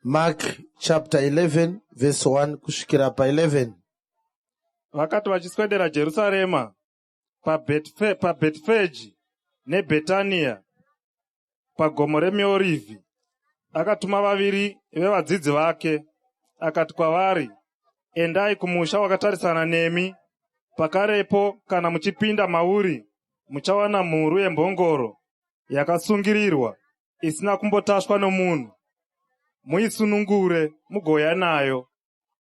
Mark chapter 11 verse 1 kusvikira pa11. Vakati vachiswedera Jerusarema paBhetifeji neBhetania pagomo reMiorivhi, akatuma vaviri vevadzidzi vake, akati kwavari, Endai kumusha wakatarisana nemi, pakarepo kana muchipinda mauri muchawana mhuru yembongoro yakasungirirwa isina kumbotasvwa nomunhu. Muisunungure mugouya nayo.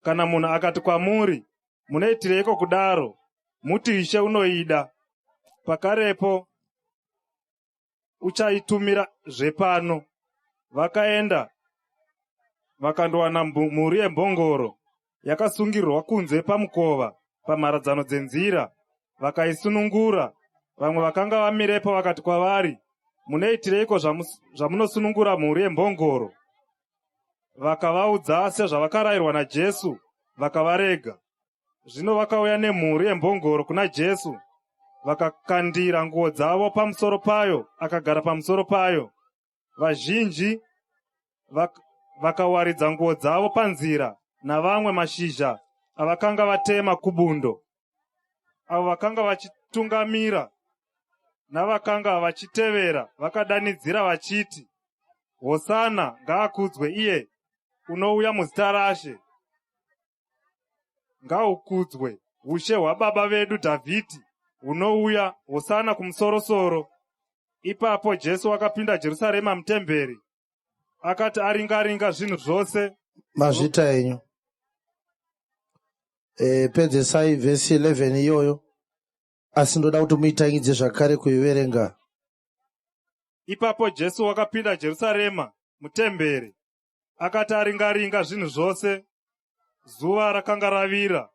Kana munhu akati kwamuri, Munoitireiko kudaro? Muti, Ishe unoida. Pakarepo uchaitumira zvepano. Vakaenda vakandowana mhuru yembongoro yakasungirirwa kunze pamukova pamharadzano dzenzira, vakaisunungura. Vamwe vakanga vamirepo vakati kwavari, Munoitireiko zvamunosunungura mhuru yembongoro? Vakavaudza sezvavakarayirwa naJesu, vakavarega. Zvino vakauya nemhuru yembongoro kuna Jesu, vakakandira nguo dzavo pamusoro payo, akagara pamusoro payo. Vazhinji vakawaridza nguo dzavo panzira navamwe mashizha avakanga vatema kubundo. Avo vakanga vachitungamira navakanga vachitevera vakadanidzira vachiti, Hosana, ngaakudzwe iye unouya muzita raShe! Ngahukudzwe ushe hwababa vedu Dhavhidhi hunouya! Hosana kumusorosoro! Ipapo Jesu wakapinda Jerusarema mutemberi, akati aringaringa zvinhu zvose. Mazvita enyu. E, pedzesai vhesi 11 iyoyo, asi ndoda kuti muitangidze zvakare kuiverenga. Ipapo Jesu wakapinda Jerusarema mutemberi, akati aringaringa zvinhu zvose, zuva rakanga ravira,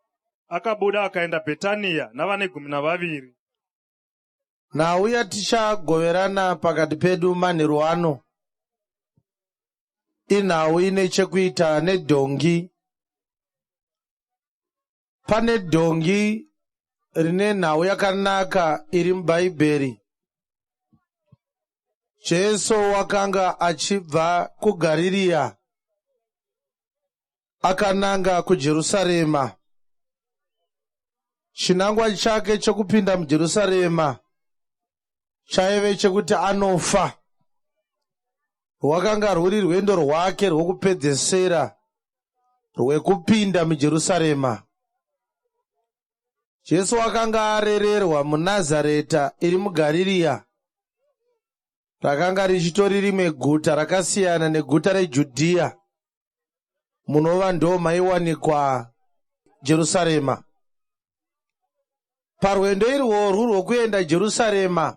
akabuda akaenda Bhetania navane gumi navaviri. Nhau yatichagoverana pakati pedu manheru ano inhau ine chekuita nedhongi. Pane dhongi rine nhau yakanaka iri muBhaibheri. Jesu wakanga achibva kuGarirea akananga kuJerusarema. Chinangwa chake chokupinda muJerusarema chaive chekuti anofa. Rwakanga rwuri rwendo rwake rwokupedzesera rwekupinda muJerusarema. Jesu akanga arererwa muNazareta iri muGarirea. Rakanga richitori rimwe guta rakasiyana neguta reJudhiya munova ndo maiwanikwa Jerusarema. Parwendo irworwu rwokuenda Jerusarema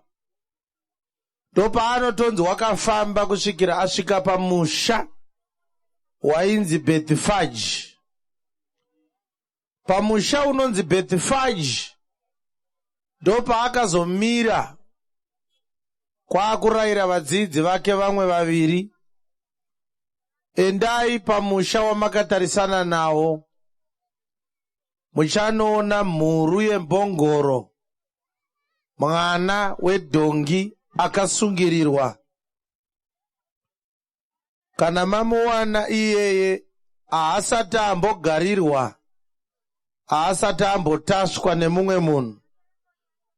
ndopaanotonzi wakafamba kusvikira asvika pamusha wainzi Bethifage. Pamusha unonzi Bethifage ndopaakazomira kwaakurayira vadzidzi vake vamwe vaviri, endai pamusha wamakatarisana nawo, muchanoona mhuru yembongoro, mwana wedhongi akasungirirwa. Kana mamuwana iyeye haasati ambogarirwa, haasati ambotasvwa nemumwe munhu.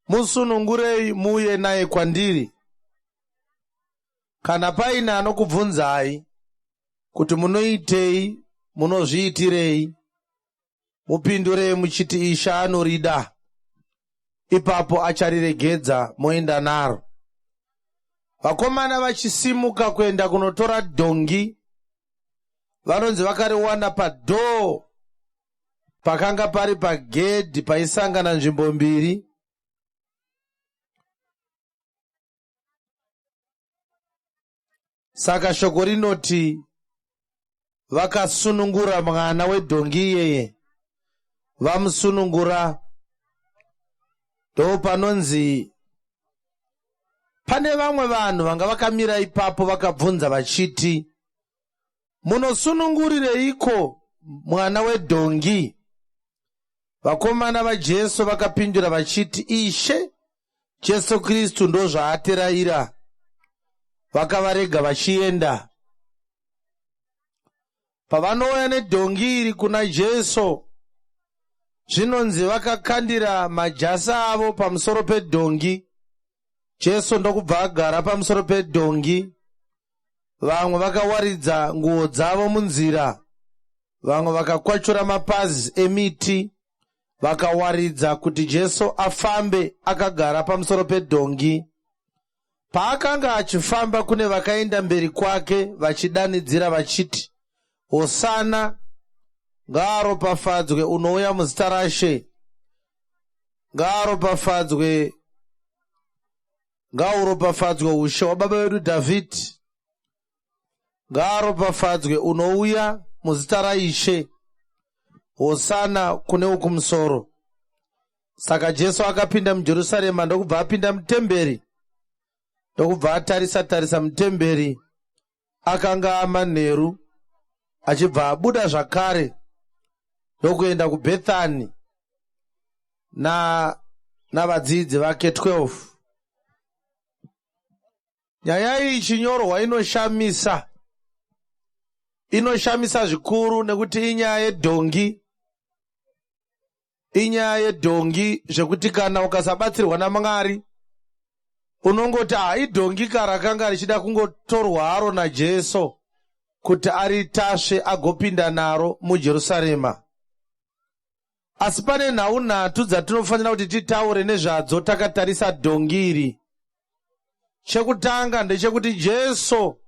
Musunungurei muuye naye kwandiri. Kana paine anokubvunzai kuti munoitei, munozviitirei, mupindurei muchiti Ishe anorida. Ipapo achariregedza moenda naro. Vakomana vachisimuka kuenda kunotora dhongi, vanonzi vakariwana padhoo pakanga pari pagedhi paisangana nzvimbo mbiri. Saka shoko rinoti vakasunungura mwana wedhongi iyeye, vamusunungura, ndopanonzi pane vamwe vanhu vanga vakamira ipapo vakabvunza vachiti, munosunungurireiko mwana wedhongi? Vakomana vaJesu vakapindura vachiti, Ishe Jesu Kristu ndozvaatirayira. Vakavarega vachienda. Pavanouya nedhongi iri kuna Jesu, zvinonzi vakakandira majasi avo pamusoro pedhongi. Jesu ndokubva agara pamusoro pedhongi. Vamwe vakawaridza nguo dzavo munzira, vamwe vakakwachura mapazi emiti vakawaridza kuti Jesu afambe akagara pamusoro pedhongi. Paakanga achifamba kune vakaenda mberi kwake vachidanidzira vachiti, Hosana, ngaaropafadzwe unouya muzita raShe, ngaaropafadzwe, ngauropafadzwe ushe hwababa vedu Dhavhidhi, ngaaropafadzwe unouya muzita raIshe, Hosana kune wokumusoro. Saka Jesu akapinda muJerusarema ndokubva apinda mutemberi, ndokubva atarisa tarisa mutemberi. Akanga amanheru, achibva abuda zvakare ndokuenda kuBhethani na navadzidzi vake 12. Nyaya iyi ichinyorwa inoshamisa. Inoshamisa zvikuru nekuti inyaya yedhongi. Inyaya yedhongi zvekuti kana ukasabatsirwa naMwari unongoti ha idhongi ka rakanga richida kungotorwa haro naJesu kuti aritasve agopinda naro muJerusarema. Asi pane nhau nhatu dzatinofanira kuti titaure nezvadzo takatarisa dhongi iri. Chekutanga ndechekuti Jesu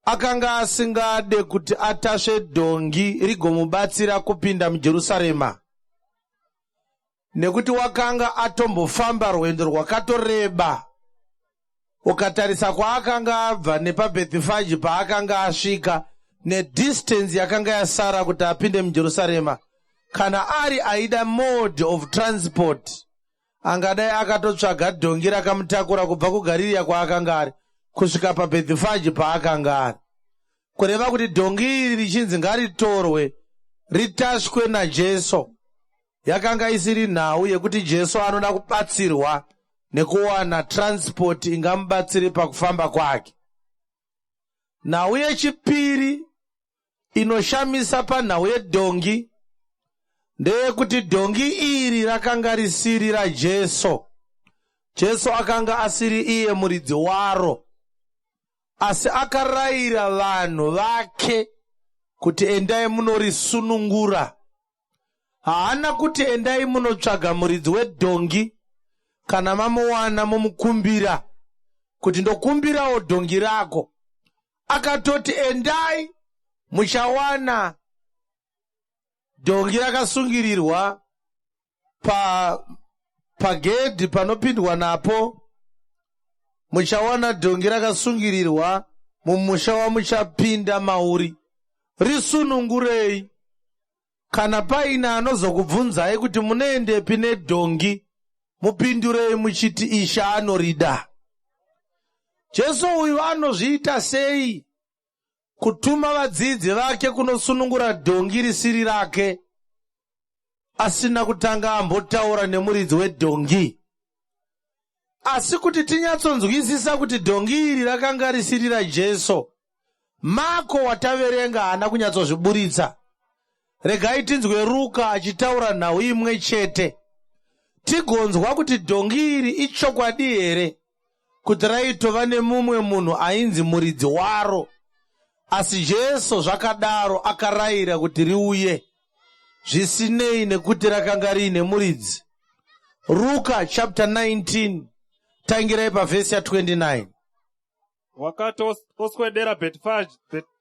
akanga asingade kuti atasve dhongi rigomubatsira kupinda muJerusarema, nekuti wakanga atombofamba rwendo rwakatoreba. Ukatarisa kwaakanga abva nepaBhethifage paakanga asvika nedistance yakanga yasara kuti apinde muJerusarema, kana ari aida mode of transport angadai akatotsvaga dhongi rakamutakura kubva kuGaririya kwaakanga ari kusvika paBhethifage paakanga ari. Kureva kuti dhongi iri richinzi ngaritorwe ritasvwe naJesu, yakanga isiri nhau yekuti Jesu anoda kubatsirwa nekuwana transport ingamubatsire pakufamba kwake. Nhau yechipiri inoshamisa panhau yedhongi ndeyekuti dhongi iri rakanga risiri raJesu. Jesu akanga asiri iye muridzi waro, asi akarayira vanhu vake kuti endai munorisunungura. Haana kuti endai munotsvaga muridzi wedhongi, kana mamuwana momukumbira kuti ndokumbirawo dhongi rako. Akatoti endai muchawana dhongi rakasungirirwa pa pagedhi panopindwa napo, muchawana dhongi rakasungirirwa mumusha wamuchapinda mauri, risunungurei. Kana paine anozokubvunzai kuti munoendepi nedhongi, mupindurei muchiti Ishe anorida. Jesu uyu anozviita sei kutuma vadzidzi vake kunosunungura dhongi risiri rake asina kutanga ambotaura nemuridzi wedhongi? Asi kuti tinyatsonzwisisa kuti dhongi iri rakanga risiri raJesu, Mako wataverenga haana kunyatsozviburitsa. Regai tinzwe Ruka achitaura nhau imwe chete, tigonzwa kuti dhongi iri ichokwadi here kuti raitova nemumwe munhu ainzi muridzi waro, asi Jesu zvakadaro akarayira kuti riuye, zvisinei nekuti rakanga riine muridzi. Ruka chapter 19, tangirai pavhesi ya29. Wakati oswedera Bhetifage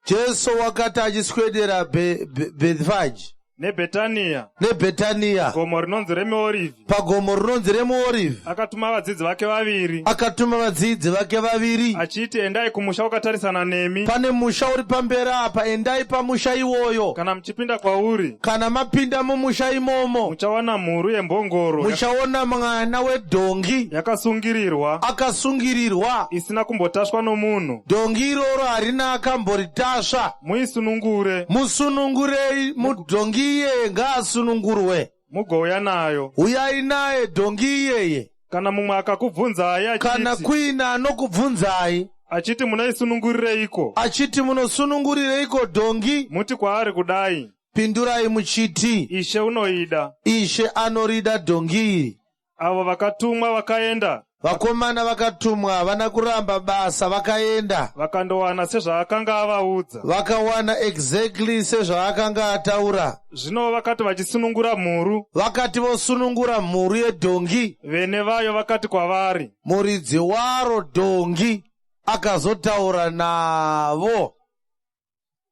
Jesu wakati achiswedera Bhethifage neBhetania, neBhetania, gomo rinonzi reMiorivhi, pagomo rinonzi reMuorivhi, akatuma vadzidzi vake vaviri, akatuma vadzidzi vake vaviri, achiti, Endai kumusha wakatarisana nemi, pane musha uri pamberi apa, endai pamusha iwoyo. Kana muchipinda kwauri, kana mapinda mumusha imomo, muchawana mhuru yembongoro muchaona mwana wedhongi yakasungirirwa, akasungirirwa, isina kumbotasvwa nomunhu. Dhongi iroro harina akamboritasva. Muisunungure, Musunungurei, mudhongi iyeye ngaasunungurwe. Mugouya nayo. Uyai naye dhongi iyeye. Kana mumwe akakubvunzai Kana achiti, kuina anokubvunzai, Achiti munoisunungurireiko? Achiti munosunungurireiko dhongi? Muti kwaari kudai. Pindurai muchiti. Ishe unoida. Ishe anorida dhongi iri. Avo vakatumwa vakaenda. Vakomana vakatumwa havana kuramba basa vakaenda. Vakandowana sezvaakanga avaudza. Vakawana exactly sezvaakanga ataura. Zvino vakati vachisunungura mhuru. Vakati vosunungura mhuru yedhongi. Vene vayo vakati kwavari. Muridzi waro dhongi akazotaura navo.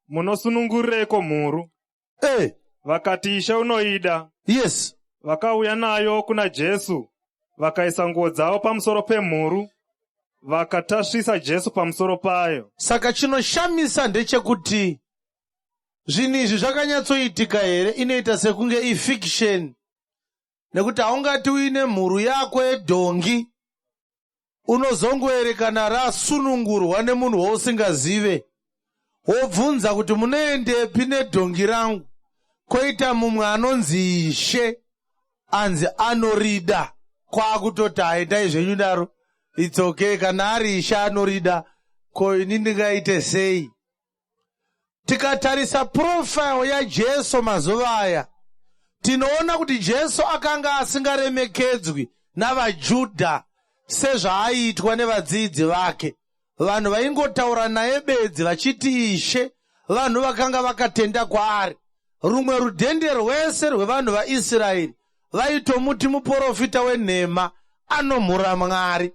Munosunungurireiko mhuru? Eh. Vakati Ishe unoida. Yes. Vakauya nayo kuna Jesu, vakaisa nguo dzavo pamusoro pemhuru, vakatasvisa Jesu pamusoro payo. Saka chinoshamisa ndechekuti zvinhu izvi zvakanyatsoitika here inoita sekunge ifiction nekuti haungati uine mhuru yako yedhongi unozongoerekana rasunungurwa nemunhu wausingazive wobvunza kuti munoendepi nedhongi rangu koita mumwe anonzi ishe anzi anorida kwakutoti haendai zvenyu daro its okay kana ari ishe anorida ko ini ndingaite sei Tikatarisa profile yaJesu mazuva aya, tinoona kuti Jesu akanga asingaremekedzwi navaJudha sezvaaiitwa nevadzidzi vake. Vanhu vaingotaura naye bedzi vachiti Ishe, vanhu vakanga vakatenda kwaari. Rumwe rudhende rwese rwevanhu vaIsraeri vaitomuti muporofita wenhema anomhura Mwari.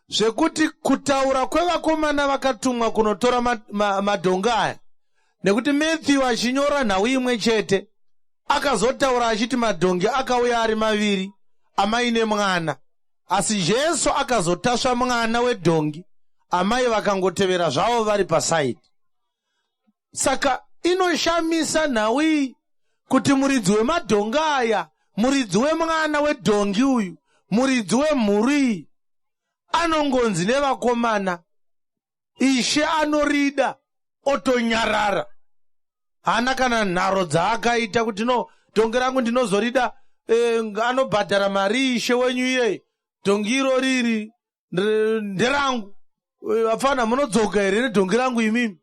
Zvekuti kutaura kwevakomana vakatumwa kunotora madhongi ma, ma aya nekuti Matthew achinyora nhau imwe chete akazotaura achiti madhongi akauya ari maviri amai nemwana asi Jesu akazotasva mwana wedhongi amai vakangotevera zvavo vari pasaidi. Saka inoshamisa nhau iyi kuti muridzi wemadhongi aya, muridzi wemwana wedhongi uyu, muridzi wemhuru iyi anongonzi nevakomana ishe anorida otonyarara haana kana nharo dzaakaita kuti no dhongi rangu ndinozorida eh, anobhadhara mari ishe wenyu iyeye dhongi iro riri nderangu eh, vapfana munodzoka here nedhongi rangu imimi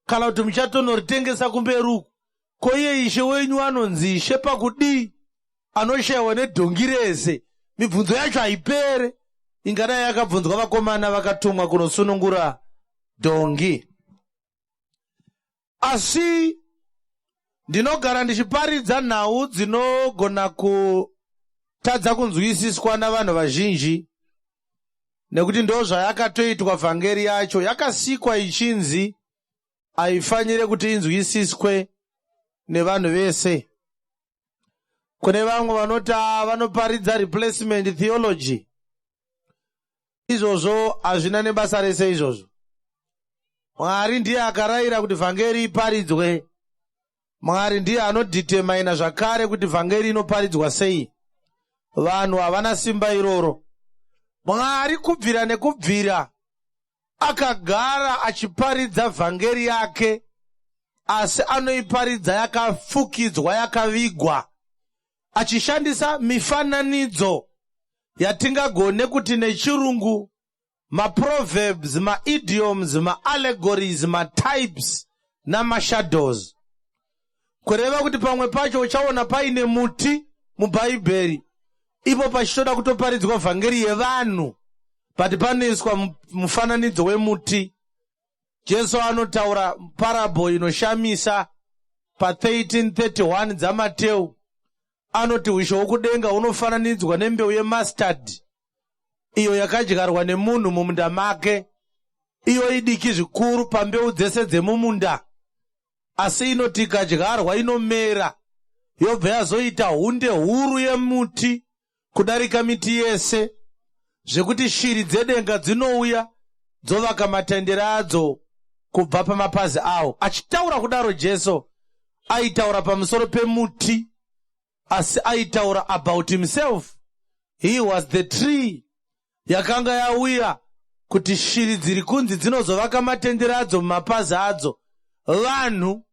kana kuti muchatonoritengesa kumberi uku ko iye ishe wenyu anonzi ishe pakudii anoshayiwa nedhongi rese mibvunzo yacho haipere ingadai yakabvunzwa vakomana vakatumwa kunosunungura dhongi Asi ndinogara ndichiparidza nhau dzinogona kutadza kunzwisiswa navanhu vazhinji nekuti ndozvayakatoitwa vhangeri yacho yakasikwa ichinzi haifanire kuti inzwisiswe nevanhu vese kune vamwe vanoti ah, vanoparidza replacement theology Izvozvo hazvina nebasa rese izvozvo. Mwari ndiye akarayira kuti vhangeri iparidzwe. Mwari ndiye anodhitemaina zvakare kuti vhangeri inoparidzwa sei. Vanhu havana simba iroro. Mwari kubvira nekubvira akagara achiparidza vhangeri yake asi anoiparidza yakafukidzwa yakavigwa achishandisa mifananidzo yatingagone kuti nechirungu maproverbs maidioms maallegories matypes namashadows kureva kuti pamwe pacho uchaona paine muti mubhaibheri ipo pachitoda kutoparidzwa vhangeri yevanhu but panoiswa mufananidzo wemuti Jesu anotaura parable inoshamisa pa1331 dzaMateu. Anoti ushe hwokudenga hunofananidzwa nembeu yemustard iyo yakadyarwa nemunhu mumunda make. Iyo idiki zvikuru pambeu dzese dzemumunda, asi inoti ikadyarwa inomera yobva yazoita hunde huru yemuti kudarika miti yese zvekuti shiri dzedenga dzinouya dzovaka matendere adzo kubva pamapazi awo. Achitaura kudaro Jesu aitaura pamusoro pemuti asi aitaura about himself. He was the tree yakanga yauya kuti shiri dziri kunzi dzinozovaka matendere adzo mumapazi adzo. Vanhu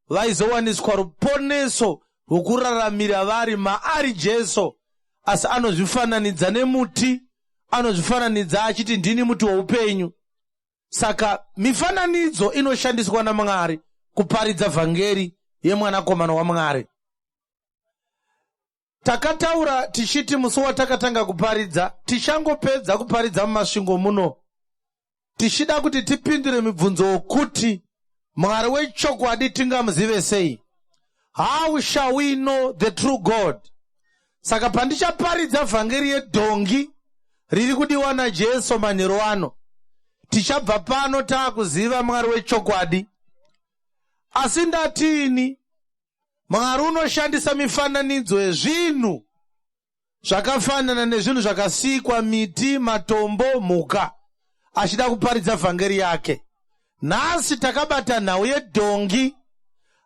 vaizowaniswa ruponeso rwokuraramira vari maari Jesu, asi anozvifananidza nemuti, anozvifananidza achiti ndini muti woupenyu. Saka mifananidzo inoshandiswa naMwari kuparidza vhangeri yemwanakomana waMwari. Takataura tichiti musi watakatanga kuparidza, tichangopedza kuparidza muMasvingo muno, tichida kuti tipindure mibvunzo wokuti Mwari wechokwadi tingamuzive sei? How shall we know the true God? Saka pandichaparidza vhangeri yedhongi riri kudiwa naJesu manheru ano, tichabva pano taakuziva Mwari wechokwadi. Asi ndatiini? Mwari unoshandisa mifananidzo yezvinhu zvakafanana nezvinhu zvakasikwa, miti, matombo, mhuka, achida kuparidza vhangeri yake. Nhasi takabata nhau yedhongi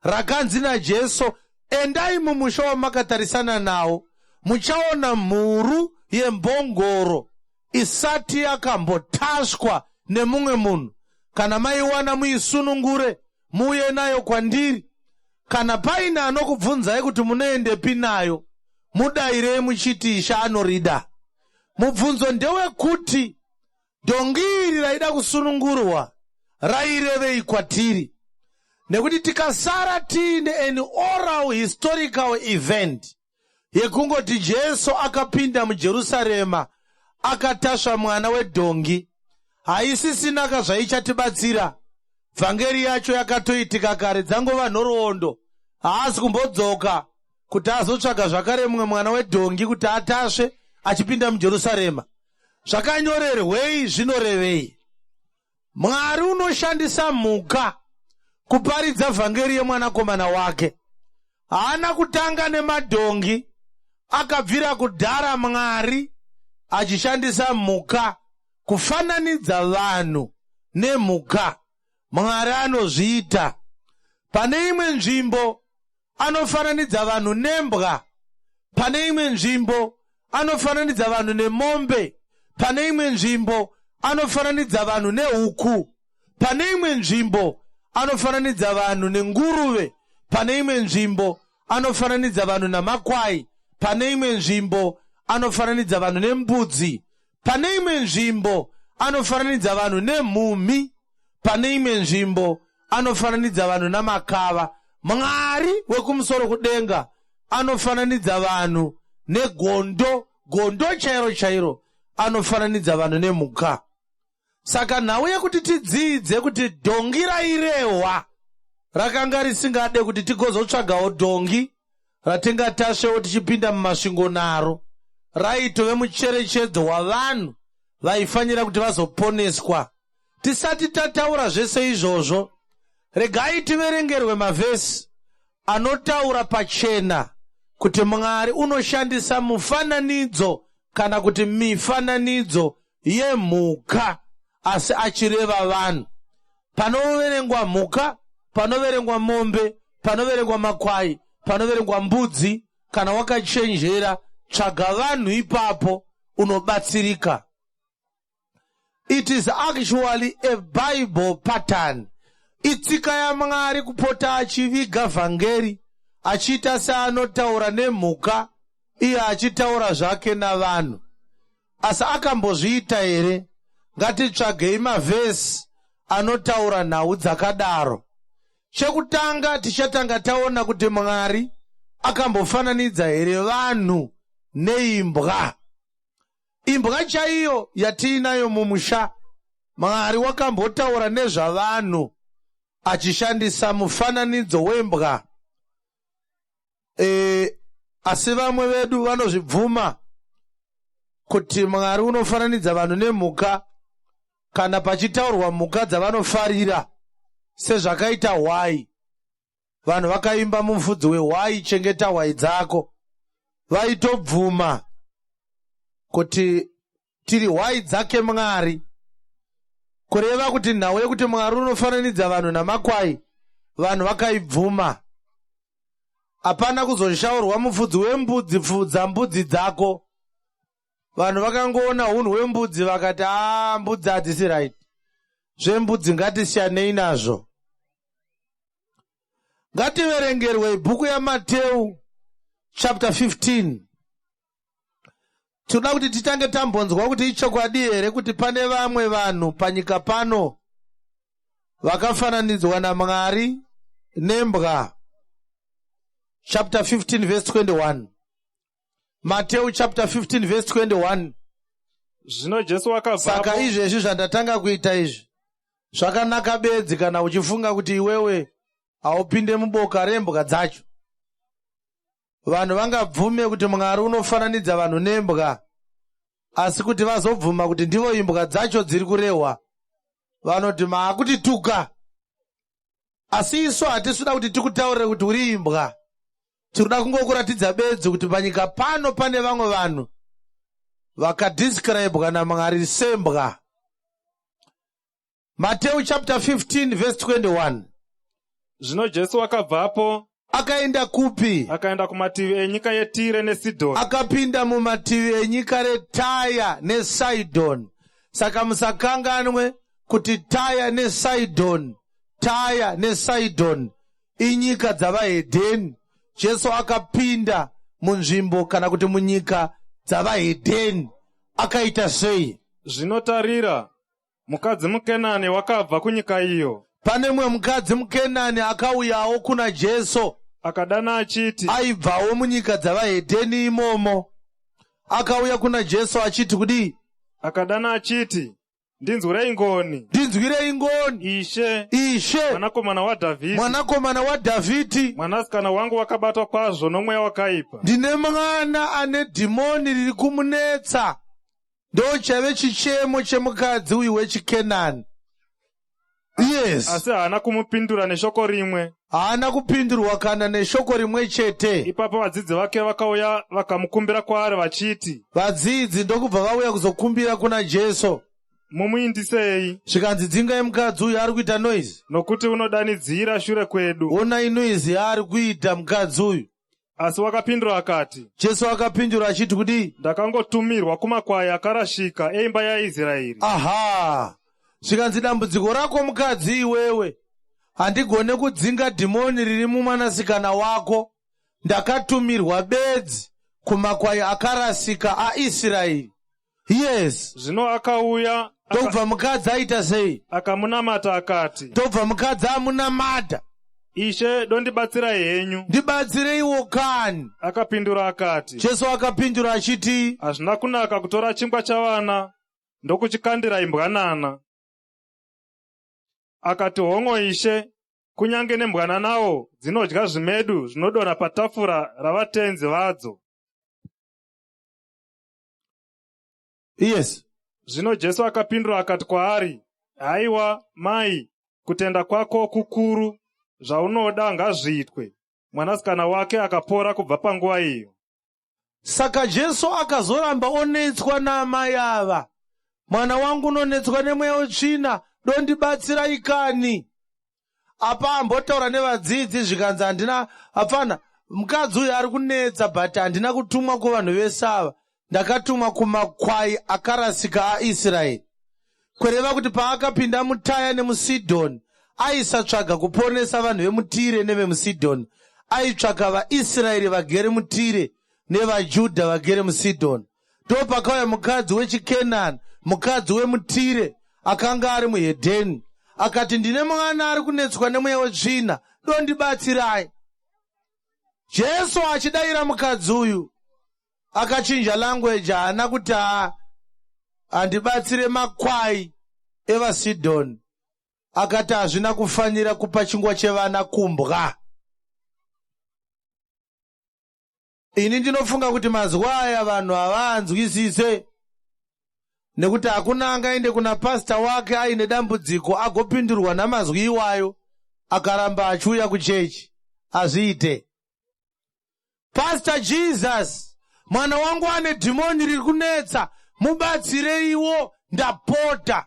rakanzi naJesu, endai mumusha wamakatarisana nawo, muchaona mhuru yembongoro isati yakambotasvwa nemumwe munhu. Kana maiwana muisunungure, muuye nayo kwandiri. Kana paine anokubvunzai kuti munoendepi nayo, mudairei muchiti Ishe anorida. Mubvunzo ndewekuti dhongi iri raida kusunungurwa rairevei kwatiri? Nekuti tikasara tiine an oral historical event yekungoti Jesu akapinda muJerusarema akatasva mwana wedhongi, haisisinaka zvaichatibatsira. Vhangeri yacho yakatoitika kare, dzangova nhoroondo. Haasi kumbodzoka kuti azotsvaga zvakare mumwe mwana wedhongi kuti atasve achipinda muJerusarema. Zvakanyorerwei? Zvinorevei? Mwari unoshandisa mhuka kuparidza vhangeri yemwanakomana wake. Haana kutanga nemadhongi, akabvira kudhara Mwari achishandisa mhuka kufananidza vanhu nemhuka. Mwari anozviita. Pane imwe nzvimbo anofananidza vanhu nembwa, pane imwe nzvimbo anofananidza vanhu nemombe, pane imwe nzvimbo anofananidza vanhu nehuku, pane imwe nzvimbo anofananidza vanhu nenguruve, pane imwe nzvimbo anofananidza vanhu namakwai, pane imwe nzvimbo anofananidza vanhu nembudzi, pane imwe nzvimbo anofananidza vanhu nemhumhi, pane imwe nzvimbo anofananidza vanhu namakava. Mwari wekumusoro kudenga anofananidza vanhu negondo, gondo chairo chairo anofananidza vanhu nemhuka. Saka nhau yekuti tidzidze kuti dhongi rairehwa rakanga risingade kuti tigozotsvagawo dhongi ratingatasvewo tichipinda muMasvingo naro, raitove mucherechedzo wavanhu vaifanira kuti vazoponeswa. Tisati tataura zvese izvozvo, regai tiverengerwe mavhesi anotaura pachena kuti Mwari unoshandisa mufananidzo kana kuti mifananidzo yemhuka asi achireva vanhu. Panoverengwa mhuka, panoverengwa mombe, panoverengwa makwai, panoverengwa mbudzi, kana wakachenjera tsvaga vanhu ipapo unobatsirika. It is actually a Bible pattern. Itsika yaMwari kupota achiviga vhangeri achiita seanotaura nemhuka iye achitaura zvake navanhu. Asi akambozviita here? Ngatitsvagei mavhesi anotaura nhau dzakadaro. Chekutanga tichatanga taona kuti Mwari akambofananidza here vanhu neimbwa. Imbwa chaiyo yatiinayo mumusha, Mwari wakambotaura nezvavanhu achishandisa mufananidzo wembwa. Asi vamwe vedu vanozvibvuma kuti Mwari unofananidza vanhu nemhuka kana pachitaurwa mhuka dzavanofarira sezvakaita hwai. Vanhu vakaimba mufudzi wehwai, chengeta hwai dzako. Vaitobvuma kuti tiri hwai dzake Mwari. Kureva kuti nhau yekuti Mwari unofananidza vanhu namakwai, vanhu vakaibvuma. Hapana kuzoshaurwa mufudzi wembudzi, pfudza mbudzi dzako. Vanhu vakangoona hunhu hwembudzi vakati, aa, mbudzi hadzisi right. Zvembudzi ngatisiyanei nazvo. Ngativerengerwe bhuku yaMateu chapter 15. Tinoda kuti titange tambonzwa kuti ichokwadi here kuti pane vamwe vanhu panyika pano Vakafananidzwa naMwari nembwa. Chapter 15 verse 21. Mateu chapter 15 verse 21. Zvino Jesu wakabvapo. Saka izvezvi zvandatanga kuita izvi zvakanaka bedzi kana uchifunga kuti iwewe haupinde muboka rembwa dzacho. Vanhu vangabvume kuti Mwari unofananidza vanhu nembwa, asi kuti vazobvuma kuti ndivo imbwa dzacho dziri kurehwa, vanoti maakutituka. Asi isu hatisi kuda kuti tikutaurire kuti uri imbwa. Tiri kuda kungokuratidza bedzi kuti panyika pano pane vamwe vanhu vakadescribwa naMwari sembwa. Mateu chapter 15 verse 21. Zvino Jesu wakabvapo. Akaenda kupi? Akaenda kumativi enyika yeTire neSidhoni. Akapinda mumativi enyika reTaya neSidhoni. Saka musakanganwe kuti Taya neSidhoni, Taya neSidhoni inyika dzavahedheni. Jesu akapinda munzvimbo kana kuti munyika dzavahedheni. Akaita sei? Zvino tarira, Mukadzi muKenani wakabva kunyika iyo. Pane mumwe mukadzi muKenani akauyawo kuna Jesu. Akadana achiti. Aibvawo munyika dzavahedheni imomo. Akauya kuna Jesu achiti kudii? Akadana achiti, Ndinzwirei ngoni. Ndinzwirei ngoni. Ishe. Ishe. Mwanakomana waDhavhidhi. Mwanakomana waDhavhidhi. Mwanasikana wangu wakabatwa kwazvo nomweya wakaipa. Ndine mwana ane dhimoni riri kumunetsa. Ndochaive chichemo chemukadzi uyu wechiKenani. Yes. Asi haana kumupindura neshoko rimwe. Haana kupindurwa kana neshoko rimwe chete. Ipapo vadzidzi vake vakauya vakamukumbira kwaari vachiti. Vadzidzi ndokubva vauya kuzokumbira kuna Jesu. Mumuindisei. Zvikanzi dzingai mukadzi uyu ari kuita noise. Nokuti unodanidzira shure kwedu. Onai noise yaari kuita mukadzi uyu. Asi wakapindura akati, Jesu akapindura achiti kudii? Ndakangotumirwa kumakwai akarashika eimba yaIsraeri. Aha! Zvikanzi dambudziko rako mukadzi iwewe, handigone kudzinga dhimoni riri mumwanasikana wako. Ndakatumirwa bedzi kumakwai akarasika aIsraeri. Yes. Zvino akauya Ndobva mukadzi aita sei? Akamunamata akati. Ndobva mukadzi amunamata. Ishe, dondibatsirai henyu. Ndibatsireiwo kani. Akapindura akati. Jesu akapindura achiti. Hazvina kunaka kutora chingwa chavana ndokuchikandira imbwanana. Akati, Hon'o Ishe, kunyange nembwananawo dzinodya zvimedu zvinodonha patafura ravatenzi vadzo. Yes. Zvino Jesu akapindura akati kwaari, Haiwa, mai, kutenda kwako kukuru, zvaunoda ngazviitwe. Mwanasikana wake akapora kubva panguva iyo. Saka Jesu akazoramba onetswa naamai ava. Mwana wangu unonetswa nemweya wetsvina, dondibatsirai kani. Apa ambotaura nevadzidzi zvikanzi handina hapana mukadzi uyu ari kunetsa but handina kutumwa kuvanhu vese ava ndakatumwa kumakwai akarasika aIsraeri. Kureva kuti paakapinda muTaya nemuSidhoni aisatsvaga kuponesa vanhu vemuTire nevemuSidhoni aitsvaka vaIsraeri vagere muTire nevaJudha vagere muSidhoni. Ndopakauya mukadzi wechiKenani, mukadzi wemuTire akanga ari muhedheni, akati, Ndine mwana ari kunetswa nemweya wetsvina, dondibatsirai. Jesu achidaira mukadzi uyu akachinja language, haana kuti handibatsire makwai evaSidhoni, akati hazvina kufanira kupa chingwa chevana kumbwa. Ini ndinofunga kuti mazwa aya vanhu havaanzwisise nekuti hakuna angaende kuna pasita wake aine dambudziko agopindurwa namazwi iwayo akaramba achiuya kuchechi. Hazviite. Pastor Jesus, mwana wangu ane dhimoni riri kunetsa, mubatsireiwo ndapota.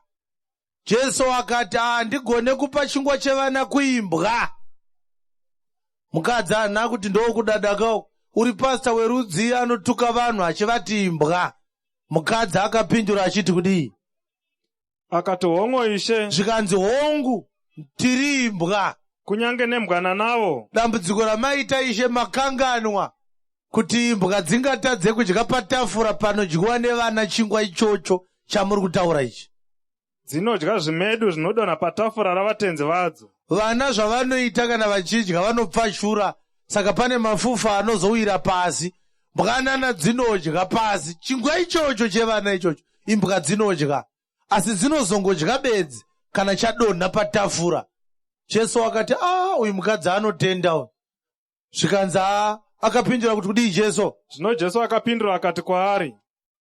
Jesu akati, handigone kupa chingwa chevana kuimbwa. Mukadzi haana kuti ndokudadaka uri pastor werudzi anotuka vanhu achivati imbwa. Mukadzi akapindura achiti kudii? Akati, Hongu Ishe. Zvikanzi hongu tiri imbwa. Kunyange nembwana navo. Dambudziko ramaita Ishe makanganwa kuti imbwa dzingatadze kudya patafura panodyiwa nevana chingwa ichocho chamuri kutaura ichi. Dzinodya zvimedu zvinodonha patafura ravatenzi vadzo. Vana zvavanoita kana vachidya, vanopfashura, saka pane mafufa anozowira pasi. Mbwanana dzinodya pasi chingwa ichocho chevana ichocho. Imbwa dzinodya, asi dzinozongodya bedzi kana chadonha patafura. Jesu akati, "A, uyu mukadzi anotenda uyu." Zvikanzi, "A." Akapindura kuti kudii Jesu? Zvino Jesu akapindura akati kwaari,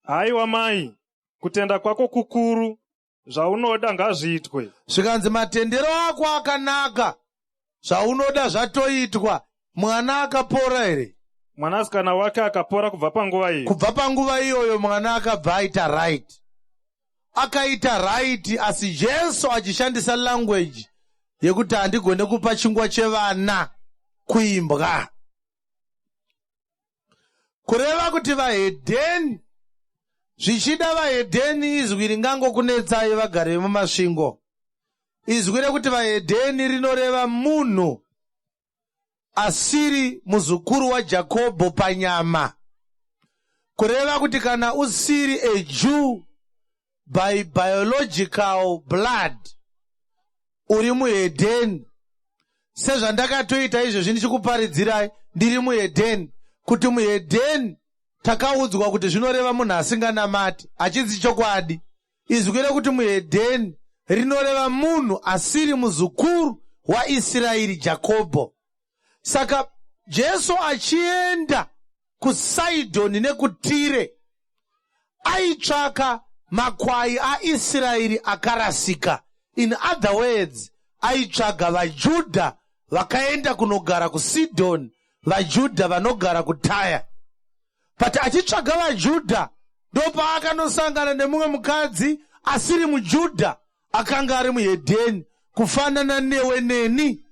"Haiwa mai, kutenda kwako kukuru, zvaunoda ngazviitwe." Zvikanzi, "Matendero ako akanaka, zvaunoda zvatoitwa." Mwana akapora here? Mwanasikana wake akapora kubva panguva iyo. Kubva panguva iyoyo mwana akabva aita right, akaita right. Asi Jesu achishandisa language yekuti handigone kupa chingwa chevana kuimbwa, kureva kuti vahedheni, zvichida vahedheni izwi ringangokunetsai vagari vemuMasvingo. Izwi rekuti vahedheni rinoreva munhu asiri muzukuru waJakobho panyama, kureva kuti kana usiri a Jew by biological blood, uri muhedheni. Sezvandakatoita izvezvi ndichikuparidzirai, ndiri muhedheni. Kuti muhedheni, takaudzwa kuti zvinoreva munhu asinganamati. Hachisi chokwadi. Izwi rekuti muhedheni rinoreva munhu asiri muzukuru waIsraeri Jakobho. Saka Jesu achienda kuSidhoni nekuTire, aitsvaka makwai aIsraeri akarasika. In other words, aitsvaga vaJudha vakaenda kunogara kuSidhoni, vaJudha vanogara kuTaya. But achitsvaga vaJudha, ndopaakanosangana nemumwe mukadzi asiri muJudha, akanga ari muhedheni kufanana newe neni.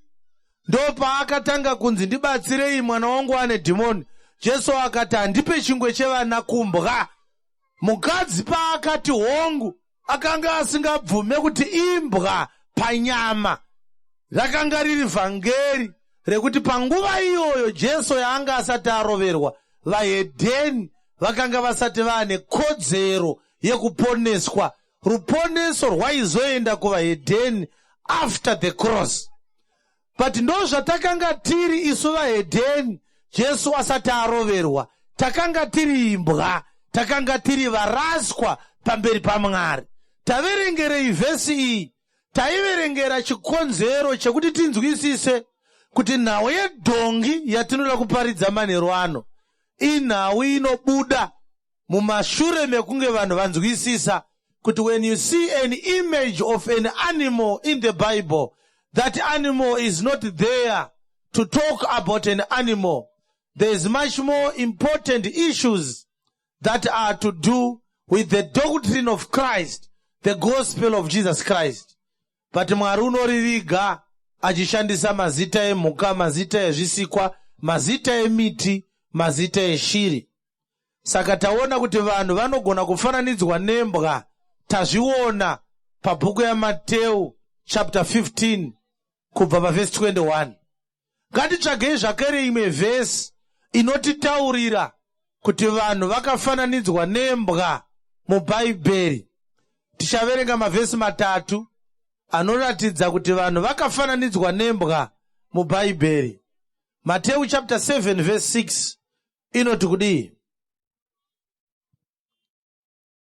Ndopaakatanga kunzi, "Ndibatsirei, mwana wangu ane dhimoni." Jesu akati, "Handipe chingwe chevana kumbwa." Mukadzi paakati hongu, akanga asingabvume kuti imbwa panyama. Rakanga riri vhangeri rekuti panguva iyoyo Jesu yaanga asati aroverwa, vahedheni vakanga vasati vaane kodzero yekuponeswa. Ruponeso rwaizoenda kuvahedheni after the cross. But ndo zvatakanga tiri isu vahedheni Jesu asati aroverwa. Takanga tiri imbwa, takanga tiri varaswa pamberi paMwari. Taverengerei vhesi iyi? Taiverengera chikonzero chekuti tinzwisise kuti nhau yedhongi yatinoda kuparidza manheru ano inhau inobuda mumashure mekunge vanhu vanzwisisa kuti when you see an image of an animal in the Bible, that animal is not there to talk about an animal. There is much more important issues that are to do with the doctrine of Christ, the gospel of Jesus Christ. But Mwari unoriviga achishandisa mazita emhuka, mazita ezvisikwa, mazita emiti, mazita eshiri. Saka taona kuti vanhu vanogona kufananidzwa nembwa. Tazviona pabhuku yaMateu chapter 15 kubva pavhesi 21. Ngatitsvagei zvakare imwe vhesi inotitaurira kuti vanhu vakafananidzwa nembwa muBhaibheri. Tichaverenga mavhesi matatu anoratidza kuti vanhu vakafananidzwa nembwa muBhaibheri. Mateu chapter 7 verse 6 inoti kudii?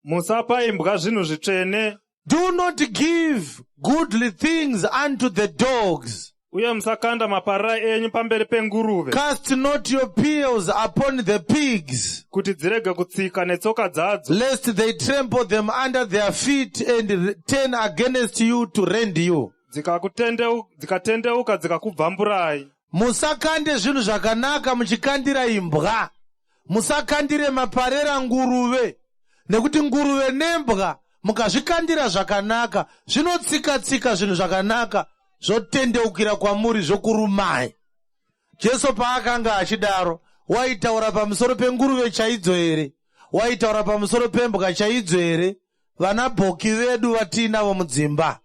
Musapa imbwa zvinhu zvitsvene. Do not give goodly things unto the dogs. Uye musakanda maparera enyu pamberi penguruve. Cast not your pearls upon the pigs, kuti dzirege kutsika netsoka dzadzo, lest they trample them under their feet and turn against you to rend you. Dzikatendeuka dzikakubvamburai. Musakande zvinhu zvakanaka muchikandira imbwa. Musakandire maparera nguruve, nekuti nguruve nembwa mukazvikandira zvakanaka, zvinotsika-tsika zvinhu zvakanaka, zvotendeukira kwamuri, zvokurumai. Jesu paakanga achidaro, waitaura pamusoro penguruve chaidzo here? Waitaura pamusoro pembwa chaidzo here, vana bhoki vedu vatiinavo mudzimba?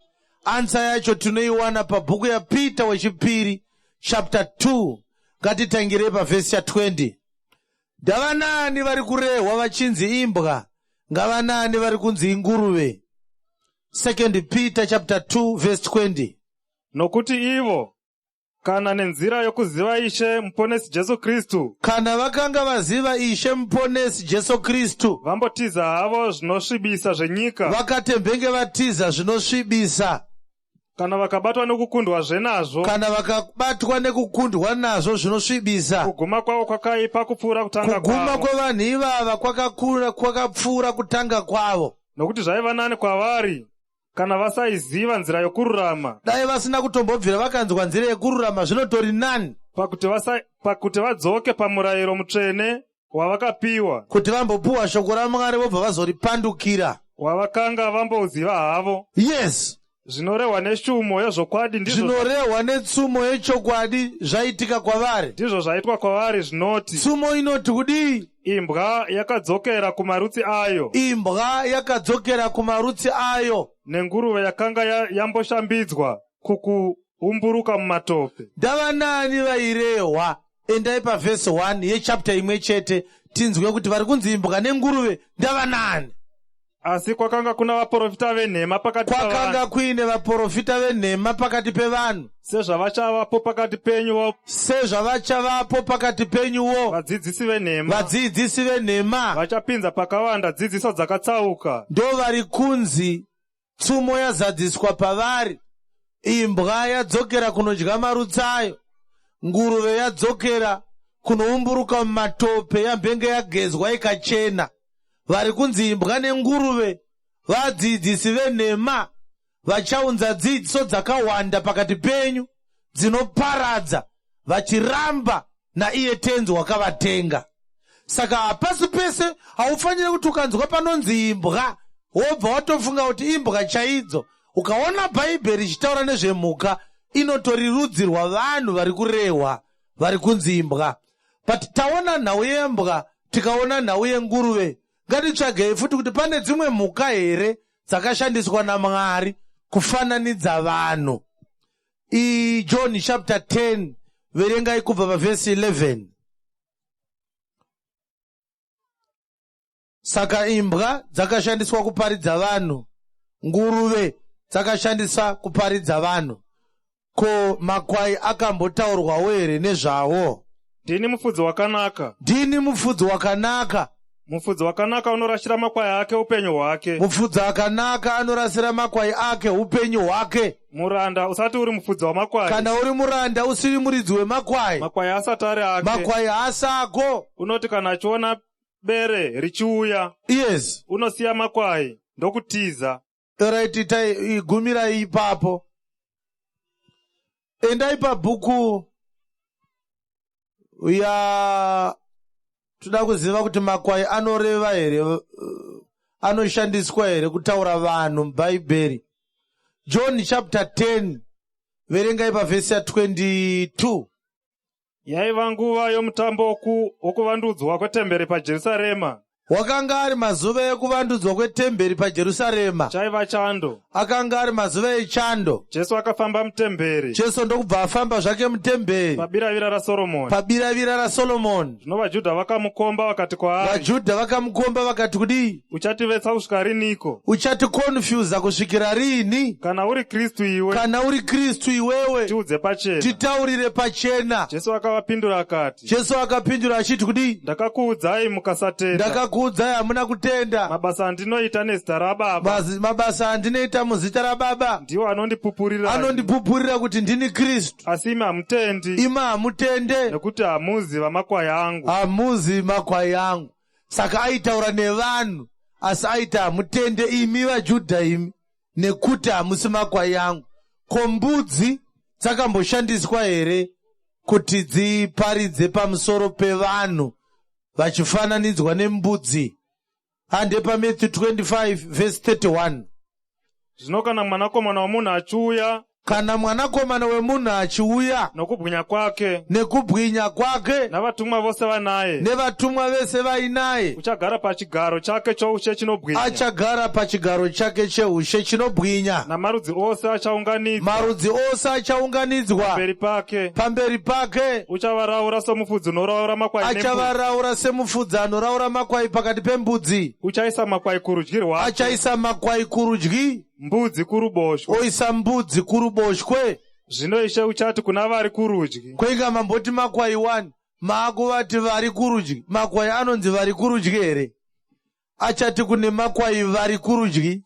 Answer yacho tinoiwana pabhuku yaPeter wechipiri chapter 2. Ngatitangirei pavhesi ya20. Ndavanani vari kurehwa vachinzi imbwa? Ngavanani vari kunzi inguruve? 2 Peter chapter 2 verse 20. Nokuti ivo, kana nenzira yokuziva Ishe Muponesi Jesu Kristu, kana vakanga vaziva Ishe Muponesi Jesu Kristu, vambotiza havo zvinosvibisa zvenyika, vakatembenge vatiza zvinosvibisa, kana vakabatwa nokukundwazve nazvo, kana vakabatwa nekukundwa nazvo zvinosvibisa, kuguma kwavo kwakaipa kupfuura kutanga kuguma kwavo. Kwevanhu ivava kwakakura kwakapfuura kutanga kwavo. Nokuti zvaiva nani kwavari kana vasaiziva nzira yokururama, dai vasina kutombobvira vakanzwa nzira yekururama zvinotori nani, pakuti vadzoke pamurayiro mutsvene wavakapiwa, kuti vambopiwa shoko raMwari vobva vazoripandukira, wavakanga vambouziva havo. Yes. Zvinorehwa neshumo yezvokwadi ndizvo, zvinorehwa netsumo yechokwadi zvaitika kwavari, ndizvo zvaitwa kwavari zvinoti, tsumo inoti kudii? Imbwa yakadzokera kumarutsi ayo, imbwa yakadzokera kumarutsi ayo, nenguruve yakanga yamboshambidzwa kukuumburuka mumatope. Ndavanani vairehwa? Endai pavhesi 1 yechapter imwe chete tinzwe kuti vari kunzi imbwa nenguruve ndavanani. Asi kwakanga kuna vaprofita venhema pakati kwakanga pavanhu, kuine vaprofita venhema pakati pevanhu, sezvavachavapo pakati penyuwo sezvavachavapo pakati penyuwo vadzidzisi venhema, vadzidzisi venhema, vachapinza pakawanda dzidziso dzakatsauka, ndo vari kunzi tsumo yazadziswa pavari. Imbwa yadzokera kunodya marutsi ayo, nguruve yadzokera kunoumburuka mumatope yambenge yagezwa ikachena. Vari kunzi imbwa nenguruve vadzidzisi venhema vachaunza dzidziso dzakawanda pakati penyu dzinoparadza, vachiramba naiye Tenzi wakavatenga. Saka hapasi pese, haufaniri kuti ukanzwa panonzi imbwa wobva watofunga kuti imbwa chaidzo. Ukaona Bhaibheri ichitaura nezvemhuka, inotori rudzi rwavanhu vari kurehwa vari kunzi imbwa. But taona nhau yembwa, tikaona nhau yenguruve, ngatitsvagei futi kuti pane dzimwe mhuka here dzakashandiswa naMwari kufananidza vanhu. IJohn chapter 10, verengai kubva pavhesi 11. Saka imbwa dzakashandiswa kuparidza vanhu, nguruve dzakashandiswa kuparidza vanhu. Ko makwai akambotaurwawo here nezvawo? Ndini mufudzi wakanaka. Ndini mufudzi wakanaka. Mufudzi wakanaka unorashira makwai ake upenyu hwake. Mufudzi akanaka anorasira makwai ake upenyu hwake. Muranda usati uri mufudzi wamakwai, kana uri muranda usiri muridzi wemakwai, makwai asati ari ake, makwai asako, unoti kana achiona bere richiuya, unosiya makwai ndokutiza. Right, gumirai ipapo. Endai pabhuku ya, toda kuziva kuti makwai anoreva here, anoshandiswa here kutaura vanhu muBhaibheri. John chapter 10, verengai pavhesi ya22. Yaiva nguva yomutambo wokuvandudzwa kwetemberi paJerusarema. Wakanga ari mazuva ekuvandudzwa kwetemberi paJerusarema. Chaiva chando. Akanga ari mazuva echando. Jesu akafamba mutemberi, Jesu ndokubva afamba zvake mutemberi, pabiravira raSoromoni. Pabiravira raSolomoni. Zvino vaJudha vakamukomba vakati kwaari, VaJudha vakamukomba vakati kudii? Uchativetsa kusvika riniko? Uchatikonfuza kusvikira riini? Kana uri Kristu iwe, kana uri Kristu iwewe, tiudze pachena. Titaurire pachena. Jesu akavapindura akati, Jesu akapindura achiti kudii? Ndakakuudzai mukasatenda. Ndakakuudzai hamuna kutenda. Mabasa andinoita nezita raBaba, Mabasa andinoita muzita raBaba, ndiwo anondipupurira, anondipupurira kuti ndini Kristu. Asi imi hamutendi, imi hamutende, nekuti hamuzi vamakwai angu. Hamuzi makwai angu. Saka aitaura nevanhu, asi aiti hamutende imi vaJudha imi nekuti hamusi makwai angu. Ko mbudzi dzakamboshandiswa here kuti dziparidze pamusoro pevanhu vachifananidzwa nembudzi? Hande paMatthew 25 vhesi 31. Zvino kana Mwanakomana womunhu achiuya kana Mwanakomana wemunhu achiuya nokubwinya kwake, nekubwinya kwake, navatumwa vose vanaye, nevatumwa vese vainaye, uchagara pachigaro chake choushe chinobwinya, achagara pachigaro chake cheushe chinobwinya, namarudzi ose achaunganidzwa marudzi ose achaunganidzwa pamberi pake, pamberi pake, uchavaraura somufudzi unoraura makwai nembudzi. Achavaraura semufudzi anoraura makwai pakati pembudzi. Uchaisa makwai kurudyi rwake, achaisa makwai kurudyi. Mbudzi kuruboshwe. Oisa mbudzi kuruboshwe. Zvino Ishe uchati kuna vari kurudyi. Koinga mamboti makwai 1, maakuvati vari kurudyi. Makwai anonzi vari kurudyi here? Achati kune makwai vari kurudyi.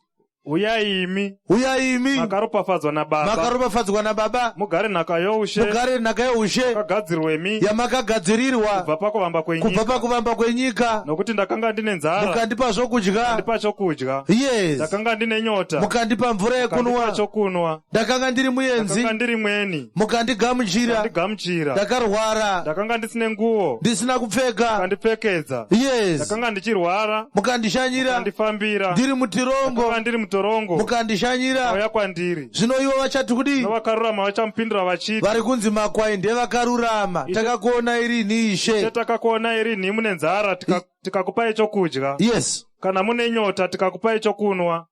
Uyai imi. Uyai imi. Makaropafadzwa nababa. Makaropafadzwa nababa. Mugare nhaka youshe. Mugare nhaka youshe. Yakagadzirwa imi. Yamakagadzirirwa. Kubva pakuvamba kwenyika. Kubva pakuvamba kwenyika. Nokuti ndakanga ndine nzara. Mukandipa zvokudya. Mukandipa chokudya. Yes. Ndakanga ndine nyota. Mukandipa mvura yekunwa. Mukandipa chokunwa. Ndakanga ndiri muenzi. Ndakanga ndiri mweni. Mukandigamuchira. Mukandigamuchira. Ndakarwara. Ndakanga ndisine nguo. Ndisina kupfeka. Mukandipfekedza. Yes. Ndakanga ndichirwara. Mukandishanyira. Mukandifambira. Ndiri mutirongo. Ndakanga ndiri mutorongo. Mukandishanyira. Mukauya kwandiri. Zvino ivo vachati kudii? Zvino vakarurama vachamupindura vachiti. Vari kunzi makwai ndevakarurama. Takakuonai rinhi Ishe? Ishe takakuonai rinhi mune nzara tikakupai chokudya? Yes. Kana mune nyota tikakupai chokunwa?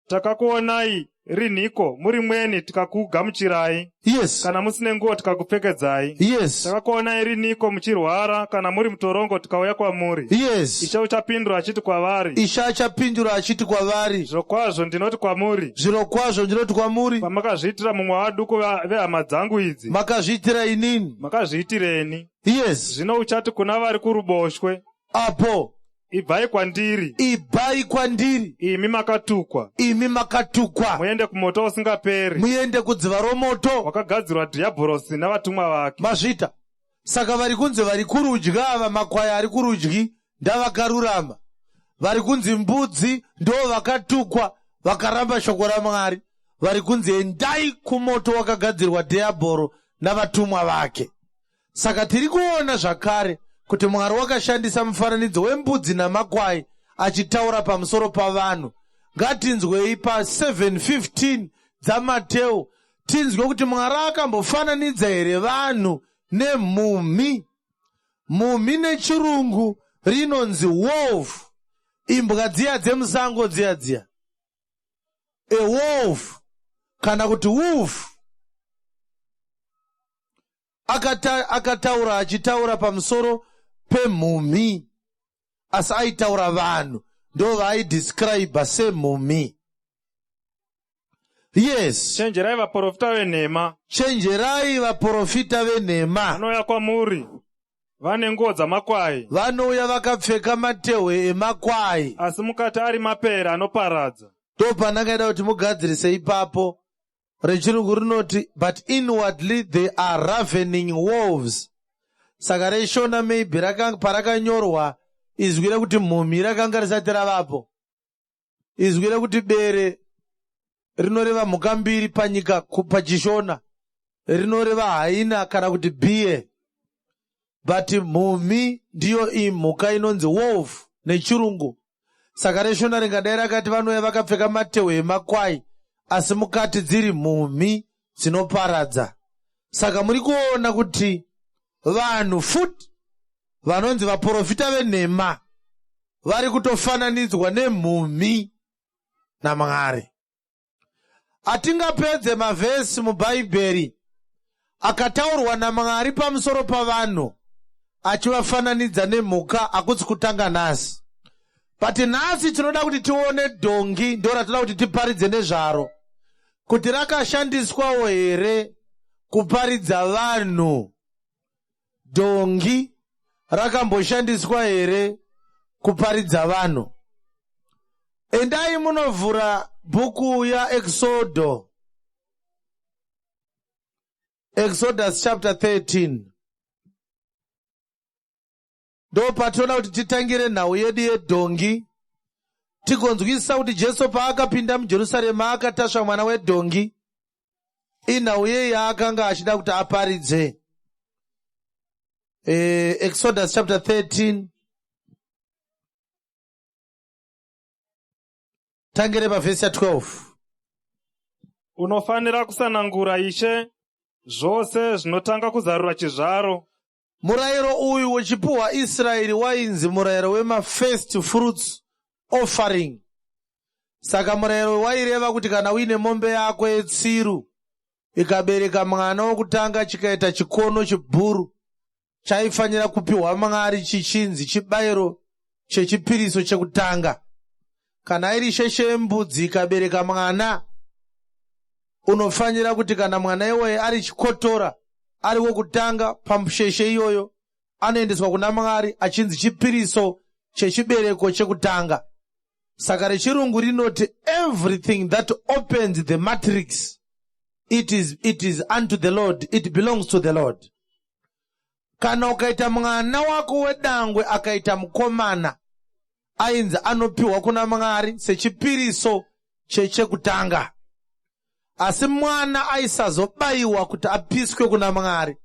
Takakuonai rinhiko muri mweni tikakugamuchirai? Yes. Kana musine nguo tikakupfekedzai? Yes. Takakuonai rinhiko muchirwara kana muri mutorongo tikauya kwamuri? Yes. Ishe uchapindura achiti kwavari. Ishe achapindura achiti kwavari. Zvirokwazvo ndinoti kwamuri. Zvirokwazvo ndinoti kwamuri. Pamakazviitira mumwe waduku vehama dzangu idzi. Makazviitira inini. Makazviitireni. Yes. Zvino uchati kuna vari kuruboshwe. Apo. Ibvai kwandiri. Ibvai kwandiri. Imi makatukwa. Imi makatukwa. Muende kumoto usingaperi. Muende kudziva romoto. Wakagadzirwa Dhiyabhorosi navatumwa vake. Mazvita. Saka vari kunzi vari kurudyi ava makwai ari kurudyi ndavakarurama. Vari kunzi mbudzi ndo vakatukwa vakaramba shoko raMwari. Vari kunzi endai kumoto wakagadzirwa Dhiyabhoro navatumwa vake. Saka tiri kuona zvakare kuti Mwari wakashandisa mufananidzo wembudzi namakwai achitaura pamusoro pavanhu. Ngatinzwei pa 7:15 dzaMateo tinzwe kuti Mwari akambofananidza here vanhu nemhumhi. Mhumhi nechirungu rinonzi wolf, imbwa dziya dzemusango dziya dziya. A wolf kana kuti wolf. Akataura achitaura pamusoro pemhumhi, asi aitaura vanhu ndo vaaidescribe semhumhi. Yes. Chenjerai vaprofita venhema. Chenjerai vaprofita venhema. Vanouya kwamuri vane nguo dzamakwai. Vanouya vakapfeka matehwe emakwai. Asi mukati ari mapere anoparadza. Ndopandangaida kuti mugadzirise ipapo. Rechirungu rinoti but inwardly they are ravening wolves. Saka reshona maybe parakanyorwa izwi rekuti mhumhi rakanga risati ravapo. Izwi rekuti bere rinoreva mhuka mbiri panyika pachishona. Rinoreva hyena kana kuti bear. But mhumhi ndiyo imhuka inonzi wolf nechirungu. Saka reshona ringadai rakati vanouya vakapfeka matehwe emakwai asi mukati dziri mhumhi dzinoparadza. Saka muri kuona kuti vanhu futi vanonzi vaprofita venhema vari kutofananidzwa nemhumhi naMwari. Hatingapedze mavhesi muBhaibheri akataurwa naMwari pamusoro pavanhu achivafananidza nemhuka, hakusi kutanga nhasi. But nhasi tinoda kuti tione dhongi, ndo ratinoda kuti tiparidze nezvaro, kuti rakashandiswawo here kuparidza vanhu. Dhongi rakamboshandiswa here kuparidza vanhu? Endai munovhura bhuku yaExodo, Exodus chapter 13. Ndo patinoda kuti titangire nhau yedu yedhongi, tigonzwisisa kuti Jesu paakapinda muJerusarema akatasva mwana wedhongi, inhau yei yaakanga achida kuti aparidze. Exodus chapter 13, tangire pavhesi ya12. Unofanira kusanangura Ishe zvose zvinotanga kuzarura chizvaro. Murayiro uyu wechipuhwa Israeri wainzi murayiro wemafirst fruits offering. Saka murayiro waireva kuti kana uine mombe yako yetsiru ikabereka mwana wokutanga chikaita chikono chibhuru, chaifanira kupiwa Mwari chichinzi chibayiro chechipiriso chekutanga. Kana iri sheshe yembudzi ikabereka mwana, unofanira kuti kana mwana iwoye ari chikotora, ari wokutanga pamusheshe iyoyo, anoendeswa kuna Mwari achinzi chipiriso chechibereko chekutanga. Saka rechirungu rinoti, "Everything that opens the matrix, it is unto the Lord, it belongs to the Lord." Kana ukaita mwana wako wedangwe akaita mukomana, ainzi anopiwa kuna Mwari sechipiriso chechekutanga. Asi mwana aisazobayiwa kuti apiswe kuna Mwari.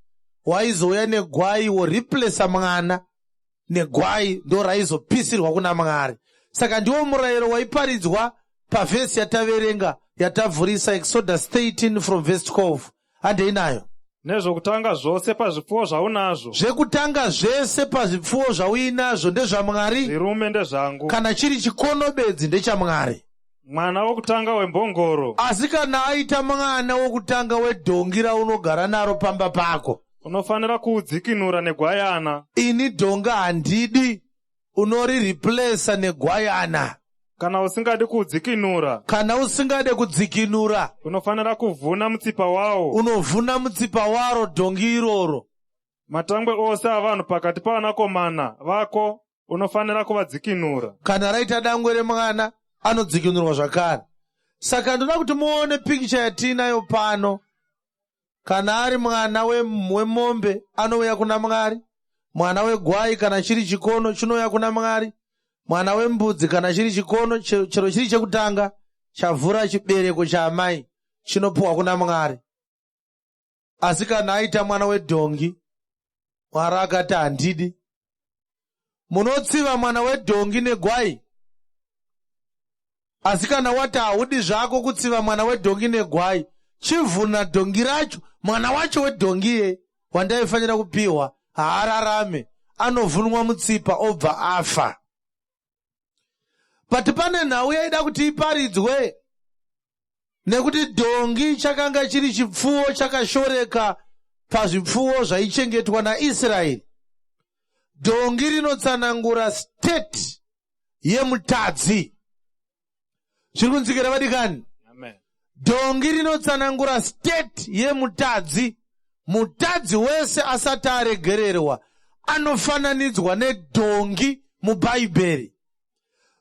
Waizouya negwai, woreplacer mwana negwai, ndo raizopisirwa kuna Mwari. Saka ndiwo murayiro waiparidzwa pavhesi yataverenga, yatavhurisa, Exodus 13 from verse 12. Handei nayo. Nezvokutanga zvose pazvipfuwo zvaunazvo, Zvekutanga zvese pazvipfuwo zvauinazvo ndezvaMwari. zvirume ndezvangu. Kana chiri chikono bedzi ndechamwari. Mwana wokutanga wembongoro, Asi kana aita mwana wokutanga wedhongi raunogara naro pamba pako, unofanira kuudzikinura negwayana. Ini dhongi handidi, unorireplacer negwayana. Kana usingadi kuudzikinura, Kana usingade kudzikinura, unofanira kuvhuna mutsipa wawo. Unovhuna mutsipa waro dhongi iroro. Matangwe ose avanhu pakati pavanakomana vako unofanira kuvadzikinura. Kana raita dangwe remwana, anodzikinurwa zvakare. Saka ndoda kuti muone pikicha yatiinayo pano. Kana ari mwana wemombe, anouya kuna Mwari. Mwana wegwai, kana chiri chikono, chinouya kuna Mwari. Mwana wembudzi, kana chiri chikono, chero chiri chekutanga chavhura chibereko chaamai, chinopiwa kuna Mwari. Asi kana aita mwana wedhongi, Mwari akati, "Handidi." Munotsiva mwana wedhongi negwai. Asi kana wati haudi zvako kutsiva mwana wedhongi negwai, chivhuna dhongi racho. Mwana wacho wedhongi ye wandaifanira kupiwa haararame, anovhunwa mutsipa obva afa. But pane nhau yaida kuti iparidzwe, nekuti dhongi chakanga chiri chipfuwo chakashoreka pazvipfuwo zvaichengetwa naIsraeri. Dhongi rinotsanangura state yemutadzi. Zviri kunzwikira, vadikani? Amen. Dhongi rinotsanangura state yemutadzi. Mutadzi wese asati aregererwa anofananidzwa nedhongi muBhaibheri.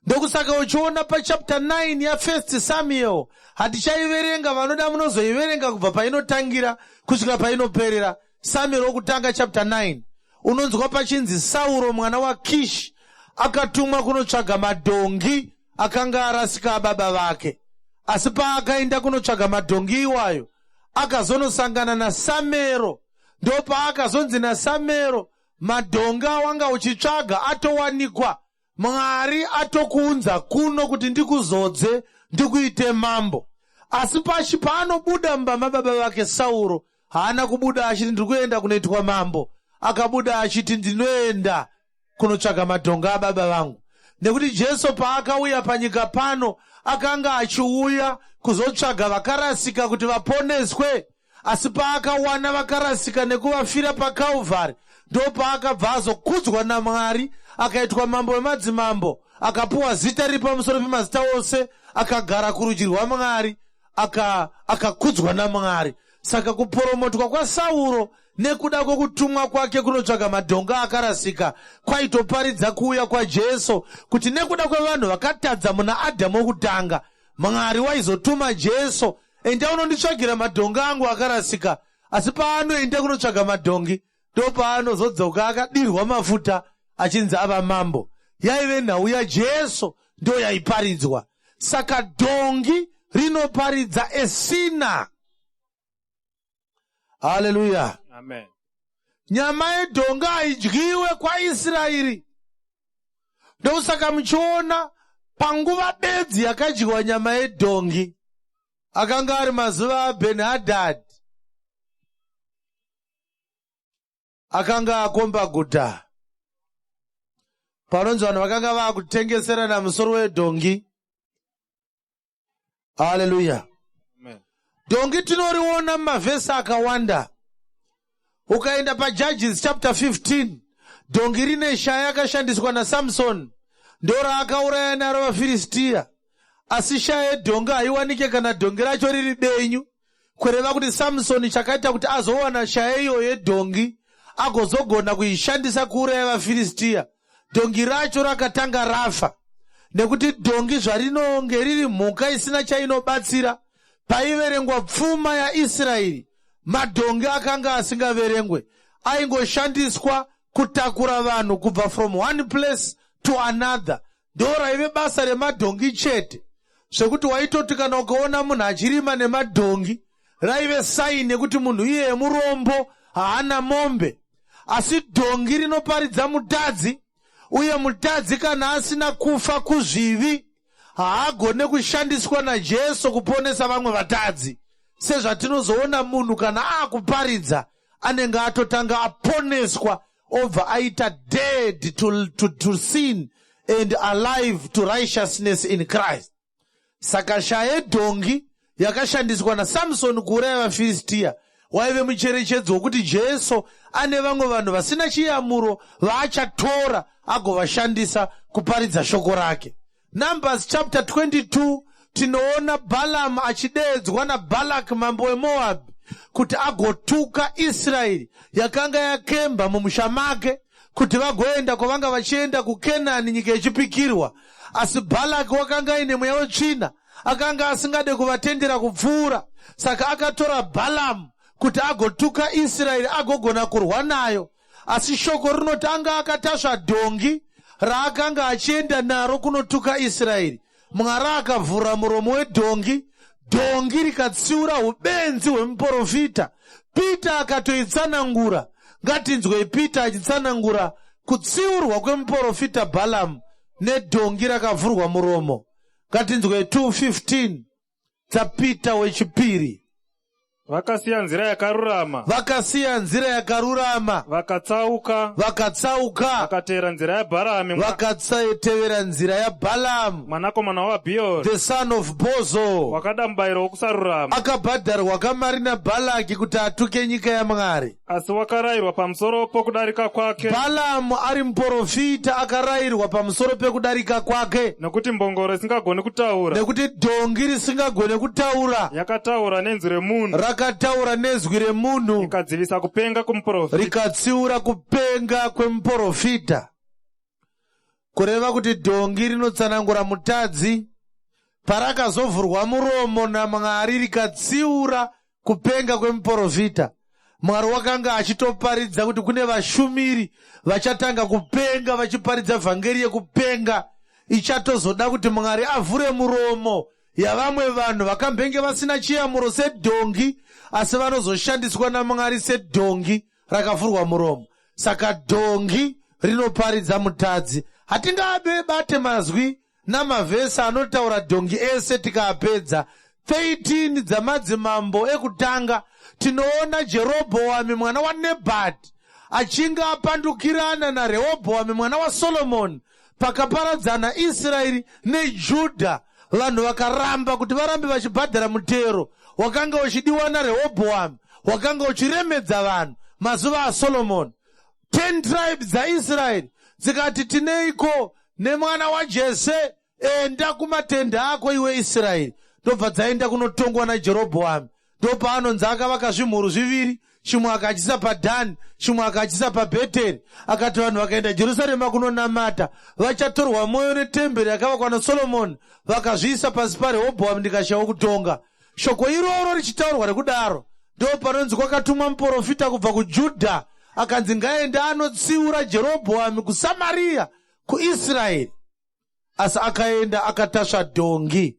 Ndokusaka uchiona pachapter 9 yaFirst Samuel. Hatichaiverenga, vanoda munozoiverenga kubva painotangira kusvika painoperera. Samuel wokutanga chapter 9, unonzwa pachinzi Sauro mwana waKishi akatumwa kunotsvaga madhongi akanga arasika ababa vake. Asi paakaenda kunotsvaga madhongi iwayo, akazonosangana naSamero. Ndopaakazonzi naSamero, "Madhongi awanga uchitsvaga atowanikwa. Mwari atokuunza kuno kuti ndikuzodze, ndikuite mambo." Asi pashi paanobuda mumba mababa vake Sauro, haana kubuda achiti, "Ndiri kuenda kunoitwa mambo." Akabuda achiti, "Ndinoenda kunotsvaga madhongi ababa vangu." Nekuti Jesu paakauya panyika pano, akanga achiuya kuzotsvaga vakarasika kuti vaponeswe. Asi paakawana vakarasika nekuvafira paKalvari, ndo paakabva azokudzwa naMwari, akaitwa mambo wemadzimambo, akapiwa zita riri pamusoro pemazita ose, akagara kurudyi rwaMwari, akakudzwa naMwari. Saka kupromotwa kwaSauro nekuda kwokutumwa kwake kunotsvaga madhonga akarasika kwaitoparidza kuuya kwaJesu, kuti nekuda kwevanhu vakatadza muna Adhamu wokutanga, Mwari waizotuma Jesu, "Enda unonditsvagira madhongi angu akarasika." Asi paanoenda kunotsvaga madhongi, ndo paanozodzoka akadirwa mafuta achinzi ava mambo. Yaive nhau yaJesu, ndo yaiparidzwa. Saka dhongi rinoparidza a sinner. Haleluya! Amen. Nyama yedhongi haidyiwe kwaIsraeri. Ndokusaka muchiona panguva bedzi yakadyiwa nyama yedhongi akanga ari mazuva aBhenihadhadhi, akanga akomba guta. Panonzi vanhu vakanga vaakutengeserana musoro wedhongi. Haleluya! Amen. Dhongi tinoriona mumavhesi akawanda. Ukaenda paJudges chapter 15, dhongi rine shaya yakashandiswa naSamson. Ndoraakauraya naro vaFiristiya. Asi shaya yedhongi haiwanike kana dhongi racho riri benyu. Kureva kuti Samsoni chakaita kuti azowana shaya iyoyo yedhongi agozogona kuishandisa kuuraya vaFiristiya, dhongi racho rakatanga rafa. Nekuti dhongi zvarinonge riri mhuka isina chainobatsira, paiverengwa pfuma yaIsraeri, madhongi akanga asingaverengwe, aingoshandiswa kutakura vanhu kubva from one place to another. Ndo raive basa remadhongi chete, zvekuti waitoti kana ukaona munhu achirima nemadhongi, raive saini yekuti munhu iyeye murombo, haana mombe. Asi dhongi rinoparidza mutadzi, uye mutadzi kana asina kufa kuzvivi haagone kushandiswa naJesu kuponesa vamwe vatadzi. Sezvatinozoona, munhu kana akuparidza anenge atotanga aponeswa, obva aita dead to sin and alive to righteousness in Christ. Saka shaya yedhongi yakashandiswa naSamsoni kuuraya vaFiristiya waive mucherechedzo wokuti Jesu ane vamwe vanhu vasina chiyamuro vaachatora agovashandisa kuparidza shoko rake. Numbers chapter 22, tinoona Balamu achideedzwa naBalaki mambo weMoabhi kuti agotuka Israeri yakanga yakemba mumusha make kuti vagoenda kwavanga vachienda kuKenani, nyika yechipikirwa. Asi Bhalaki wakanga aine mweya wetsvina, akanga asingade kuvatendera kupfuura. Saka akatora Bhalamu kuti agotuka Israeri agogona kurwa nayo. Asi shoko rinoti anga akatasva dhongi raakanga achienda naro kunotuka Israeri. Mwari akavhura muromo wedhongi, dhongi rikatsiura ubenzi hwemuprofita. Pita akatoitsanangura. Ngatinzwei Pita achitsanangura kutsiurwa kwemuprofita Bhalamu nedhongi rakavhurwa muromo. Ngatinzwei 2:15 dzaPita wechipiri. Vakasiya nzira yakarurama. Vakasiya nzira yakarurama. Vakatsauka. Vakatsauka. Vakatevera nzira yaBharami. Vakatevera nzira yaBhalamu. Mwanakomana waBhiori. The son of Bozo. Wakada mubayiro wokusarurama. Akabhadharwa kamari naBhalaki kuti atuke nyika yaMwari. Asi wakarayirwa pamusoro pokudarika kwake. Bhalamu ari muprofita akarayirwa pamusoro pekudarika kwake. Nokuti mbongoro isingagoni kutaura. Nekuti dhongi risingagone kutaura. Yakataura nenzwi remunhu. Rakataura nezwi remunhu. Rikadzivisa kupenga kumuprofita. Rikatsiura kupenga kwemuprofita. Kureva kuti dhongi rinotsanangura mutadzi. Parakazovhurwa muromo naMwari rikatsiura kupenga kwemuprofita, Mwari wakanga achitoparidza kuti kune vashumiri vachatanga kupenga vachiparidza vhangeri yekupenga, ichatozoda kuti Mwari avhure muromo yavamwe vanhu vakambenge vasina chiyamuro sedhongi, asi vanozoshandiswa naMwari sedhongi rakavhurwa muromo. Saka dhongi rinoparidza mutadzi. Hatingabe bate mazwi namavhesi anotaura dhongi ese tikaapedza. 13 dzamadzimambo ekutanga, tinoona Jerobhoami mwana waNebhati achinge apandukirana naRehobhoami mwana waSolomoni, pakaparadzana Israeri neJudha. Vanhu vakaramba kuti varambe vachibhadhara mutero wakanga uchidiwa naRehobhoami, wakanga uchiremedza vanhu mazuva aSolomoni. 10 tribes dzaIsraeri dzikati, "Tineiko nemwana waJese? Enda kumatende ako, iwe Israeri." Ndobva dzaenda kunotongwa naJerobhoami. Ndopaanonzi akavaka zvimhuru zviviri, chimwe akachisa paDhani, chimwe akachisa paBheteri. Akati vanhu vakaenda Jerusarema kunonamata vachatorwa mwoyo netemberi yakavakwa naSolomoni. Vakazviisa pasi paRehobhoami, ndikashayiwa kutonga. Shoko iroro richitaurwa rekudaro, ndo panonzi kwakatumwa muprofita kubva kuJudha, akanzi ngaende anotsiura Jerobhoami kuSamariya, kuIsraeri. Asi akaenda akatasva dhongi,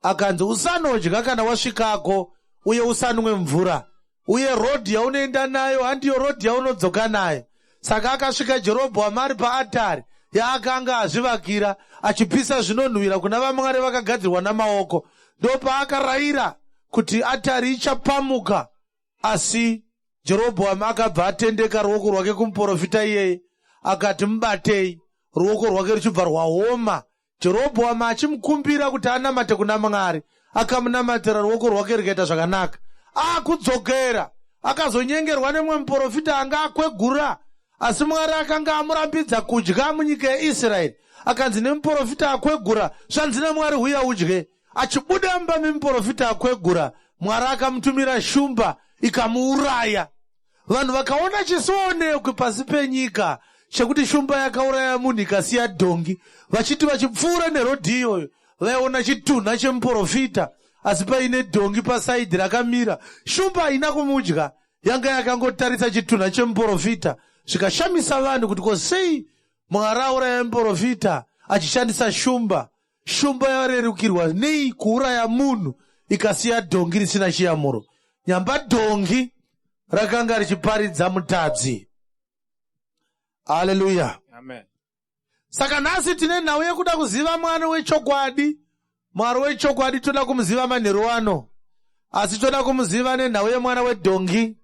akanzi, "Usanodya kana wasvikako, uye usanwe mvura, uye rodhi yaunoenda nayo handiyo rodhi yaunodzoka nayo." Saka akasvika Jerobhoamu ari paatari yaakanga azvivakira, achipisa zvinonhuhwira kuna vamwari vakagadzirwa namaoko. Ndopaakarayira kuti atari ichapamuka. Asi Jerobhoamu akabva atendeka ruoko rwake kumuprofita iyeye, akati, "Mubatei." Ruoko rwake ruchibva rwaoma. Jerobhoamu achimukumbira kuti anamate kuna Mwari, akamunamatira, ruoko rwake rikaita zvakanaka. Akudzokera, akazonyengerwa nemumwe muprofita anga akwegura, asi Mwari akanga amurambidza kudya munyika yeIsraeri. Akanzi nemuprofita akwegura, zvanzi naMwari, huya udye. Achibuda mumba memuprofita akwegura, Mwari akamutumira shumba ikamuuraya. Vanhu vakaona chisionekwi pasi penyika chekuti shumba yakauraya munhu ikasiya dhongi. Vachiti vachipfuura nerodhi iyoyo, vaiona chitunha chemuprofita, asi paine dhongi pasaidhi rakamira. Shumba haina kumudya, yanga yakangotarisa chitunha chemuprofita. Zvikashamisa vanhu kuti ko sei Mwari auraya muprofita achishandisa shumba? Shumba yarerukirwa nei kuuraya munhu ikasiya dhongi risina chiyamuro? Nyamba dhongi rakanga richiparidza mutadzi. Haleluya. Amen. Saka nhasi tine nhau yekuda kuziva Mwari wechokwadi. Mwari wechokwadi toda kumuziva manheru ano, asi toda kumuziva nenhau yemwana wedhongi.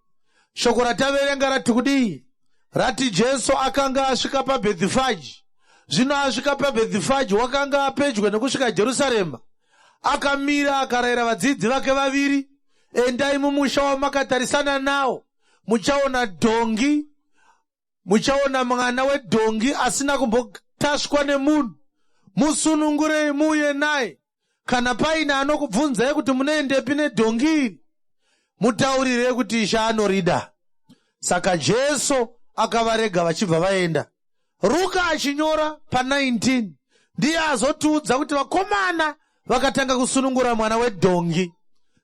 Shoko rataverenga rati kudii? Rati Jesu akanga asvika paBhethifaji. Zvino asvika paBhethifaji, wakanga apedyo nekusvika Jerusarema. Akamira akarayira vadzidzi vake vaviri, endai mumusha wamakatarisana nawo, muchaona dhongi, muchaona mwana wedhongi asina kumbotasvwa nemunhu, musunungurei muuye naye. Kana paine anokubvunzai kuti munoendepi nedhongi iri, mutaurirei kuti Ishe anorida. Saka Jesu akavarega vachibva vaenda. Ruka achinyora pa19 ndiye azotiudza kuti vakomana vakatanga kusunungura mwana wedhongi.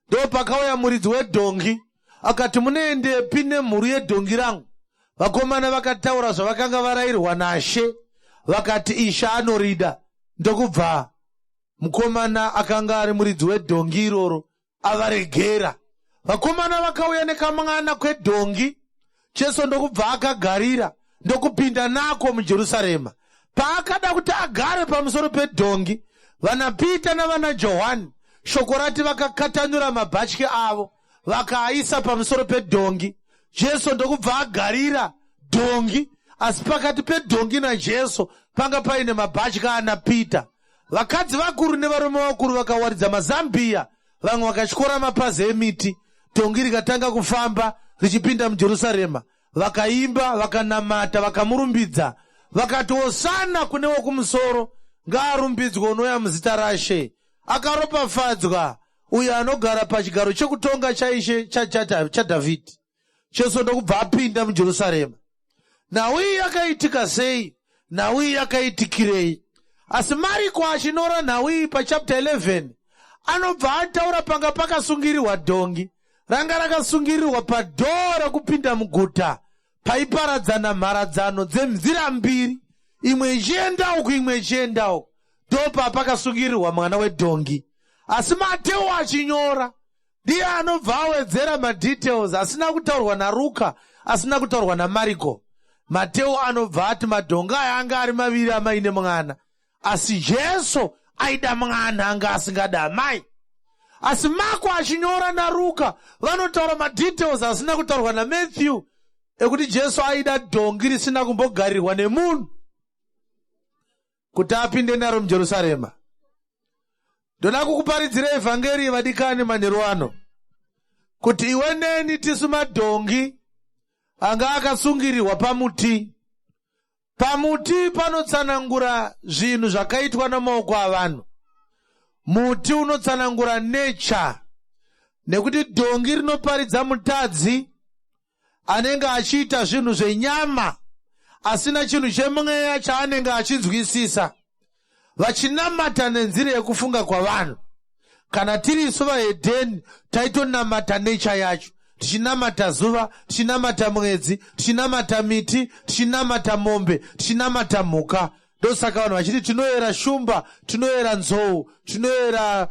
Ndopakauya muridzi wedhongi akati, munoendepi nemhuru yedhongi rangu? Vakomana vakataura zvavakanga varayirwa naShe, vakati Ishe anorida. Ndokubva mukomana akanga ari muridzi wedhongi iroro avaregera. Vakomana vakauya nekamwana kwedhongi, Jesu ndokubva akagarira, ndokupinda nako muJerusarema. Paakada kuti agare pamusoro pedhongi, vana Pita navana Johani, shoko rati vakakatanura mabhatyi avo vakaaisa pamusoro pedhongi. Jesu ndokubva agarira dhongi, asi pakati pedhongi naJesu panga paine mabhatyi ana Pita. Vakadzi vakuru nevarume vakuru vakawaridza mazambiya, vamwe vakatyora mapazi emiti. Dhongi rikatanga kufamba richipinda muJerusarema. Vakaimba, vakanamata, vakamurumbidza, vakati, Hosana kune wokumusoro, ngaarumbidzwe unouya muzita raShe. Akaropafadzwa uyo anogara pachigaro chekutonga chaIshe chaDhavhidhi. Jesu ndokubva apinda muJerusarema. Nhau iyi yakaitika sei? Nhau iyi yakaitikirei? Asi Mariko achinora nhau iyi pachapter 11 anobva ataura panga pakasungirirwa dhongi. Ranga rakasungirirwa padhoo rekupinda muguta, paiparadzana mharadzano dzenzira mbiri, imwe ichienda uku imwe ichienda uku. Ndopapakasungirirwa mwana wedhongi. Asi Mateo achinyora ndiye anobva awedzera madetails asina kutaurwa naRuka, asina kutaurwa naMariko. Mateo anobva ati madhongi aya anga ari maviri, amai nemwana, asi Jesu aida mwana, anga asingada amai. Asi Mako achinyora naRuka vanotaura madetails asina kutaurwa naMatthew, ekuti Jesu aida dhongi risina kumbogarirwa nemunhu kuti apinde naro muJerusarema. Ndoda kukuparidzira evhangeri, vadikani, manheru ano, kuti iwe neni tisu madhongi anga akasungirirwa pamuti. Pamuti panotsanangura zvinhu zvakaitwa namaoko avanhu. Muti unotsanangura nature, nekuti dhongi rinoparidza mutadzi anenge achiita zvinhu zvenyama, asina chinhu chemweya chaanenge achinzwisisa, vachinamata nenzira yekufunga kwavanhu. Kana tiri isu vahedheni, taitonamata nature yacho, tichinamata zuva, tichinamata mwedzi, tichinamata miti, tichinamata mombe, tichinamata mhuka. Ndosaka vanhu vachiti tinoyera shumba, tinoyera nzou, tinoyera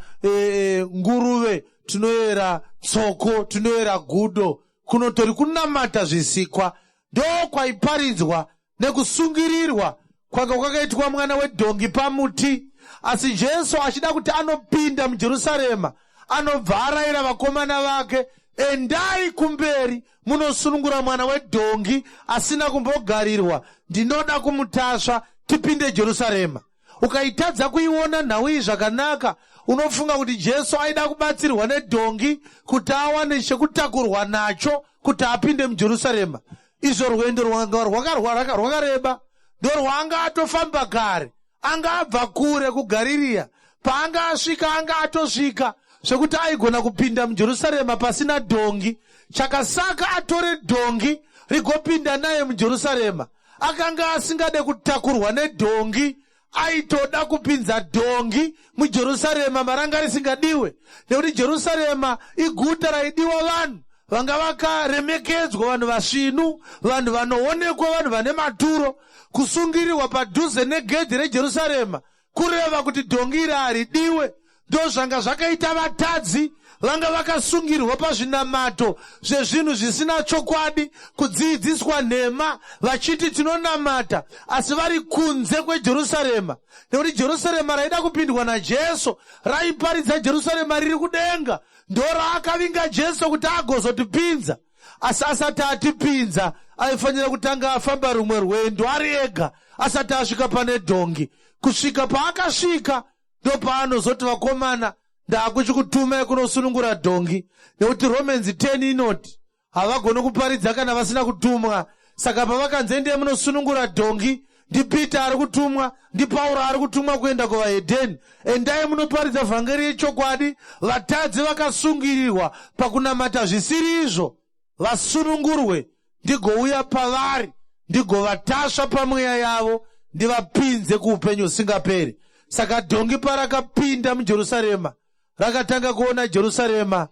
nguruve, tinoyera tsoko, tinoyera gudo. Kunotori kunamata zvisikwa. Ndokwaiparidzwa nekusungirirwa kwanga kwakaitwa mwana wedhongi pamuti. Asi Jesu achida kuti anopinda muJerusarema, anobva arayira vakomana vake, endai kumberi munosunungura mwana wedhongi asina kumbogarirwa, ndinoda kumutasva tipinde Jerusarema. Ukaitadza kuiona nhau iyi zvakanaka, unofunga kuti Jesu aida kubatsirwa nedhongi kuti awane chekutakurwa nacho kuti apinde muJerusarema. Izvo rwendo rwakareba, ndorwaanga atofamba kare. Anga abva kure kuGaririya. Paanga asvika, anga atosvika zvekuti aigona kupinda muJerusarema pasina dhongi. Chakasaka atore dhongi rigopinda naye muJerusarema. Akanga asingade kutakurwa nedhongi, aitoda kupinza dhongi muJerusarema maranga risingadiwe, nekuti Jerusarema iguta raidiwa vanhu vanga vakaremekedzwa, vanhu vasvinu, vanhu vanoonekwa, vanhu vane maturo. Kusungirirwa padhuze negedhi reJerusarema kureva kuti dhongi iri haridiwe. Ndozvanga zvakaita vatadzi vanga vakasungirwa pazvinamato zvezvinhu zvisina chokwadi, kudziidziswa nhema vachiti tinonamata, asi vari kunze kweJerusarema, nekuti Jerusarema raida kupindwa naJesu raiparidza Jerusarema riri kudenga. Ndoraakavinga Jesu kuti agozotipinza, asi asati atipinza aifanira kutanga afamba rumwe rwendo ari ega asati asvika pane dhongi. Kusvika paakasvika, ndopaanozoti, "Vakomana, ndaakuchikutumai kunosunungura dhongi," nekuti Romans 10 inoti havagoni kuparidza kana vasina kutumwa. Saka pavakanzi endei munosunungura dhongi, ndiPeter ari kutumwa, ndiPauro ari kutumwa kuenda kuvahedheni. Endai munoparidza vhangeri yechokwadi, vatadzi vakasungirirwa pakunamata zvisiri izvo vasunungurwe, ndigouya pavari, ndigovatasva pamweya yavo, ndivapinze kuupenyu husingaperi. Saka dhongi parakapinda muJerusarema, rakatanga kuona Jerusarema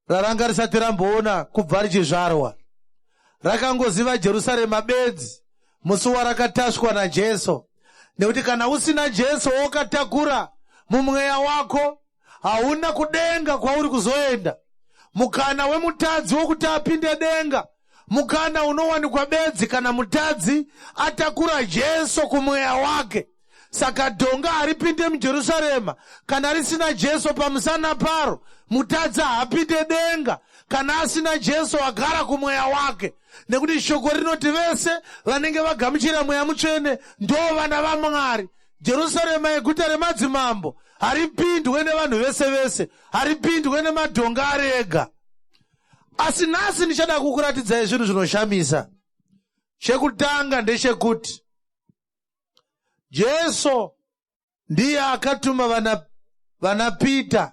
raranga risati ramboona kubva richizvarwa. Rakangoziva Jerusarema bedzi musi warakatasvwa naJesu, nekuti kana usina Jesu wakatakura mumweya wako, hauna kudenga kwauri kuzoenda. Mukana wemutadzi wokuti apinde denga mukana unowanikwa bedzi kana mutadzi atakura Jesu kumweya wake. Saka dhonga haripinde muJerusarema kana risina Jesu pamusana paro. Mutadzi haapinde denga kana asina Jesu agara kumweya wake, nekuti shoko rinoti vese vanenge vagamuchira Mweya Mutsvene ndo vana vaMwari. Jerusarema yeguta remadzimambo haripindwe nevanhu vese vese, haripindwe nemadhonga ari ega. Asi nhasi ndichada kukuratidzai zvinhu zvinoshamisa. Chekutanga ndechekuti Jesu ndiye akatuma vana Pita,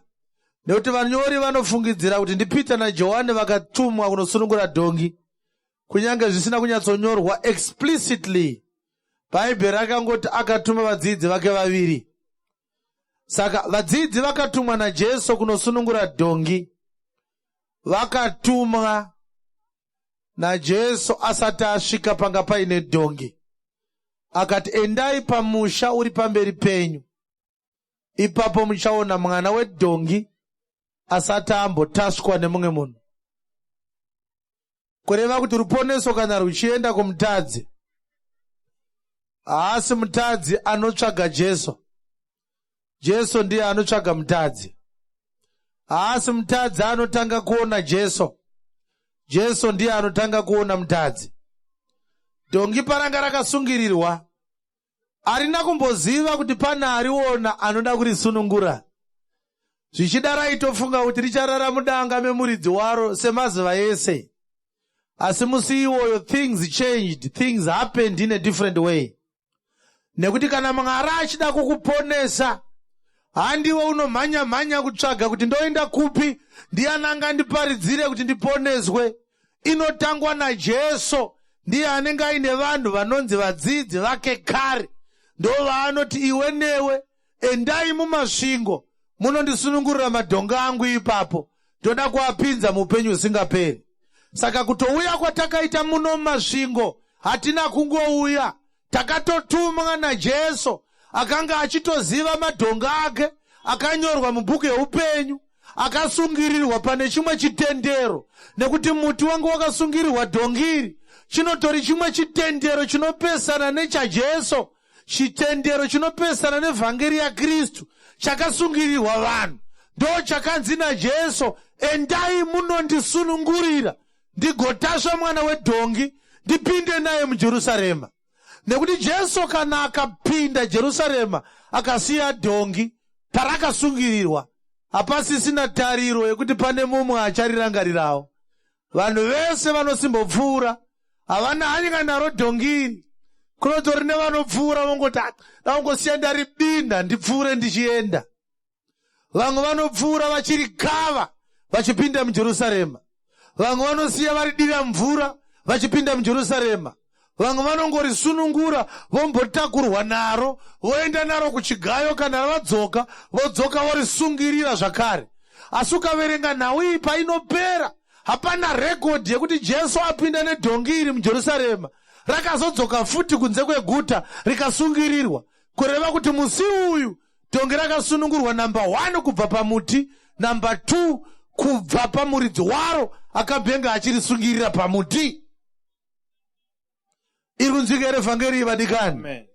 nekuti vanyori vanofungidzira kuti ndiPita naJohani vakatumwa kunosunungura dhongi, kunyange zvisina kunyatsonyorwa explicitly. Bhaibheri rakangoti akatuma vadzidzi vake vaviri. Saka vadzidzi vakatumwa naJesu kunosunungura dhongi vakatumwa naJesu asati asvika panga paine dhongi. Akati, "Endai pamusha uri pamberi penyu, ipapo muchaona mwana wedhongi asati ambotasvwa nemumwe munhu." Kureva kuti ruponeso kana ruchienda kumutadzi, haasi mutadzi anotsvaga Jesu, Jesu ndiye anotsvaga mutadzi. Haasi mutadzi anotanga kuona Jesu, Jesu ndiye anotanga kuona mutadzi. Dhongi paranga rakasungirirwa, harina kumboziva kuti pane ariona anoda kurisunungura. Zvichida raitofunga kuti richarara mudanga memuridzi waro semazuva ese. Asi musi iwoyo things changed, things happened in a different way, nekuti kana Mwari achida kukuponesa, handiwe unomhanya-mhanya kutsvaga kuti ndoenda kupi, ndiani angandiparidzire kuti ndiponeswe. Inotangwa naJesu. Ndiye anenge aine vanhu vanonzi vadzidzi vake kare, ndo vaanoti, "Iwe newe, endai muMasvingo munondisunungurira madhonga angu ipapo, ndoda kuapinza muupenyu husingaperi." Saka kutouya kwatakaita muno muMasvingo, hatina kungouya, takatotumwa naJesu akanga achitoziva madhonga ake akanyorwa mubhuku yeupenyu, akasungirirwa pane chimwe chitendero, nekuti muti wanga wakasungirirwa dhongiri chinotori chimwe chitendero chinopesana nechaJesu, chitendero chinopesana nevhangeri yaKristu chakasungirirwa vanhu. Ndo chakanzi naJesu, "Endai munondisunungurira ndigotasva mwana wedhongi, ndipinde naye muJerusarema," nekuti Jesu kana akapinda Jerusarema akasiya dhongi parakasungirirwa, hapasisina tariro yekuti pane mumwe acharirangarirawo. Vanhu vese vanosimbopfuura havana hanya naro dhongiri. Kunotori nevanopfuura vongoti ah, daungosiya ndaribinda ndipfuure ndichienda. Vamwe vanopfuura vachiri kava vachipinda muJerusarema. Vamwe vanosiya varidira mvura vachipinda muJerusarema. Vamwe vanongorisunungura vombotakurwa naro voenda naro kuchigayo, kana vadzoka vodzoka vorisungirira zvakare. Asi ukaverenga nhau iyi painopera, hapana rekodhi yekuti Jesu apinda nedhongi iri muJerusarema, rakazodzoka futi kunze kweguta rikasungirirwa. Kureva kuti musi uyu dhongi rakasunungurwa namba 1 kubva pamuti, namba 2 kubva pamuridzi waro akabhenga achirisungirira pamuti. Iri kunzwika here vhangeri iyi vadikani?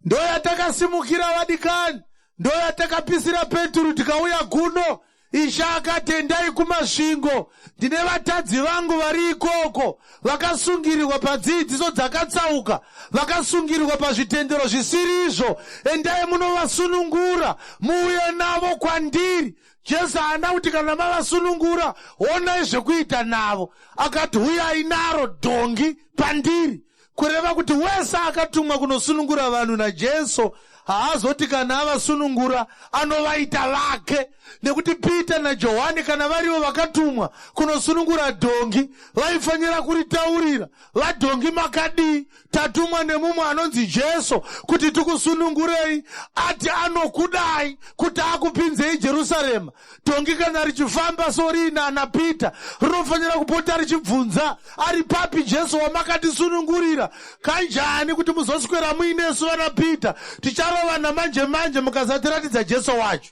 Ndo yatakasimukira vadikani, ndo yatakapisira peturu tikauya kuno. Ishe akati endai kuMasvingo, ndine vatadzi vangu vari ikoko vakasungirirwa padzidziso dzakatsauka, vakasungirirwa pazvitendero zvisiri izvo. Endai munovasunungura muuye navo kwandiri. Jesu haana kuti kana mavasunungura honai zvekuita navo. Akati huyai naro dhongi pandiri. Kureva kuti wese akatumwa kunosunungura vanhu naJesu haazoti kana avasunungura anovaita vake, nekuti Pita naJohani kana varivo vakatumwa kunosunungura dhongi vaifanira kuritaurira, vadhongi makadii, tatumwa nemumwe anonzi Jesu kuti tikusunungurei, ati anokudai kuti akupinzei Jerusarema. Dhongi kana richifamba soriina ana Pita rinofanira kupota richibvunza, ari papi Jesu wamakatisunungurira? Kanjani kuti muzoswera muinesu vana Pita? Ticharovana manje manje mukasatiratidza Jesu wacho.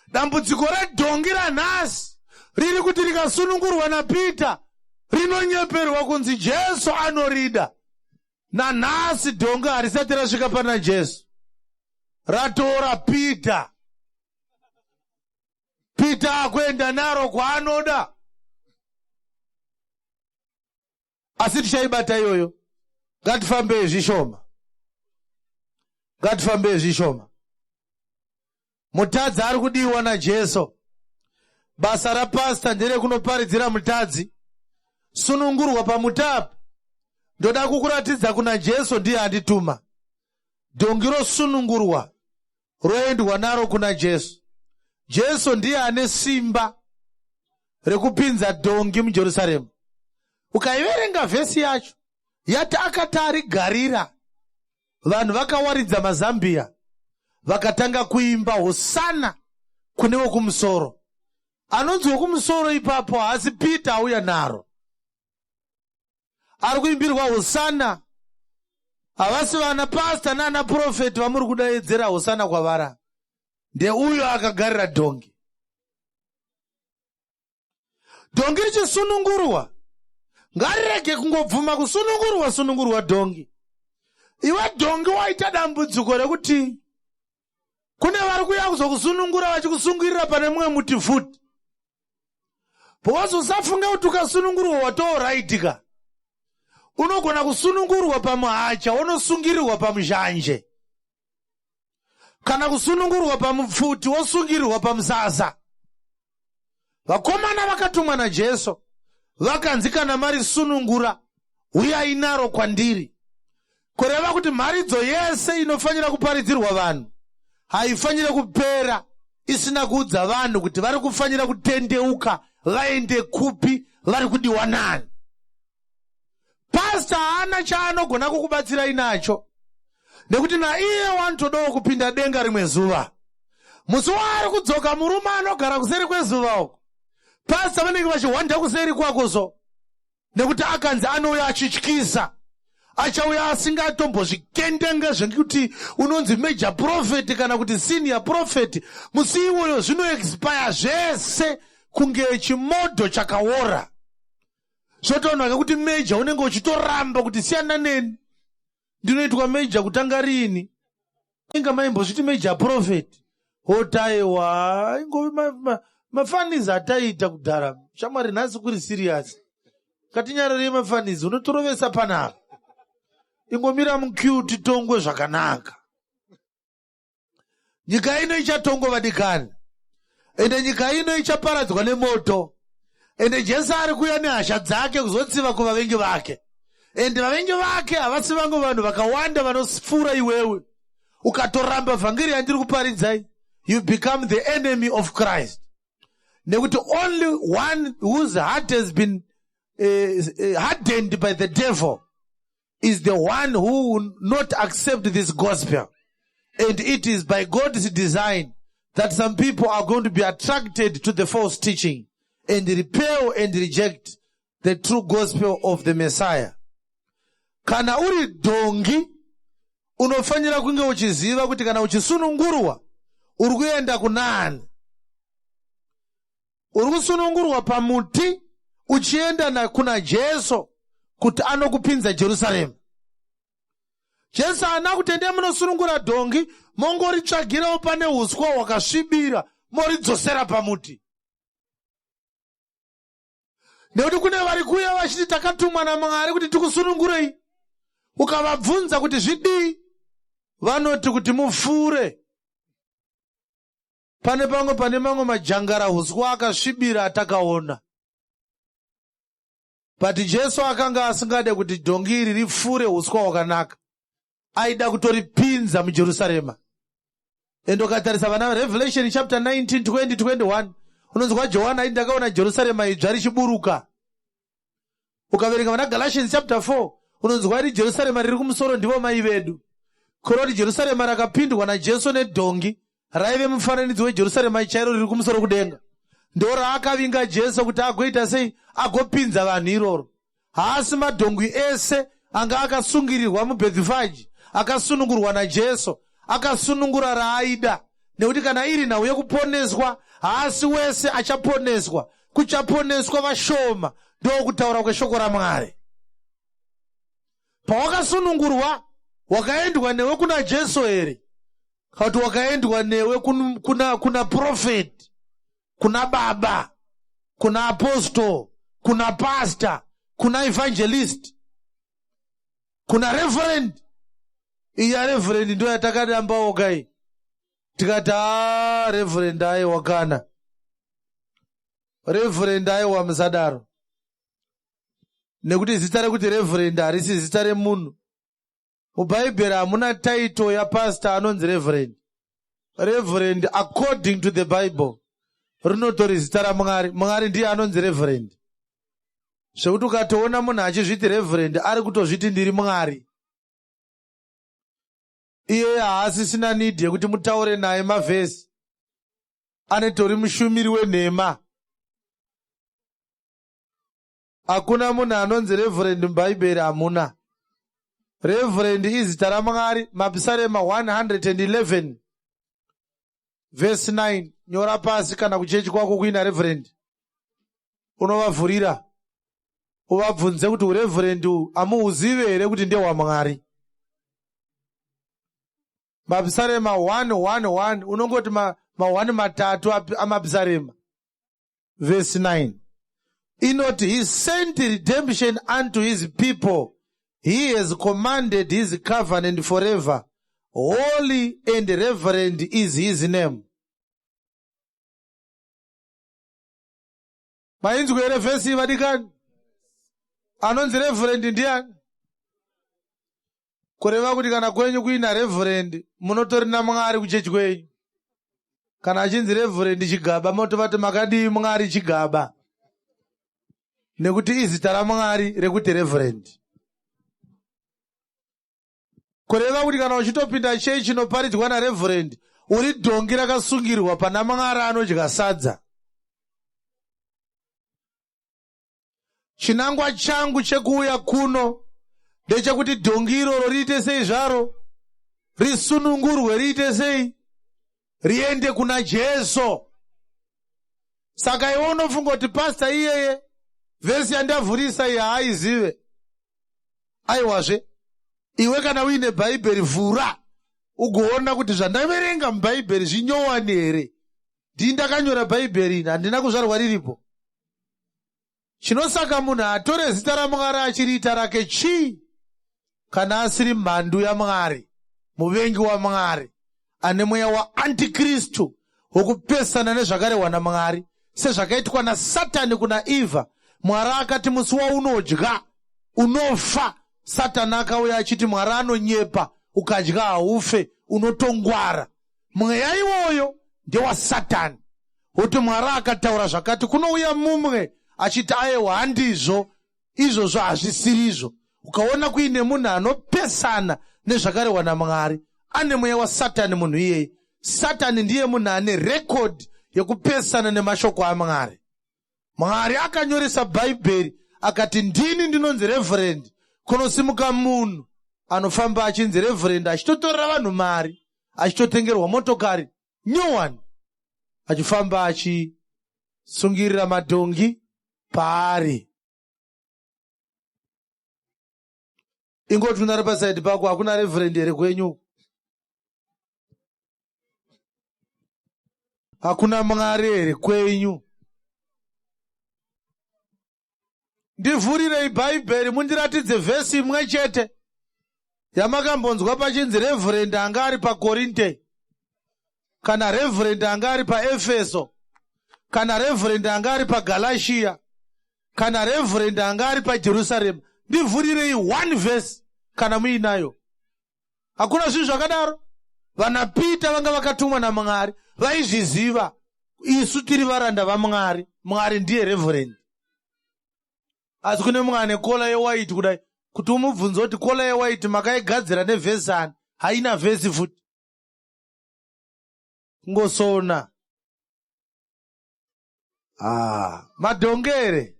Dambudziko redhongi ranhasi riri kuti rikasunungurwa naPita rinonyeperwa kunzi Jesu anorida. Nanhasi dhongi harisati rasvika pana Jesu, ratora Pita. Pita akuenda naro kwaanoda. Asi tichaibata iyoyo. Ngatifambei zvishoma, ngatifambei zvishoma. Mutadzi ari kudiwa naJesu. Basa rapasta nderekunoparidzira mutadzi. Sunungurwa pamutapu. Ndoda kukuratidza kuna Jesu, ndiye andituma. Dhongi rosunungurwa roendwa naro kuna Jesu. Jesu ndiye ane simba rekupinza dhongi muJerusarema. Ukaiverenga vhesi yacho yati akati arigarira, vanhu vakawaridza mazambiya vakatanga kuimba hosana kune wekumusoro. Anonzi wekumusoro ipapo haasi Peter auya naro. Ari kuimbirwa hosana havasi vana pasta nana profeti vamuri kudaedzera hosana kwavara, ndeuyo akagarira dhongi. Dhongi richisunungurwa ngarirege kungobvuma kusunungurwa sunungurwa dhongi. Iwe dhongi waita dambudziko rekuti kune vari kuuya kuzokusunungura vachikusungirira pane mumwe muti futi, because usafunge kuti ukasunungurwa watooraidika. Unogona kusunungurwa pamuhacha wonosungirirwa pamuzhanje, kana kusunungurwa pamupfuti wosungirirwa pamusasa. Vakomana vakatumwa naJesu vakanzi kana marisunungura uyai naro kwandiri. Kureva kuti mharidzo yese inofanira kuparidzirwa vanhu haifanire kupera isina kuudza vanhu kuti vari kufanira kutendeuka vaende kupi, vari kudiwa nani. Pasta haana chaanogona kukubatsirai nacho, nekuti naiye wanotodawo kupinda denga rimwe zuva. Musi waari kudzoka murume anogara kuseri kwezuva uko, pasta vanenge vachihwanda kuseri kwako so, nekuti akanzi anouya achityisa, achauya asingatombozvikendenge zvekuti unonzi major prophet kana kuti senior prophet. Musi iwoyo zvinoexpire zvese kunge chimodho chakaora. Zvotoonaka kuti major unenge uchitoramba kuti siyana neni, ndinoitwa major kutanga riini? Inga maimbozviti major prophet. Hotaiwa ingove mafanizi ataiita kudhara. Shamwari, nhasi kuri serious, ngatinyararei mafanizi, unotorovesa panapa. Ingomira muq titongwe zvakanaka. Nyika ino ichatongwa vadikani, ende nyika ino ichaparadzwa nemoto, ende Jesu ari kuuya nehasha dzake kuzotsiva kuvavengi vake. And vavengi vake havasi vamwe vanhu vakawanda vanopfuura iwewe. Ukatoramba vhangeri yandiri kuparidzai, you become the enemy of Christ, nekuti only one whose heart has been hardened by the devil is the one who will not accept this gospel. And it is by God's design that some people are going to be attracted to the false teaching and repel and reject the true gospel of the Messiah. Kana uri dhongi, unofanira kunge uchiziva kuti kana uchisunungurwa, uri kuenda kunani. Uri kusunungurwa pamuti uchienda kuna Jesu kuti anokupinza Jerusarema. Jesu haana kuti endai munosunungura dhongi, mongoritsvagirawo pane uswa hwakasvibira, moridzosera pamuti, nekuti kune vari kuuya vachiti takatumwa naMwari kuti tikusunungurei. Ukavabvunza kuti zvidii, vanoti kuti mupfuure pane pamwe pane mamwe majangara uswa akasvibira atakaona. But Jesu akanga asingade kuti dhongi iri ripfuure uswa hwakanaka, aida kutoripinza muJerusarema. And ukatarisa vana Revelation chapter 19, 20, 21, unonzwa Johana aiti, "Ndakaona Jerusarema idzva richiburuka." Ukaverenga vana Galatians chapter 4, unonzwa iri Jerusarema riri kumusoro ndivo mai vedu. Kureva kuti Jerusarema rakapindwa naJesu nedhongi raive mufananidzo weJerusarema chairo riri kumusoro kudenga. Ndo raakavinga Jesu kuti agoita sei? Agopinza vanhu iroro. Haasi madhongi ese anga akasungirirwa muBhethifage akasunungurwa naJesu. Akasunungura raaida, nekuti kana iri nhau yekuponeswa, haasi wese achaponeswa, kuchaponeswa vashoma. Ndokutaura kweshoko raMwari. Pawakasunungurwa, wakaendwa newe kuna Jesu here, kana kuti wakaendwa newe kuna prophet, kuna baba, kuna apostle, kuna pastor, kuna evangelist, kuna reverend? Iya reverend ndo yatakadambawo kai, tikati, "A, reverend, aiwa kana reverend, aiwa, musadaro," nekuti zita rekuti reverend harisi zita remunhu. Mubhaibheri hamuna title yapastor anonzi reverend. Reverend, according to the Bible, rinotori zita raMwari. Mwari ndiye anonzi reverend, zvekuti ukatoona munhu achizviti reverend, ari kutozviti ndiri Mwari. Iyeye haasisina need yekuti mutaure naye mavhesi, anetori mushumiri wenhema. Hakuna munhu anonzi reverend mubhaibheri, hamuna. Reverend izita raMwari. Mapisarema 111 vhesi 9, nyora pasi. Kana kuchechi kwako kuina reverend, unovavhurira uvabvunze kuti ureverend hamuhuzive here kuti ndehwaMwari. Mapisarema 111, unongoti ma1 matatu amapisarema, vhesi 9 inoti, "He sent redemption unto his people. He has commanded his covenant forever. Holy and reverend is his name." Mainzwi here vhesi, vadikani? Anonzi reverend ndiani? Kureva kuti kana kwenyu kuina reverend, munotori naMwari kuchechi kwenyu. Kana achinzi Reverend Chigaba, motovati, "Makadii, Mwari Chigaba?" Nekuti izita raMwari rekuti reverend. Kureva kuti kana uchitopinda chechi inoparidzwa nareverend, uri dhongi rakasungirwa pana Mwari anodya sadza. Chinangwa changu chekuuya kuno ndechekuti dhongi iroro riite sei zvaro, risunungurwe, riite sei, riende kuna Jesu. Saka iwe unofunga kuti pastor iyeye vhesi yandavhurisa iyi haaizive? Aiwazve, iwe kana uine Bhaibheri, vhura ugoona kuti zvandaverenga mubhaibheri zvinyowani here. Ndii ndakanyora Bhaibheri ini, handina kuzvarwa riripo. Chinosaka munhu atore zita raMwari achiriita rake chii, kana asiri mhandu yaMwari, muvengi waMwari, ane mweya waantikristu wokupesana nezvakarehwa naMwari, sezvakaitwa naSatani kuna Evha? Mwari akati, "Musi waunodya unofa." Satani akauya achiti Mwari anonyepa, ukadya haufe, unotongwara. Mweya iwoyo ndewaSatani. Woti Mwari akataura zvakati, kunouya mumwe achiti ayewa handizvo, izvozvo hazvisirizvo. Ukaona kuine munhu anopesana nezvakarehwa naMwari, ane mweya waSatani munhu iyeye. Satani ndiye munhu ane rekodhi yekupesana nemashoko aMwari. Mwari akanyoresa Bhaibheri akati ndini ndinonzi reverend, kunosimuka munhu anofamba achinzi reverend achitotorera vanhu mari, achitotengerwa motokari new one, achifamba achisungirira madhongi paari. Ingoti unari pasaidi pako, hakuna reverend here kwenyu? Hakuna Mwari here kwenyu? Ndivhurirei Bhaibheri mundiratidze vhesi imwe chete yamakambonzwa pachinzi reverend anga ari paKorinte, kana reverend anga ari paEfeso, kana reverend anga ari paGalashiya, kana reverend anga ari paJerusarema. Ndivhurirei one verse kana muinayo. Hakuna zvinhu zvakadaro. Vana Peter vanga vakatumwa naMwari vaizviziva. Isu tiri varanda vaMwari, Mwari ndiye reverend. Asi kune mumwe ane kola yewaiti kudai, kuti umubvunze kuti kola yewaiti makaigadzira nevhesi ani, haina vhesi futi. Kungosona. Ah, madhongi here?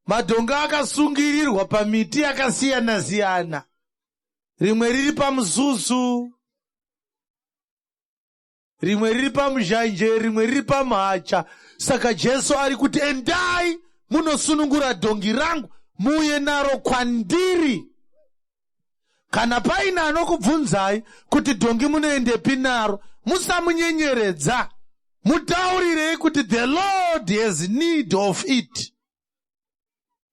Madhongi akasungirirwa pamiti yakasiyana siyana. Rimwe riri pamususu, rimwe riri pamuzhanje, rimwe riri pamuhacha. Saka Jesu ari kuti endai munosunungura dhongi rangu muuye naro kwandiri. Kana paine anokubvunzai kuti dhongi munoendepi naro, musamunyenyeredza. Mutaurirei kuti the Lord has need of it.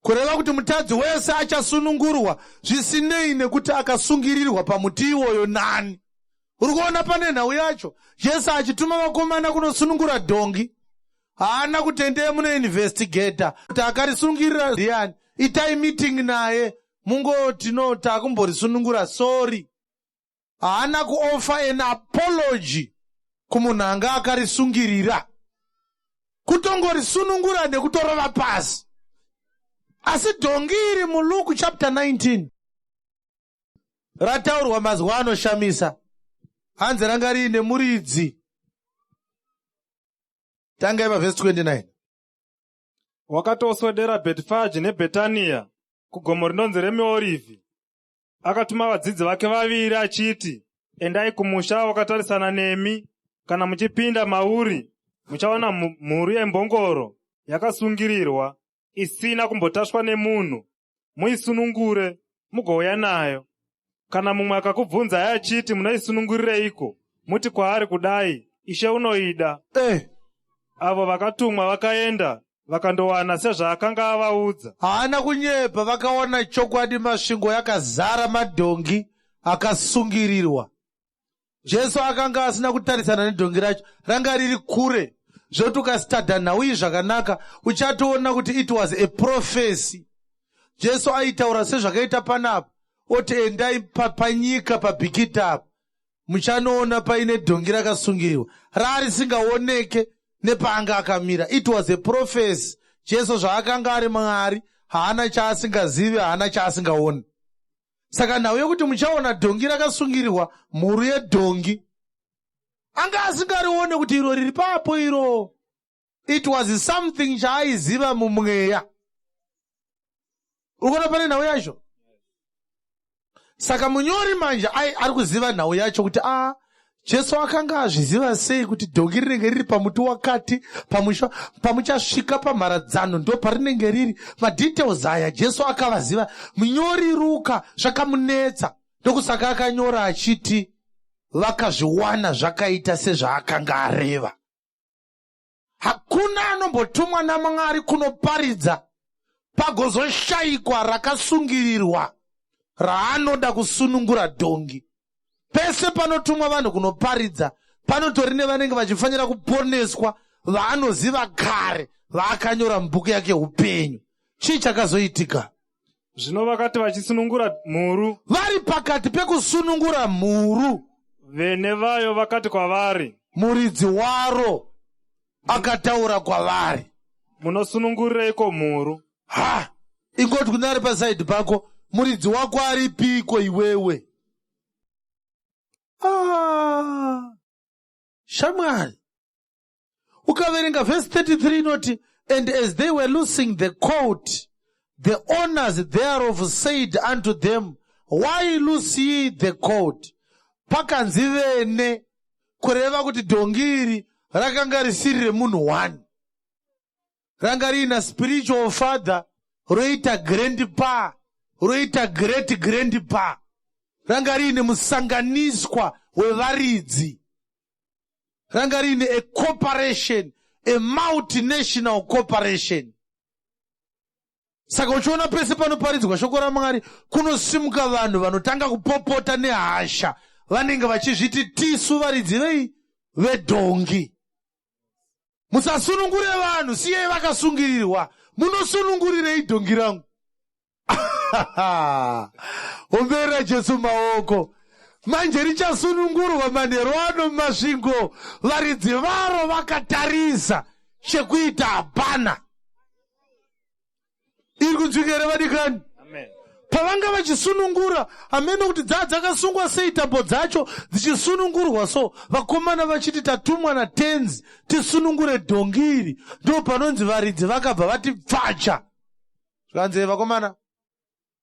Kureva kuti mutadzi wese achasunungurwa zvisinei nekuti akasungirirwa pamuti iwoyo nani. Uri kuona pane nhau yacho? Jesu achituma vakomana kunosunungura dhongi, haana kuti endei munoinvestigata kuti akarisungirira ndiani. Itai meeting naye mungoti no, takumborisunungura, sorry. Haana kuoffer an apology kumunhu anga akarisungirira. Kutongorisunungura nekutorova pasi. Asi dhongi iri muLuke chapter 19 rataurwa mazwi anoshamisa. Hanzi ranga riine muridzi. Tangai pavhesi 29. Wakatoswedera Bhetifage neBhetania kugomo rinonzi reMiorivhi. Akatuma vadzidzi vake vaviri achiti, endai kumusha wakatarisana nemi, kana muchipinda mauri muchaona mhuru yembongoro yakasungirirwa isina kumbotasvwa nemunhu. Muisunungure mugouya nayo. Kana mumwe akakubvunzai achiti munoisunungurireiko, muti kwaari kudai, Ishe unoida. Avo vakatumwa vakaenda vakandowana sezvaakanga avaudza. Haana kunyepa, vakawana chokwadi, masvingo yakazara madhongi akasungirirwa. Jesu akanga asina kutarisana nedhongi racho, ranga riri kure. Zvekuti ukastadha nhau iyi zvakanaka, uchatoona kuti it was a prophecy. Jesu aitaura sezvakaita panapa, oti endai panyika pabhikita apa, muchanoona paine dhongi rakasungirirwa, raarisingaoneke nepaanga akamira. It was a prophecy. Jesu zvaakanga ari Mwari, haana chaasingazivi, haana chaasingaoni. Saka nhau yekuti muchaona dhongi rakasungirirwa, mhuru yedhongi, anga asingarione kuti iro riri papo iro. It was something chaaiziva mumweya. Uri kuona pane nhau yacho? Saka munyori manje ari kuziva nhau yacho kuti Jesu akanga azviziva sei kuti dhongi rinenge riri pamuti wakati, pamuchasvika pamharadzano ndo parinenge riri. Madetails aya Jesu akavaziva. Munyori Ruka zvakamunetsa, ndokusaka akanyora achiti vakazviwana zvakaita sezvaakanga areva. Hakuna anombotumwa naMwari kunoparidza pagozoshayikwa rakasungirirwa raanoda kusunungura dhongi. Pese panotumwa vanhu kunoparidza, panotori nevanenge vachifanira kuponeswa vaanoziva kare, vaakanyora mubhuku yake upenyu. Chii chakazoitika? Zvino vakati vachisunungura mhuru, Vari pakati pekusunungura mhuru, vene vayo vakati kwavari, muridzi waro akataura kwavari, Munosunungurireiko mhuru? Ha, ingoti kune ari pasaidhi pako, muridzi wako aripiko iwewe? Ah, shamwari, ukaverenga vhesi 33 inoti, "And as they were loosing the colt, the owners thereof said unto them, Why loose ye the colt?" Pakanzi vene, kureva kuti dhongi iri rakanga risiri remunhu one, ranga riina spiritual father, roita grandpa, roita great grandpa. Ranga riine musanganiswa wevaridzi, ranga riine a corporation, a multinational corporation. Saka uchiona pese panoparidzwa shoko raMwari, kunosimuka vanhu vanotanga kupopota nehasha, vanenge vachizviti tisu varidzi vei vedhongi. Musasunungure vanhu, siyei vakasungirirwa. Munosunungurirei dhongi rangu? Omberera Jesu maoko. Manje richasunungurwa manheru ano muMasvingo, varidzi varo vakatarisa, chekuita hapana. Iri kunzwika here, vadikani? Amen. Pavanga vachisunungura, hamene kuti dzaa dzakasungwa sei tambo dzacho dzichisunungurwa, so vakomana vachiti, "Tatumwa natenzi tisunungure dhongi iri." Ndo panonzi varidzi vakabva vati pfacha, zvikanzi, "Vakomana,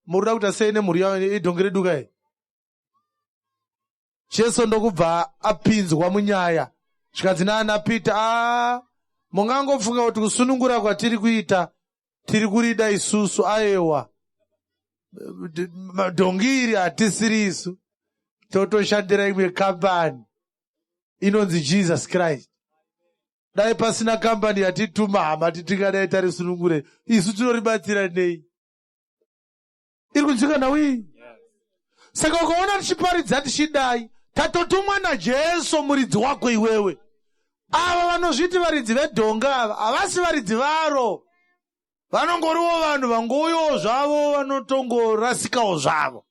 muri kuda kuita sei nemhuri yavo, idhongi redu kai?" Jesu ndokubva apinzwa munyaya, zvikanzi naana Peter, "A, mungangofunga kuti kusunungura kwatiri kuita tiri kurida isusu. Aewa, dhongi iri hatisiri isu, totoshandira imwe kambani inonzi Jesus Christ. Dai pasina kambani yatituma, hama, titingadai tarisunungure isu, tinoribatsira nei?" Iri kunzwika nawii? Saka ukaona tichiparidza tichidai, tatotumwa naJesu, muridzi wako iwewe. Ava vanozviti varidzi vedhonga ava havasi varidzi varo, vanongoriwo vanhu vangouyawo zvavo, vanotongorasikawo zvavo.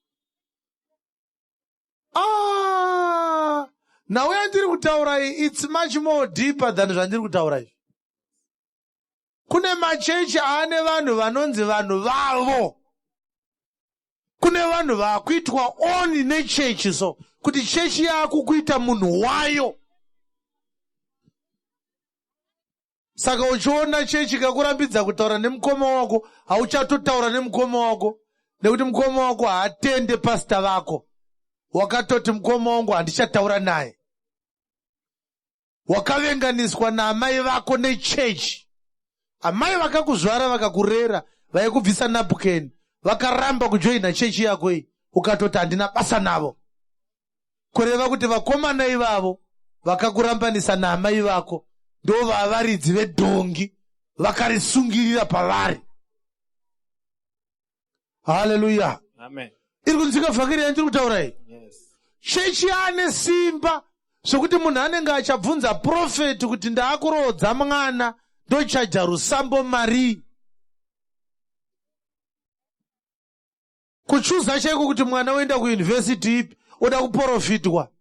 Ah, nhau yandiri kutaura iyi, it's much more deeper than zvandiri kutaura izvi. Kune machechi aane vanhu vanonzi vanhu vavo, kune vanhu vaakuitwa own nechechi, so kuti chechi yaakukuita munhu wayo. Saka uchiona chechi kakurambidza kutaura nemukoma wako, hauchatotaura nemukoma wako, nekuti mukoma wako haatende pastor vako. Wakatoti, "Mukoma wangu handichataura naye." Wakavenganiswa naamai vako nechechi. Amai vakakuzvara, vakakurera, vaikubvisa napukeni, vakaramba kujoina chechi yako iyi, ukatoti handina basa navo. Kureva kuti vakomana ivavo vakakurambanisa naamai vako ndo vavaridzi vedhongi, vakarisungirira pavari. Haleluya! Amen. Iri kunzwika vhangeri yandiri kutaura iyi? Yes. Chechi ane simba zvokuti munhu anenge achabvunza prophet kuti, "Ndaakuroodza mwana, ndochaja rusambo marii?" Kuchuza chaiko kuti mwana oenda kuyunivhesiti ipi, oda kuprofitwa.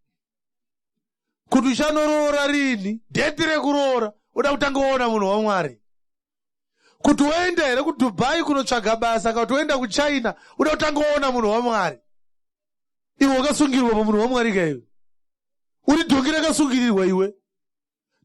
Kuti uchanoroora rini, date rekuroora, oda kutanga waona munhu waMwari. Kuti woenda here kuDubai kunotsvaga basa, kana kuti woenda kuChina, uda kutanga waona munhu waMwari. Iwe wakasungirwa pamunhu waMwari kaiwe, uri dhongi rakasungirirwa iwe.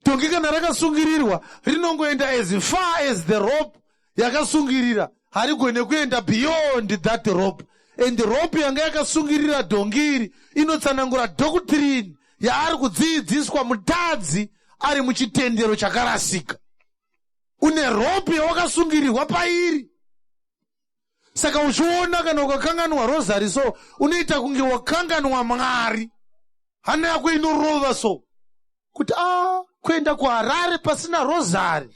Dhongi kana rakasungirirwa rinongoenda as far as the rope yakasungirira, harigone kuenda beyond that rope. And rope yanga yakasungirira dhongi iri inotsanangura doctrine yaari kudzidziswa mutadzi ari muchitendero chakarasika. Une rope yawakasungirirwa pairi. Saka uchiona kana ukakanganwa rosary, so unoita kunge wakanganwa Mwari. Hana yako inorova so kuti a kuenda kuHarare pasina rosary.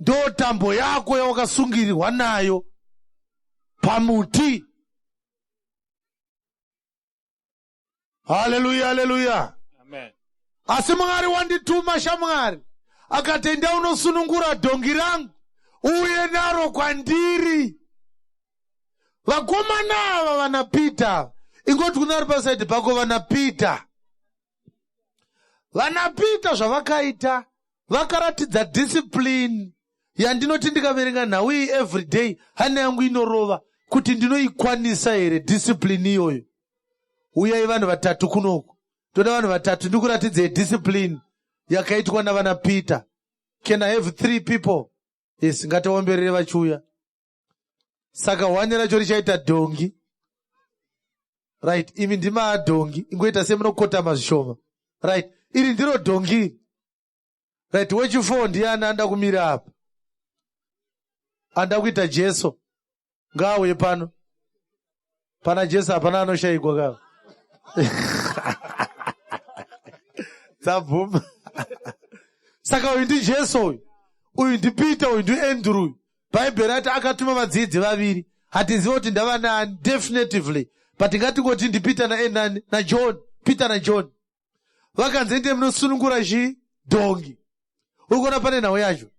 Ndo tambo yako yawakasungirirwa nayo pamuti. Haleluya, haleluya! Amen. Asi Mwari wandituma, shamwari, akati, "Enda unosunungura dhongi rangu, uye naro kwandiri." Vakomana ava vana Peter, ingoti kuna ari pasaidi pako vana Peter. Vana Peter zvavakaita vakaratidza discipline yandinoti ndikaverenga nhau iyi everyday hana yangu inorova kuti ndinoikwanisa here discipline iyoyo. Uyai vanhu vatatu kunoku, toda vanhu vatatu ndikuratidzei discipline yakaitwa navana Peter. Can I have 3 people? Yes, ngatiomberere vachiuya. Saka hwani racho richaita dhongi. Right, imi ndima dhongi, ingoita semunokotama zvishoma. Right, iri ndiro dhongi. Right, wechi4 ndiani anda kumira apa? Anda kuita Jesu. Ngaauye pano. Pana Jesu hapana anoshayikwa kava. Dzabvuma. Saka uyu ndiJesu uyu. Uyu ndiPeter, uyu ndiAndrew. Bhaibheri rati akatuma vadzidzi vaviri. Hatizivi kuti ndavanani definitively. But ngatingoti ndiPeter naNani naJohn. Peter naJohn. Vakanzi ende munosunungura chi dhongi. Uri kuona pane nhau yacho.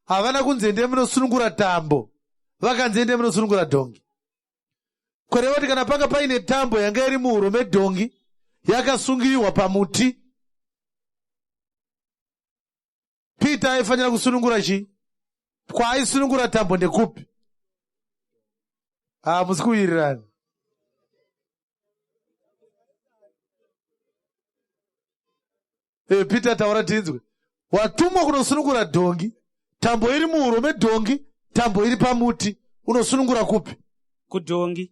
Havana kunzi ende munosunungura tambo. Vakanzi ende munosunungura dhongi. Kureva kuti kana panga paine tambo yanga iri muhuro medhongi yakasungirirwa pamuti, Peter aifanira kusunungura chi? Kwaaisunungura tambo ndekupi? Ah, musi kuwirirana. Peter taura tinzwe. Watumwa kunosunungura dhongi, tambo iri muhuro medhongi, tambo iri pamuti, unosunungura kupi? Kudhongi.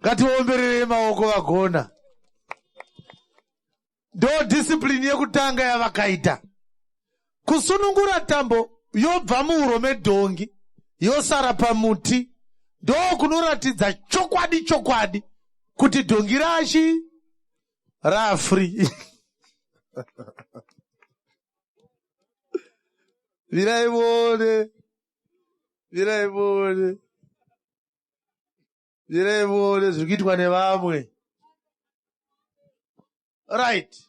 Ngatiombererei maoko vagona. Ndo discipline yekutanga yavakaita. Kusunungura tambo yobva muhuro medhongi yosara pamuti, ndo kunoratidza chokwadi chokwadi kuti dhongi rachi rafree. Virai muone, virai muone, virai muone zviri kuitwa nevamwe. Right.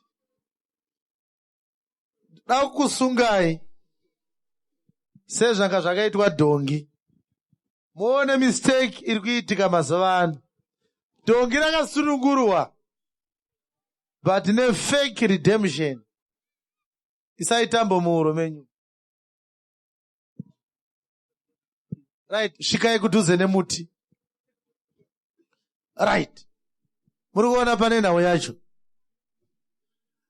Da kukusungai sezvanga zvakaitwa dhongi. Muone mistake iri kuitika mazuva ano. Dhongi rakasunungurwa but ne fake redemption. Isai tambo muhuro menyu. Right, svikai kudhuze nemuti. Right. Muri kuona pane nhau yacho.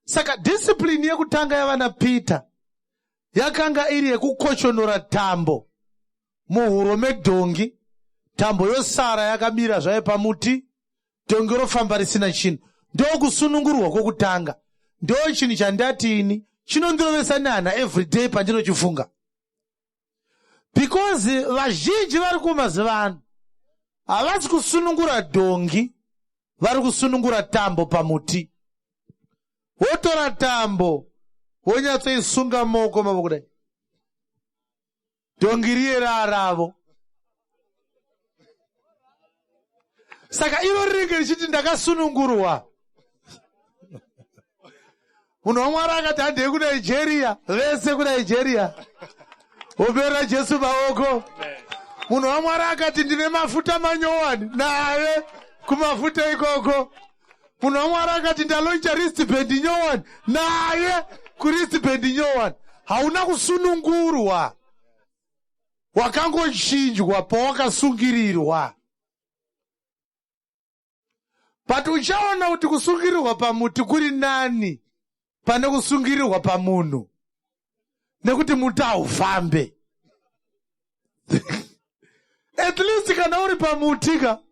Saka discipline yekutanga yavana Peter yakanga iri yekukochonora tambo muhuro medhongi, tambo yosara yakamira zvayo pamuti, dhongi rofamba risina chinhu. Ndokusunungurwa kwokutanga. Ndo chinhu chandati ini chinondirovesa nehana everyday pandinochifunga. Because vazhinji vari kumazuva ano havasi kusunungura dhongi, vari kusunungura tambo pamuti. Wotora tambo wonyatsoisunga mumaoko mavo kudai, dhongi riye raaravo. Saka iro rinenge richiti ndakasunungurwa. Munhu waMwari akati handei kuNigeria, vese kuNigeria, operera Jesu maoko. Munhu waMwari akati ndine mafuta manyowani, naye kumafuta ikoko. Munhu waMwari akati ndaloncha wristband nyowani, naye kuwristband nyowani. Hauna kusunungurwa, wakangochinjwa pawakasungirirwa. But uchaona kuti kusungirirwa pamuti kuri nani pane kusungirirwa pamunhu, nekuti muti haufambe. At least kana uri pamuti ka,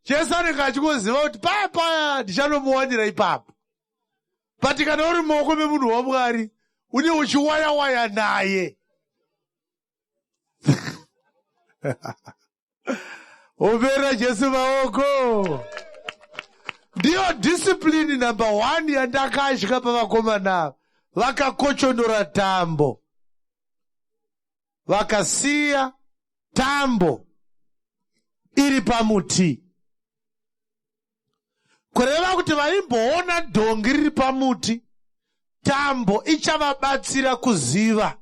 Jesu anenge achingoziva kuti paya paya ndichanomuwanira ipapo. But kana uri mumaoko memunhu waMwari, une uchiwaya waya naye. Ombera Jesu maoko. Ndiyo discipline number 1 yandakatya pavakomana. Vakakochonora tambo, vakasiya tambo iri pamuti. Kureva kuti vaimboona dhongi riri pamuti, tambo ichavabatsira kuziva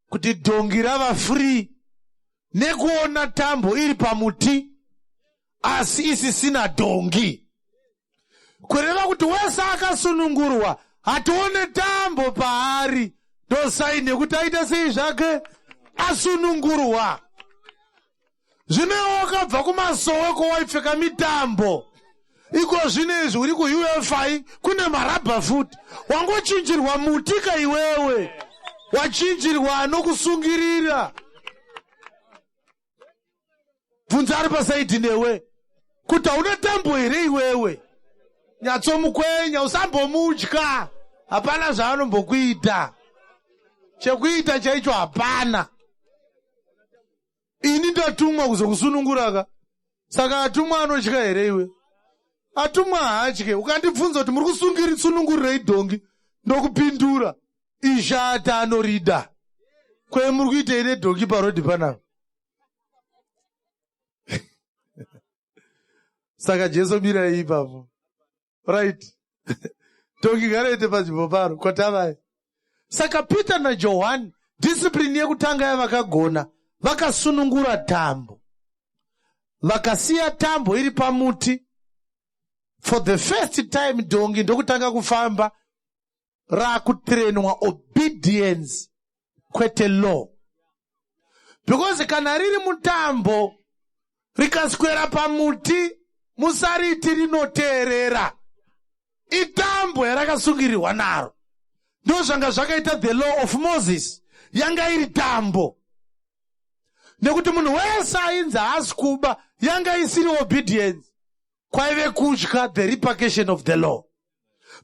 kuti dhongi rava free nekuona tambo iri pamuti. Asi isisina dhongi. Kureva kuti wese akasunungurwa hatione tambo paari, ndosaini yekuti aita sei zvake, asunungurwa. Zvino iwe wakabva kumasowe kowaipfeka mitambo, iko zvino izvi uri kuUFI kune marabha futi, wangochinjirwa muti ka iwewe, wachinjirwa anokusungirira. Bvunza ari pasaidhi newe kuti hauna tambo here iwewe. Nyatsomukwenya, usambomutya, hapana zvaanombokuita, chekuita chaicho hapana. Ini ndatumwa kuzokusunungura ka, saka atumwa anotya here iwe? Atumwa haatye. Ukandibvunza kuti muri kusunungurirei dhongi, ndokupindura ishata anorida. Kwe muri kuitei nedhongi parodhi panapa? Saka Jesu mirai ipapo, right? Dhongi ngariite panzvimbo paro kwatavai. Saka Peter naJohani, discipline yekutanga yavakagona, vakasunungura tambo, vakasiya tambo iri pamuti. For the first time dhongi ndokutanga kufamba, rakutrainwa obedience kwete law, because kana riri mutambo rikaswera pamuti, musariti rinoteerera, itambo yarakasungirirwa naro. Ndo zvanga zvakaita the law of Moses, yanga iri tambo, nekuti munhu wese ainzi haasi kuba, yanga isiri obedience, kwaive kutya the repercussion of the law.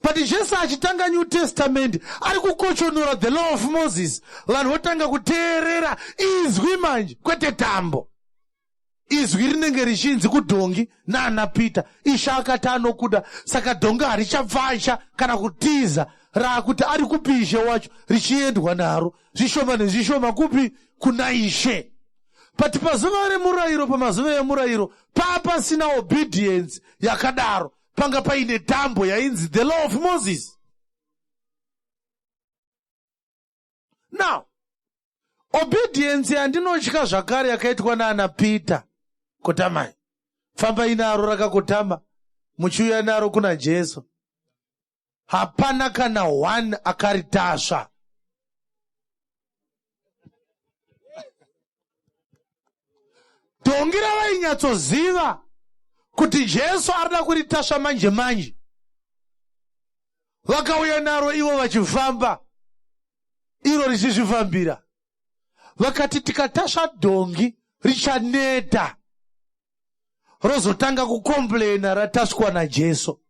But Jesu achitanga New Testament ari kukochonora the law of Moses, vanhu votanga kuteerera izwi manje, kwete tambo. Izwi rinenge richinzi kudhongi naana Peter, Ishe akati anokuda. Saka dhongi harichapfasha kana kutiza, raakuti ari kupi Ishe wacho, richiendwa naro zvishoma nezvishoma kupi? Kuna Ishe. But pazuva remurayiro, pamazuva emurayiro, paapasina obedience yakadaro, panga paine tambo yainzi the law of Moses. Now obedience yandinotya zvakare yakaitwa naana Peter, kotamai, fambai naro rakakotama muchiuya naro kuna Jesu, hapana kana one akaritasva. Dhongi ravainyatsoziva kuti Jesu arida kuritasva manje manje, vakauya naro ivo vachifamba, iro richizvifambira. Vakati tikatasva dhongi richaneta, rozotanga kukomplena rataswa naJesu.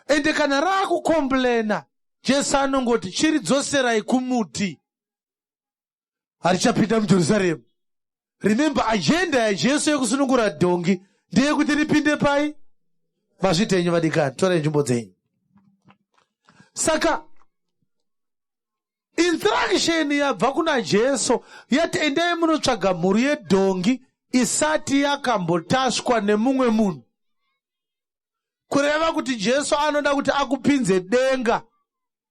Ende kana raakukomplena, Jesu anongoti chiridzoserai kumuti, harichapinda muJerusarema. Remember, agenda yaJesu yekusunungura dhongi ndeyekuti ripinde pai? Mazvitenyu vadikani, torai nzvimbo dzenyu. Saka instruction yabva kuna Jesu yati endai munotsvaga mhuru yedhongi isati yakambotaswa nemumwe munhu. Kureva kuti Jesu anoda kuti akupinze denga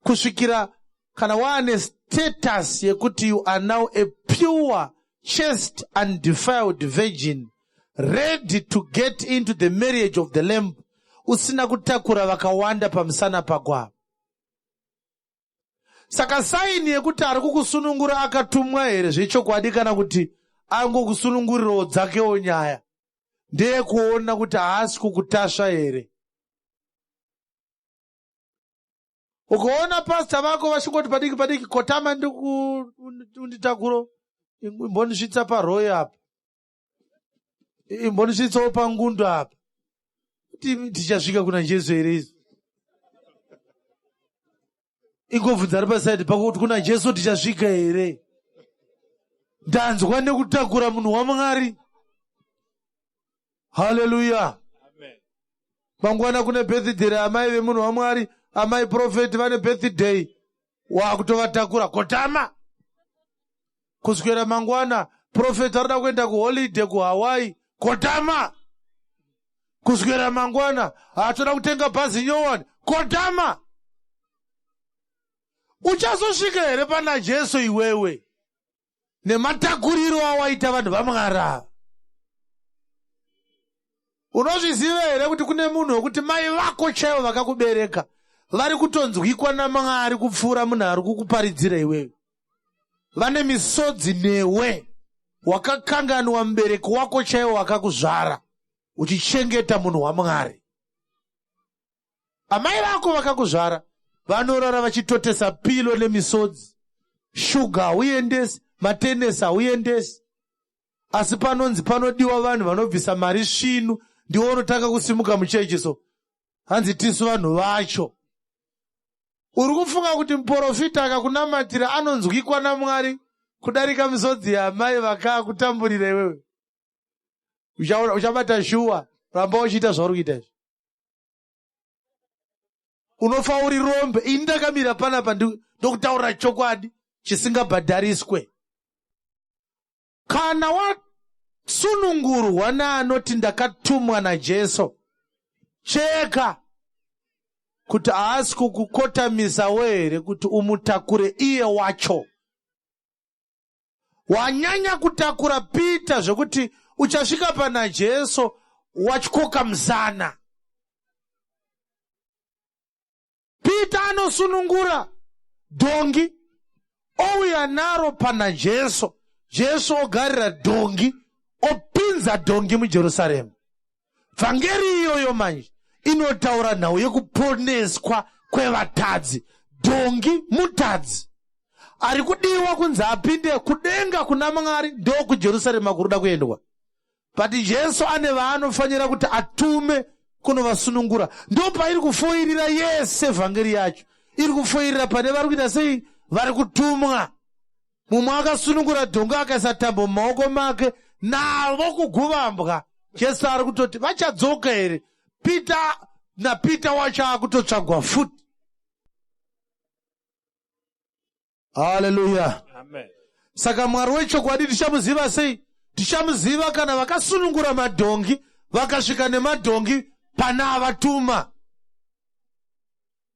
kusvikira kana waane status yekuti you are now a pure, chaste, undefiled virgin, ready to get into the marriage of the Lamb, usina kutakura vakawanda pamusana pako. Saka saini yekuti ari kukusunungura akatumwa here zvechokwadi, kana kuti angokusunungurirawo dzakewo nyaya, ndeyekuona kuti haasi kukutasva here. Ukaona pasta vako vachingoti padiki padiki, kotama ndikunditakuro, imbondisvitsa paroyi apa, imbondisvitsawo pangundo apa, kuti tichasvika kuna Jesu here izvi? Ingobvunza ari pasaidi pako kuti kuna Jesu tichasvika here? Ndanzwa nekutakura munhu waMwari. Haleluya. Mangwana kune birthday raamai vemunhu waMwari, amai profeti vane birthday, wakutovatakura, kotama. Kuswera mangwana profeti arida kuenda kuholiday kuHawaii, kotama. Kuswera mangwana hatoda kutenga bhazi nyowani, kotama. Uchazosvika here pana Jesu iwewe nematakuriro awaita vanhu vaMwari ava? Unozviziva here kuti kune munhu wekuti mai vako chaivo vakakubereka vari kutonzwikwa naMwari kupfuura munhu ari kukuparidzira iwewe? Vane misodzi newe, wakakanganwa mubereki wako chaiwo wakakuzvara, uchichengeta munhu waMwari. Amai vako vakakuzvara vanorara vachitotesa pilo nemisodzi. Shuga hauendesi, matenesi hauendesi. Asi panonzi panodiwa vanhu vanobvisa mari svinu, ndiwo unotanga kusimuka muchechi so. Hanzi tisu vanhu vacho. Uri kufunga kuti muporofita akakunamatira anonzwikwa naMwari kudarika misodzi yaamai vakakutamburira iwewe? Uchabata shuwa, ramba uchiita zvauri kuita izvi. Unofa uri rombe. Ini ndakamira panapa ndokutaura chokwadi chisingabhadhariswe. Kana wasunungurwa naanoti ndakatumwa naJesu, cheka kuti haasi kukukotamisawo here kuti umutakure iye wacho. Wanyanya kutakura Peter zvekuti uchasvika pana Jesu watyoka musana. Peter anosunungura dhongi ouya naro pana Jesu. Jesu ogarira dhongi, opinza dhongi muJerusarema. Vhangeri iyoyo manje inotaura nhau yekuponeswa kwevatadzi. Dhongi mutadzi ari kudiwa kunzi apinde kudenga kuna Mwari, ndokuJerusarema kuruda kuendwa. But Jesu ane vaanofanira kuti atume kunovasunungura. Ndopairi kufoirira yese vhangeri yacho. Iri kufoirira pane vari kuita sei? Vari kutumwa. Mumwe akasunungura dhongi akaisa tambo mumaoko make, navo kuguvambwa. Jesu ari kutoti vachadzoka here? Peter naPeter wacho akutotsvagwa futi. Haleluya. Amen. Saka Mwari wechokwadi tichamuziva sei? Tichamuziva kana vakasunungura madhongi vakasvika nemadhongi pana avatuma,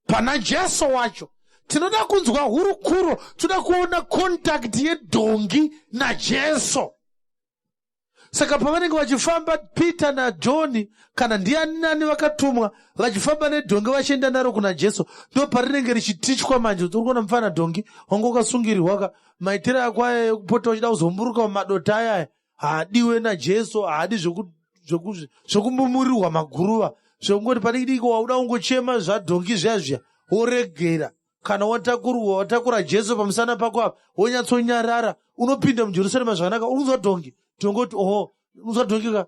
pana Jesu wacho. Tinoda kunzwa hurukuro, toda kuona contact yedhongi naJesu. Saka pavanenge vachifamba Peter naJohn kana ndiani nani vakatumwa vachifamba nedhongi vachienda naro kuna Jesu, ndo parinenge richitichwa manje. Uri kuona mufana dhongi wanga wakasungirirwa ka, maitiro ako aya ekupota uchida kuzomburuka mumadota aya aya haadiwe naJesu, haadi zvekumumurirwa maguruva, zvekungoti padiki diki wauda kungochema zvadhongi zviya zviya woregera. Kana watakurwa, watakura Jesu pamusana pako apa, wonyatsonyarara, unopinda muJerusarema zvakanaka. Uri kunzwa dhongi, tongoti oho, unzwa dhongi ka?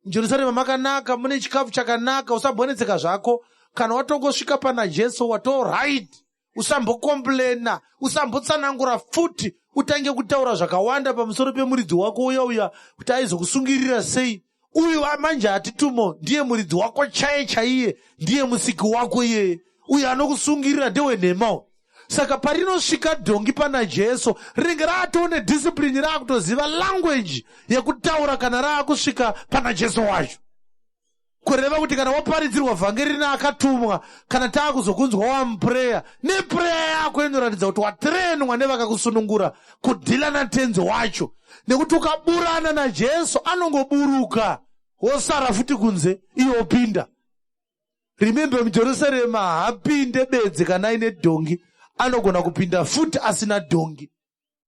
muJerusarema makanaka, mune chikafu chakanaka, usambonetseka zvako. Kana watongosvika pana Jesu wato right, usambokomplena, usambotsanangura futi, utange kutaura zvakawanda pamusoro pemuridzi wako uya uya kuti aizokusungirira sei. Uyu manje hatitumo, ndiye muridzi wako chaiye chaiye, ndiye musiki wako iyeye. Uyu anokusungirira ndewenhema. Saka parinosvika dhongi pana Jesu, rinenge raatone discipline, raakutoziva language yekutaura kana raakusvika pana Jesu wacho. Kureva kuti kana waparidzirwa vhangeri rina akatumwa, kana taakuzokunzwa wamuprayer, neprayer yako inoratidza kuti watrenwa nevakakusunungura kudhila natenzi wacho. Nekuti ukaburana naJesu anongoburuka, wosara futi kunze, iye opinda. Remember, muJerusarema haapinde bedzi kana aine dhongi, anogona kupinda futi asina dhongi.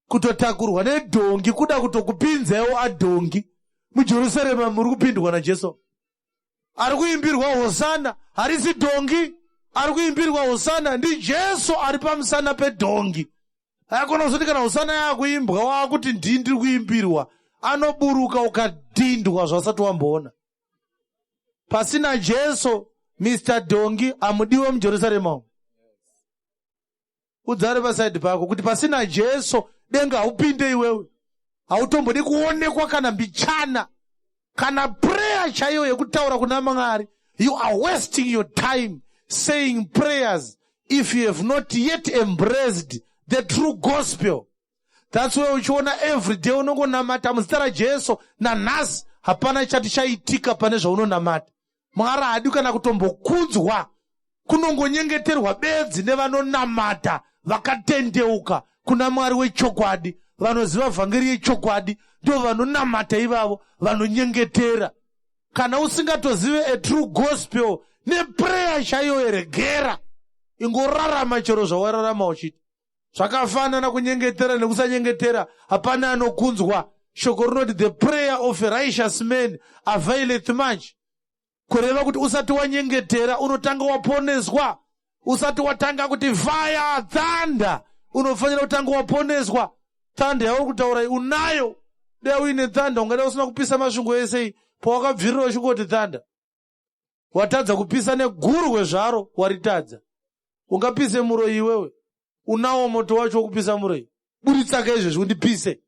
Kutotakurwa nedhongi kuda kutokupinzewo adhongi. MuJerusarema muri kupindwa naJesu. Ari kuimbirwa Hosana harisi dhongi, ari kuimbirwa Hosana ndiJesu ari pamusana pedhongi. Haikona kuzoti kana Hosana yakuimbwa waakuti ndini ndiri kuimbirwa, anoburuka ukadhindwa zvasati wamboona. Pasina Jesu, Mr. Dhongi amudiwe muJerusarema umu. Udzare pasaidi pako kuti pasina Jesu denga haupinde iwewe. Hautombodi kuonekwa kana mbichana, kana prayer chaiyo yekutaura kuna Mwari. You are wasting your time saying prayers if you have not yet embraced the true gospel. That's why uchiona every day unongonamata muzita raJesu, nanhasi hapana chati chaitika pane zvaunonamata. Mwari haadi kana kutombokudzwa, kunongonyengeterwa bedzi nevanonamata vakatendeuka kuna Mwari wechokwadi, vanoziva vhangeri yechokwadi, ndo vanonamata ivavo, vanonyengetera. Kana usingatozive a true gospel neprayer chaiyo, regera, ingorarama chero zvawararama uchiita. Zvakafanana kunyengetera nekusanyengetera, hapana anokunzwa. Shoko rinoti the prayer of a righteous man availeth much, kureva kuti usati wanyengetera unotanga waponeswa. Usati watanga kuti fire, thunder, unofanira kutanga waponeswa. Thunder yauri kutaura unayo? Dai uine thunder ungada usina kupisa Masvingo esei. Pawakabvirira uchingoti thunder, watadza kupisa negurwe zvaro, waritadza. Ungapise muroi iwewe? Unawo moto wacho wokupisa muroi? Buritsaka izvezvi undipise.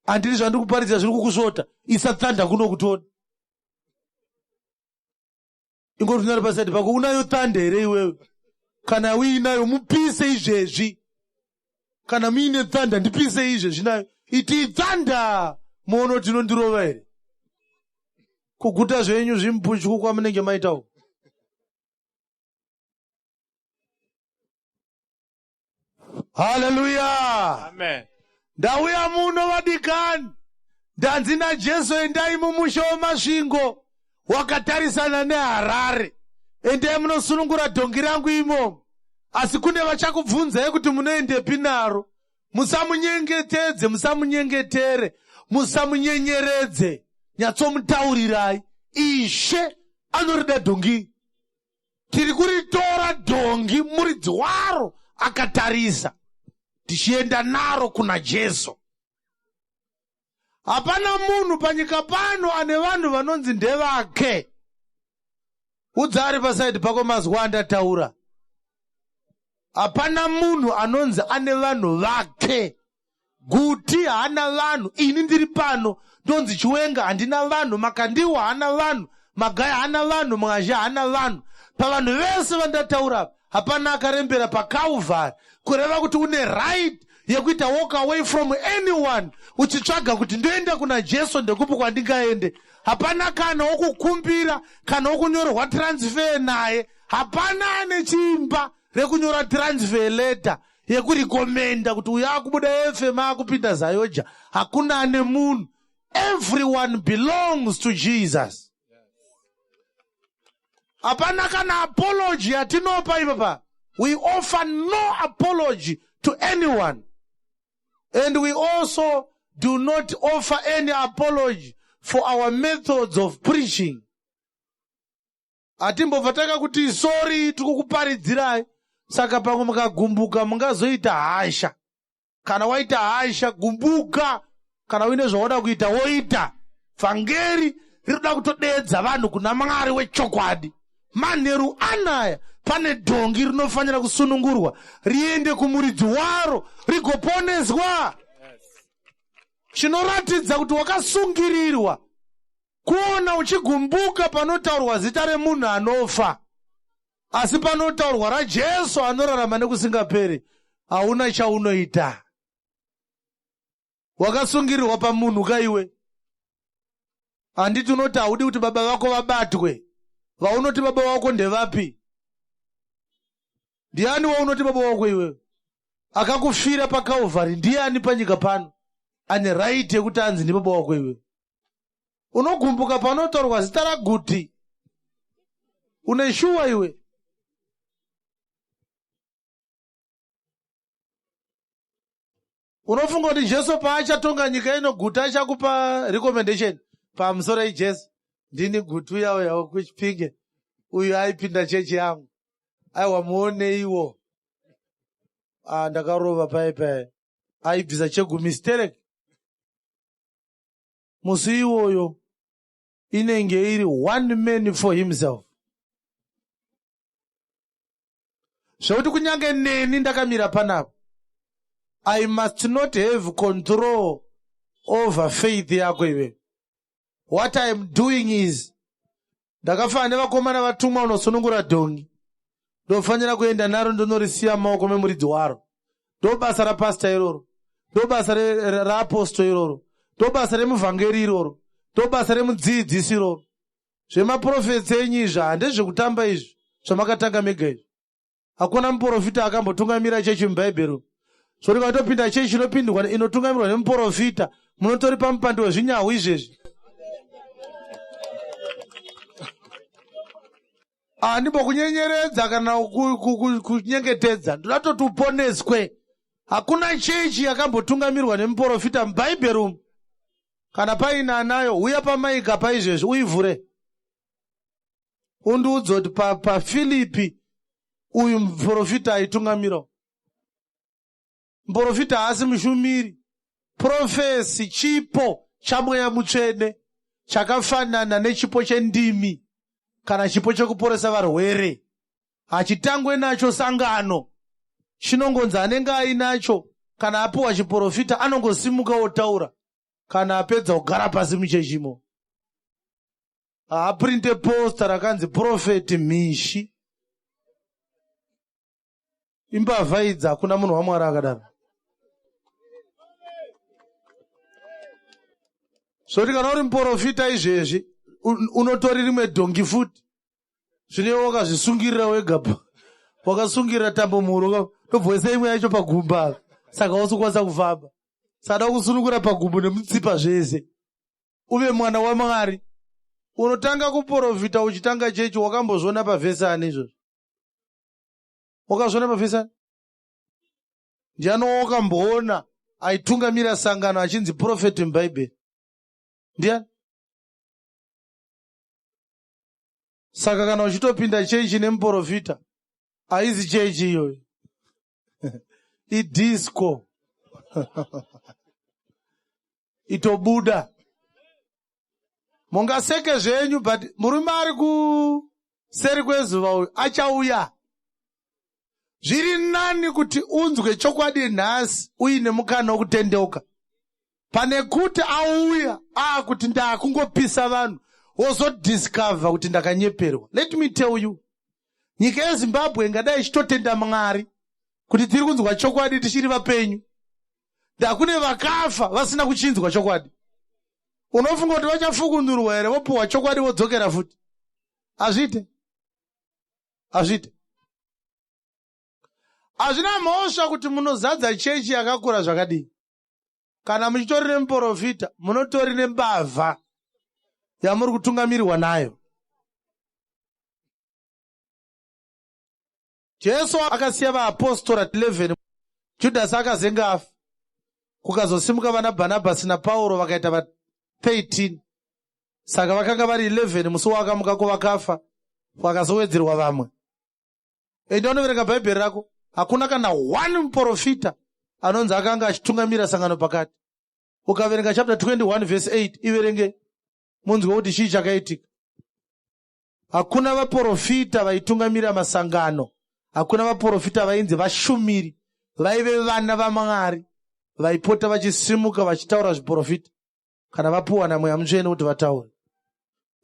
Handiri zvandiri kuparidza zviri kukusvota? Isa thunder kuno kutiona. Ingoti unari paside pako, unayo thunder here iwewe? Kana uinayo, mupise izvezvi. Kana muine thunder, ndipise izvezvi nayo. Iti thunder, muono kuti inondirova here. Kuguta zvenyu zvimuputyu kwamunenge maitawo. Haleluya! Amen. Ndauya muno, vadikani, ndanzi naJesu, endai mumusha weMasvingo wakatarisana neHarare, endai munosunungura dhongi rangu imomo. Asi kune vachakubvunzai kuti munoendepi naro. Musamunyengetedze, musamunyengetere, musamunyenyeredze, nyatsomutaurirai, Ishe anorida dhongi, tiri kuritora dhongi, muridzi waro akatarisa, tichienda naro kuna Jesu. Hapana munhu panyika pano ane vanhu vanonzi ndevake. Udza ari paside pako mazwa andataura. Hapana munhu anonzi ane vanhu vake. Guti haana vanhu, ini ndiri pano ndonzi Chiwenga, handina vanhu. Makandiwa haana vanhu, Magaya haana vanhu, Mwazha haana vanhu. Pavanhu vese vandataura, hapana akarembera paCalvary, kureva kuti une right yekuita walk away from anyone uchitsvaga kuti ndoenda kuna Jesu, ndekupi kwandingaende. Hapana kana wokukumbira, kana wokunyorerwa transfer naye. Hapana ane chimba rekunyora transfer letter yekurecommenda kuti uyo akubuda FM akupinda ZAOGA. Hakuna ane munhu. Everyone belongs to Jesus. Hapana kana apology yatinopa ipapa. We offer no apology to anyone, and we also do not offer any apology for our methods of preaching. Hatimbobva takakuti sorry, tiri kukuparidzirai, saka pamwe mukagumbuka mungazoita hasha. Kana waita hasha, gumbuka. Kana uine zvauda kuita, woita. Vhangeri rinoda kutodedza vanhu kuna Mwari wechokwadi. Manheru anaya pane dhongi rinofanira kusunungurwa riende kumuridzi waro rigoponeswa. Chinoratidza kuti wakasungirirwa kuona uchigumbuka panotaurwa zita remunhu anofa, asi panotaurwa raJesu anorarama nekusingaperi hauna chaunoita. Wakasungirirwa pamunhu kaiwe. Handiti unoti haudi kuti baba vako vabatwe? Vaunoti baba vako ndevapi? Ndiani waunoti baba wako iwewe? Akakufira paCalvary ndiani panyika pano ane right yekuti anzi ndibaba wako iwewe? Unogumbuka panotaurwa zita raGuti. Une shuwa iwe? Unofunga kuti Jesu paachatonga nyika ino, Guti achakupa recommendation pamusoro iJesu? Ndini Guti uya uya wekuChipinge, uyu aipinda chechi yangu, aiwa muoneiwo. Ah, ndakarova pai pai, aibvisa chegumi sterek. Musi iwoyo inenge iri one man for himself, zvekuti kunyange neni ndakamira panapa, I must not have control over faith yako iwe. What I am doing is ndakafanana nevakomana vatumwa unosunungura dhongi. Ndofanira kuenda naro, ndonorisiya mumaoko memuridzi waro. Ndo basa rapasta iroro, ndo basa raapostle iroro, ndo basa remuvhangeri iroro, ndo basa remudzidzisi iroro. Zvemaprophets enyu izvi handezvekutamba izvi zvamakatanga mega izvi. Hakuna muprofita akambotungamira chechi muBhaibheri. Zvoti katopinda chechi inopindwa inotungamirwa nemuprofita, munotori pamupando wezvinyahu izvezvi. Handimbokunyenyeredza kana kunyengetedza, ndoda toti uponeswe. Hakuna chechi yakambotungamirwa nemuprofita mubhaibheri umu. Kana paine anayo, uya pamaika paizvezvi uivhure, undiudze kuti paFilipi uyu muprofita aitungamirawo. Muprofita haasi mushumiri. Prophecy chipo chaMweya Mutsvene chakafanana nechipo chendimi kana chipo chekuporesa varwere. Hachitangwe nacho sangano. Chinongonzi anenge ainacho kana apiwa chiprofita anongosimuka otaura kana apedza kugara pasi muchechimo. Haaprinte poster rakanzi Prophet Mhishi. Imbavha idzi, hakuna munhu waMwari akadaro. Zvoti kana uri muprofita izvezvi unotori rimwe dhongi futi. Zvino iwe wakazvisungirira wega, wakasungirira tambo muhuro, ndobvoisa imwe yacho pagumba, saka usikwanisa kufamba. Sada kusunungura pagumbo nemutsipa zvese, uve mwana waMwari. Unotanga kuprofita uchitanga chechi, wakambozviona pavhesi ani izvozvo? Wakazviona pavhesi ani? Ndiani wawakamboona aitungamira sangano achinzi prophet mubhaibheri? Ndiani? Saka kana uchitopinda chechi nemuprofita, haizi chechi iyoyo, idisco, itobuda. Mungaseke zvenyu, but murume ari kuseri kwezuva uyu achauya. Zviri nani kuti unzwe chokwadi nhasi uine mukana wokutendeuka, pane kuti auya aakuti ndaakungopisa vanhu, wozodiscover kuti ndakanyeperwa. Let me tell you, nyika yeZimbabwe ingadai ichitotenda Mwari kuti tiri kunzwa chokwadi tichiri vapenyu. Ndakune vakafa vasina kuchinzwa chokwadi. Unofunga kuti vachafukunurwa here vopuhwa chokwadi vodzokera futi? Hazviite, hazviite. Hazvina mhosva kuti munozadza chechi yakakura zvakadii, kana muchitori nemuprofita, munotori nembavha yamuri kutungamirirwa nayo. Jesu akasiya vaapostora 11, Judhasi akazenga afa, kukazosimuka vana Bhanabhasi naPauro vakaita va 13. Saka vakanga vari 11 musi waakamuka kuvakafa, vakazowedzerwa vamwe. Enda unoverenga Bhaibheri rako, hakuna kana one muprofita anonzi akanga achitungamira sangano pakati. Ukaverenga chapter 21 verse 8, iverenge munzwe kuti chii chakaitika. Hakuna vaprofita vaitungamira masangano, hakuna vaprofita vainzi vashumiri. Vaive vana vaMwari vaipota vachisimuka vachitaura zviprofita kana vapuwa naMweya Mutsvene kuti vataure.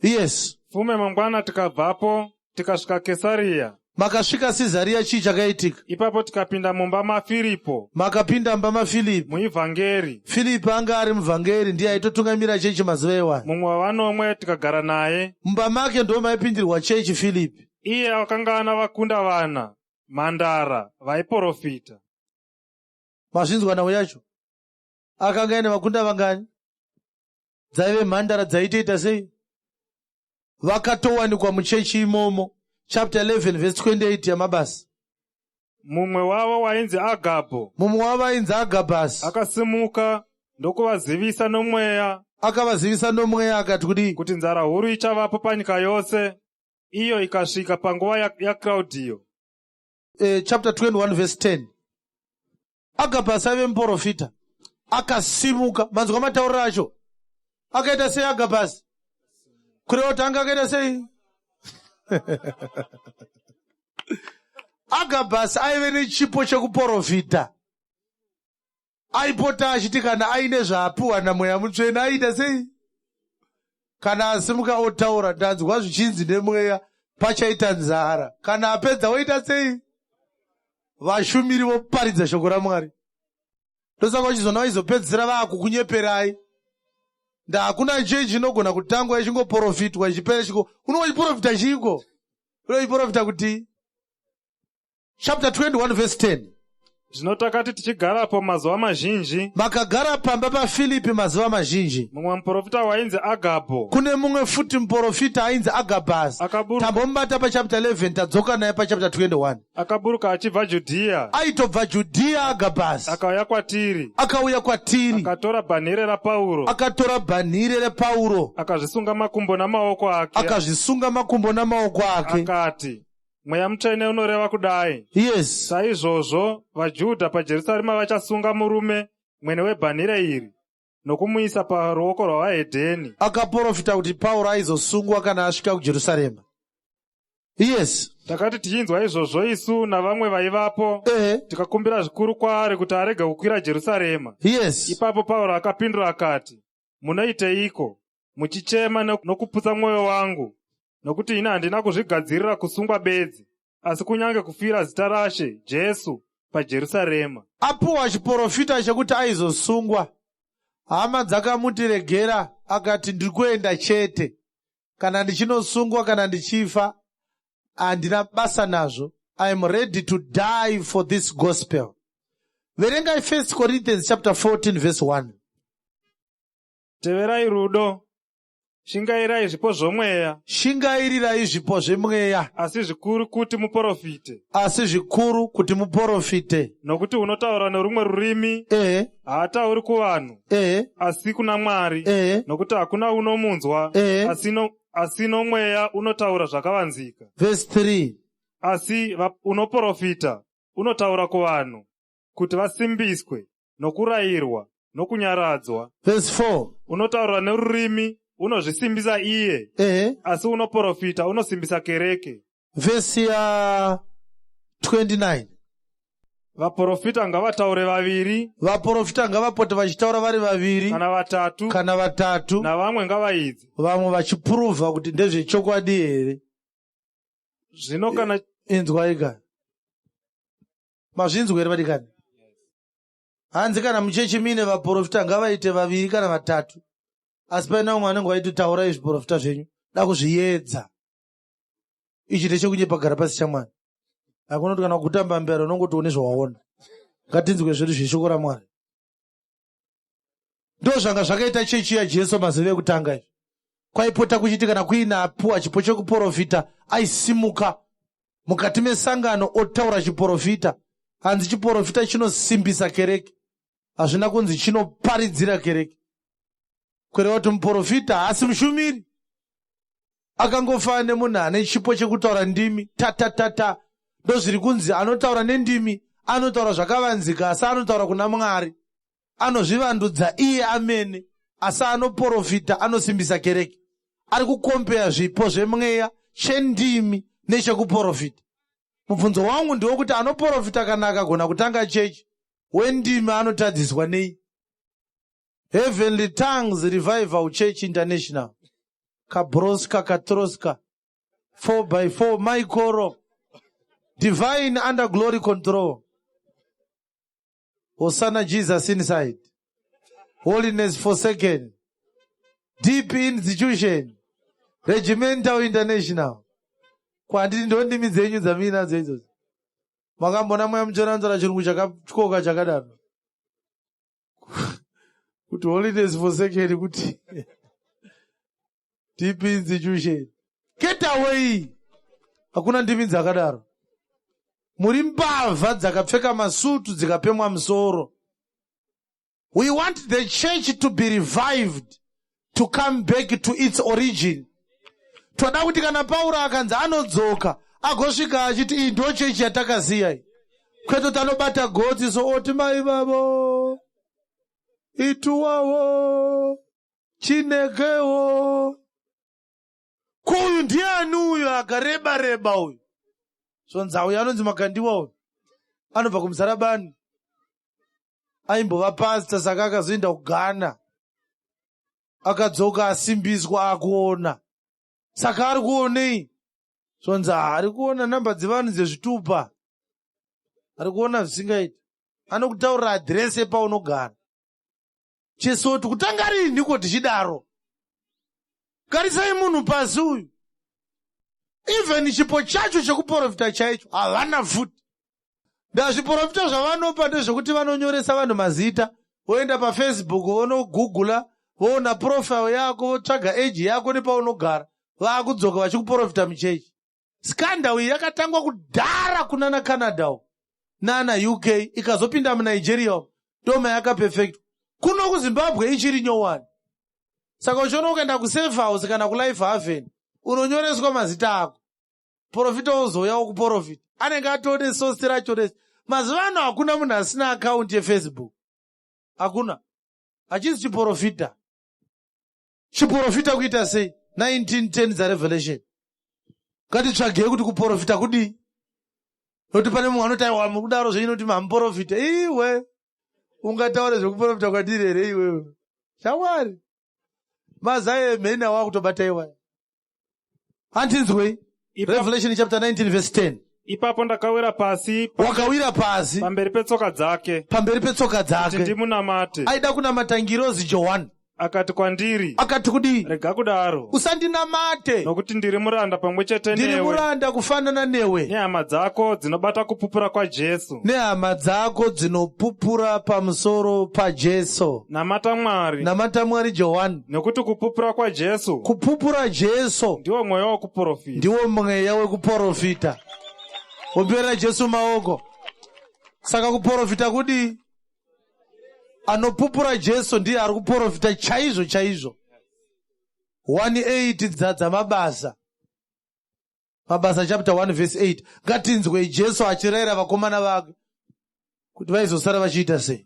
Yes. Fume mangwana tikabvapo tikasvika Kesaria. Makasvika Sizariya, chii chakaitika? Ipapo tikapinda mumba maFiripo. Makapinda mumba maFilipi. Muivhangeri. Filipi anga ari muvhangeri, ndiye aitotungamira chechi mazuva iwayo. Mumwe wavanomwe, tikagara naye. Mumba make ndo maipindirwa chechi, Filipi. Iye akanga ana vakunda vana, mhandara, vaiprofita. Mazvinzwa nhau yacho? Akanga aine vakunda vangani? Dzaive mhandara dzaitoita sei? Vakatowanikwa muchechi imomo. Chapter 11 verse 28 yaMabasa. Mumwe wavo wainzi Agabho. Mumwe wavo ainzi Agabhasi. Akasimuka ndokuvazivisa nomweya. Akavazivisa nomweya akati kudii? Kuti nzara huru ichavapo panyika yose, iyo ikasvika panguva yaKraudhiyo. Chapter 21 verse 10. Agabhasi aive muprofita, akasimuka. Manzwa matauriro acho? Akaita sei Agabhasi? Kureva kuti anga akaita sei? Agabhasi aive nechipo chekuprofita. Aipota achiti kana aine zvaapiwa naMweya Mutsvene, aiita sei? Kana asimuka otaura, "Ndanzwa zvichinzi nemweya pachaita nzara." Kana apedza oita sei? Vashumiri voparidza shoko raMwari. Ndosaka vachizona vaizopedzisira vaakukunyeperai. Ndakuna chechi inogona kutangwa ichingoprofitwa ichipera chiko. Unongochiprofita chiko? Unochiprofita kuti? Chapter 21 verse 10. Zvino takati tichigarapo mazuva mazhinji, Makagara pamba paFilipi mazuva mazhinji. Mumwe muprofita wainzi Agabho Kune mumwe futi muprofita ainzi Agabhasi. Tambomubata pachapter 11, tadzoka naye pachapter 21. Akaburuka achibva Judhiya. Aitobva Judhiya Agabhasi. Akauya kwatiri. Akauya kwatiri. Akatora bhanhire raPauro. Akatora bhanhire raPauro. Akazvisunga makumbo namaoko ake. Akazvisunga makumbo namaoko ake. Akati, Mweya Mutsvene unoreva kudai. Yes. Saizvozvo vaJudha paJerusarema vachasunga murume mwene webhanhire iri nokumuisa paruoko rwavahedheni. Akaprofita kuti Pauro aizosungwa kana asvika kuJerusarema. Yes. Takati tichinzwa izvozvo isu navamwe vaivapo, tikakumbira zvikuru kwaari kuti arege kukwira Jerusarema. Yes. Ipapo Pauro akapindura akati, Munoiteiko, muchichema nokuputsa mwoyo wangu? Nokuti ini handina kuzvigadzirira kusungwa bedzi, asi kunyange kufira zita raShe Jesu paJerusarema. Apuwa chiporofita chekuti aizosungwa, hama dzakamuti regera, akati ndiri kuenda chete. Kana ndichinosungwa kana ndichifa, handina basa nazvo. I am ready to die for this gospel. Verengai 1 Corinthians chapter 14 verse 1. Teverai rudo, shingairai zvipo zvomweya. Shingairirai zvipo zvemweya. Asi zvikuru kuti muporofite. Asi zvikuru kuti muporofite. Nokuti unotaura norumwe rurimi, haatauri kuvanhu, asi kuna Mwari, nokuti hakuna unomunzwa, asi nomweya unotaura zvakavanzika. Verse 3. Asi unoporofita unotaura kuvanhu, kuti vasimbiswe, nokurayirwa, nokunyaradzwa. Verse 4. Unotaura nerurimi unozvisimbisa iye, asi unoporofita unosimbisa kereke. Verse ya 29. Vaporofita ngavataure vaviri. Vaporofita ngavapote vachitaura vari vaviri. Kana vatatu. Kana vatatu. Navamwe ngavaidze. Vamwe vachipuruvha kuti ndezvechokwadi here. Zvino kana Inzwai ka. Mazvinzwa here vadikani? Hanzi kana muchechi mine vaporofita ngavaite vaviri kana vatatu. Asi paine vamwe vanenge vaiti taurai zviporofita zvenyu. Da kuzviedza. Ichi ndechekunyepa gara pasi chamwari. Hakuna kuti kana kuguta mbambera unongoti une zvawaona. Ngatinzwe zvedu zveshoko raMwari. Ndozvanga zvakaita chechi yaJesu mazuva ekutanga izvi. Kwaipota kuchiti kana kuine apuwa chipo chekuporofita aisimuka mukati mesangano otaura chiporofita. Hanzi chiporofita chinosimbisa kereke. Hazvina kunzi chinoparidzira kereke. Kureva kuti muporofita haasi mushumiri. Akangofanana nemunhu ane chipo chekutaura ndimi tatatata. Ndozviri kunzi anotaura nendimi anotaura zvakavanzika asi anotaura kuna Mwari. Anozvivandudza iye amene asi anoporofita anosimbisa kereke. Ari kukompeya zvipo zvemweya chendimi nechekuporofita. Mubvunzo wangu ndewekuti anoporofita kana akagona kutanga chechi wendimi anotadziswa nei? Heavenly Tongues Revival Church International. Kabroska Katroska 4x4 Maikoro Divine Under Glory Control. Hosanna Jesus Inside. Holiness Forsaken. Deep Institution. Regimental International. Kwandiri ndo ndimi dzenyu dzamuinadzo idzodzo. Makambona mweya mutsvene anotaura chirungu chakatyoka chakadaro. Kuti holiness forsaken kuti deep institution. Get away. Hakuna ndimi dzakadaro. Muri mbavha dzakapfeka masutu dzikapemwa musoro. We want the church to be revived, to come back to its origin. Toda kuti kana Pauro akanzi anodzoka agosvika achiti iyi ndo chechi yatakaziya iyi. Kwete kuti anobata gotsi so oti mai vavo ituwawo chinekewo. Ko uyu ndiani uyu akareba reba uyu? Zvonzi uyu anonzi Makandiwa uyu. Anobva kuMuzarabani. Aimbova pastor saka akazoenda kuGhana. Akadzoka asimbiswa akuona. Saka ari kuonei? Zvonzi ari kuona namba dzevanhu dzezvitupa. Ari kuona zvisingaiti. Anokutaurira adhiresi yepaunogara. Chesoti kutanga rinhi ko tichidaro? Garisai munhu pasi uyu. Even chipo chacho chekuprofita chaicho havana futi. Ndazviprofita zvavanopa ndezvekuti vanonyoresa vanhu mazita, voenda paFacebook, vonogugula, voona profile yako, votsvaga age yako nepaunogara, vaakudzoka vachikuprofita muchechi. Scandal iyi yakatangwa kudhara kunana Canada uko nana UK, ikazopinda muNigeria uko, ndoma yakaperfectwa. Kuno kuZimbabwe ichiri nyowani. Saka uchiona ukaenda kuSafe House kana kuLife Haven, unonyoreswa mazita ako, profita ozouya wokuprofita, anenge atone source racho rese. Mazuva ano hakuna munhu asina akaunti yeFacebook, hakuna. Hachisi chiprofita. Chiprofita kuita sei? 1910 dzaRevelation. Ngatitsvagei kuti kuprofita kudii, nokuti pane mumwe anoti, aiwa, mukudaro zvenyu noti mamuprofita. Iwe ungataure zvekuprofita kwandiri here iwewe? Shamwari, mazai emheni awakutobata iwaya. Handinzwei. Revelation chapter 19 verse 10. Ipapo ndakawira pasi Wakawira pasi pamberi petsoka dzake pamberi petsoka kuti dzake. Ndimunamate. Aida kunamata ngirozi Johani. Akati kwandiri, Akati kudii? Rega kudaro, Usandinamate, nokuti ndiri muranda pamwe chete ndiri newe muranda kufanana newe nehama dzako dzinobata kupupura kwaJesu. Nehama dzako dzinopupura pamusoro paJesu. Namata Mwari, Namata Mwari, Johani, nokuti kupupura kwaJesu kupupura Jesu ndiwo mweya wokuprofita. Ndiwo mweya wekuprofita. Ombera Jesu maoko. Saka kuprofita kudii? Anopupura Jesu ndiye ari kuprofita chaizvo chaizvo. 18 dzamabasa, Mabasa chapter 1 verse 8. Ngatinzwei Jesu achirayira vakomana vake kuti vaizosara vachiita sei.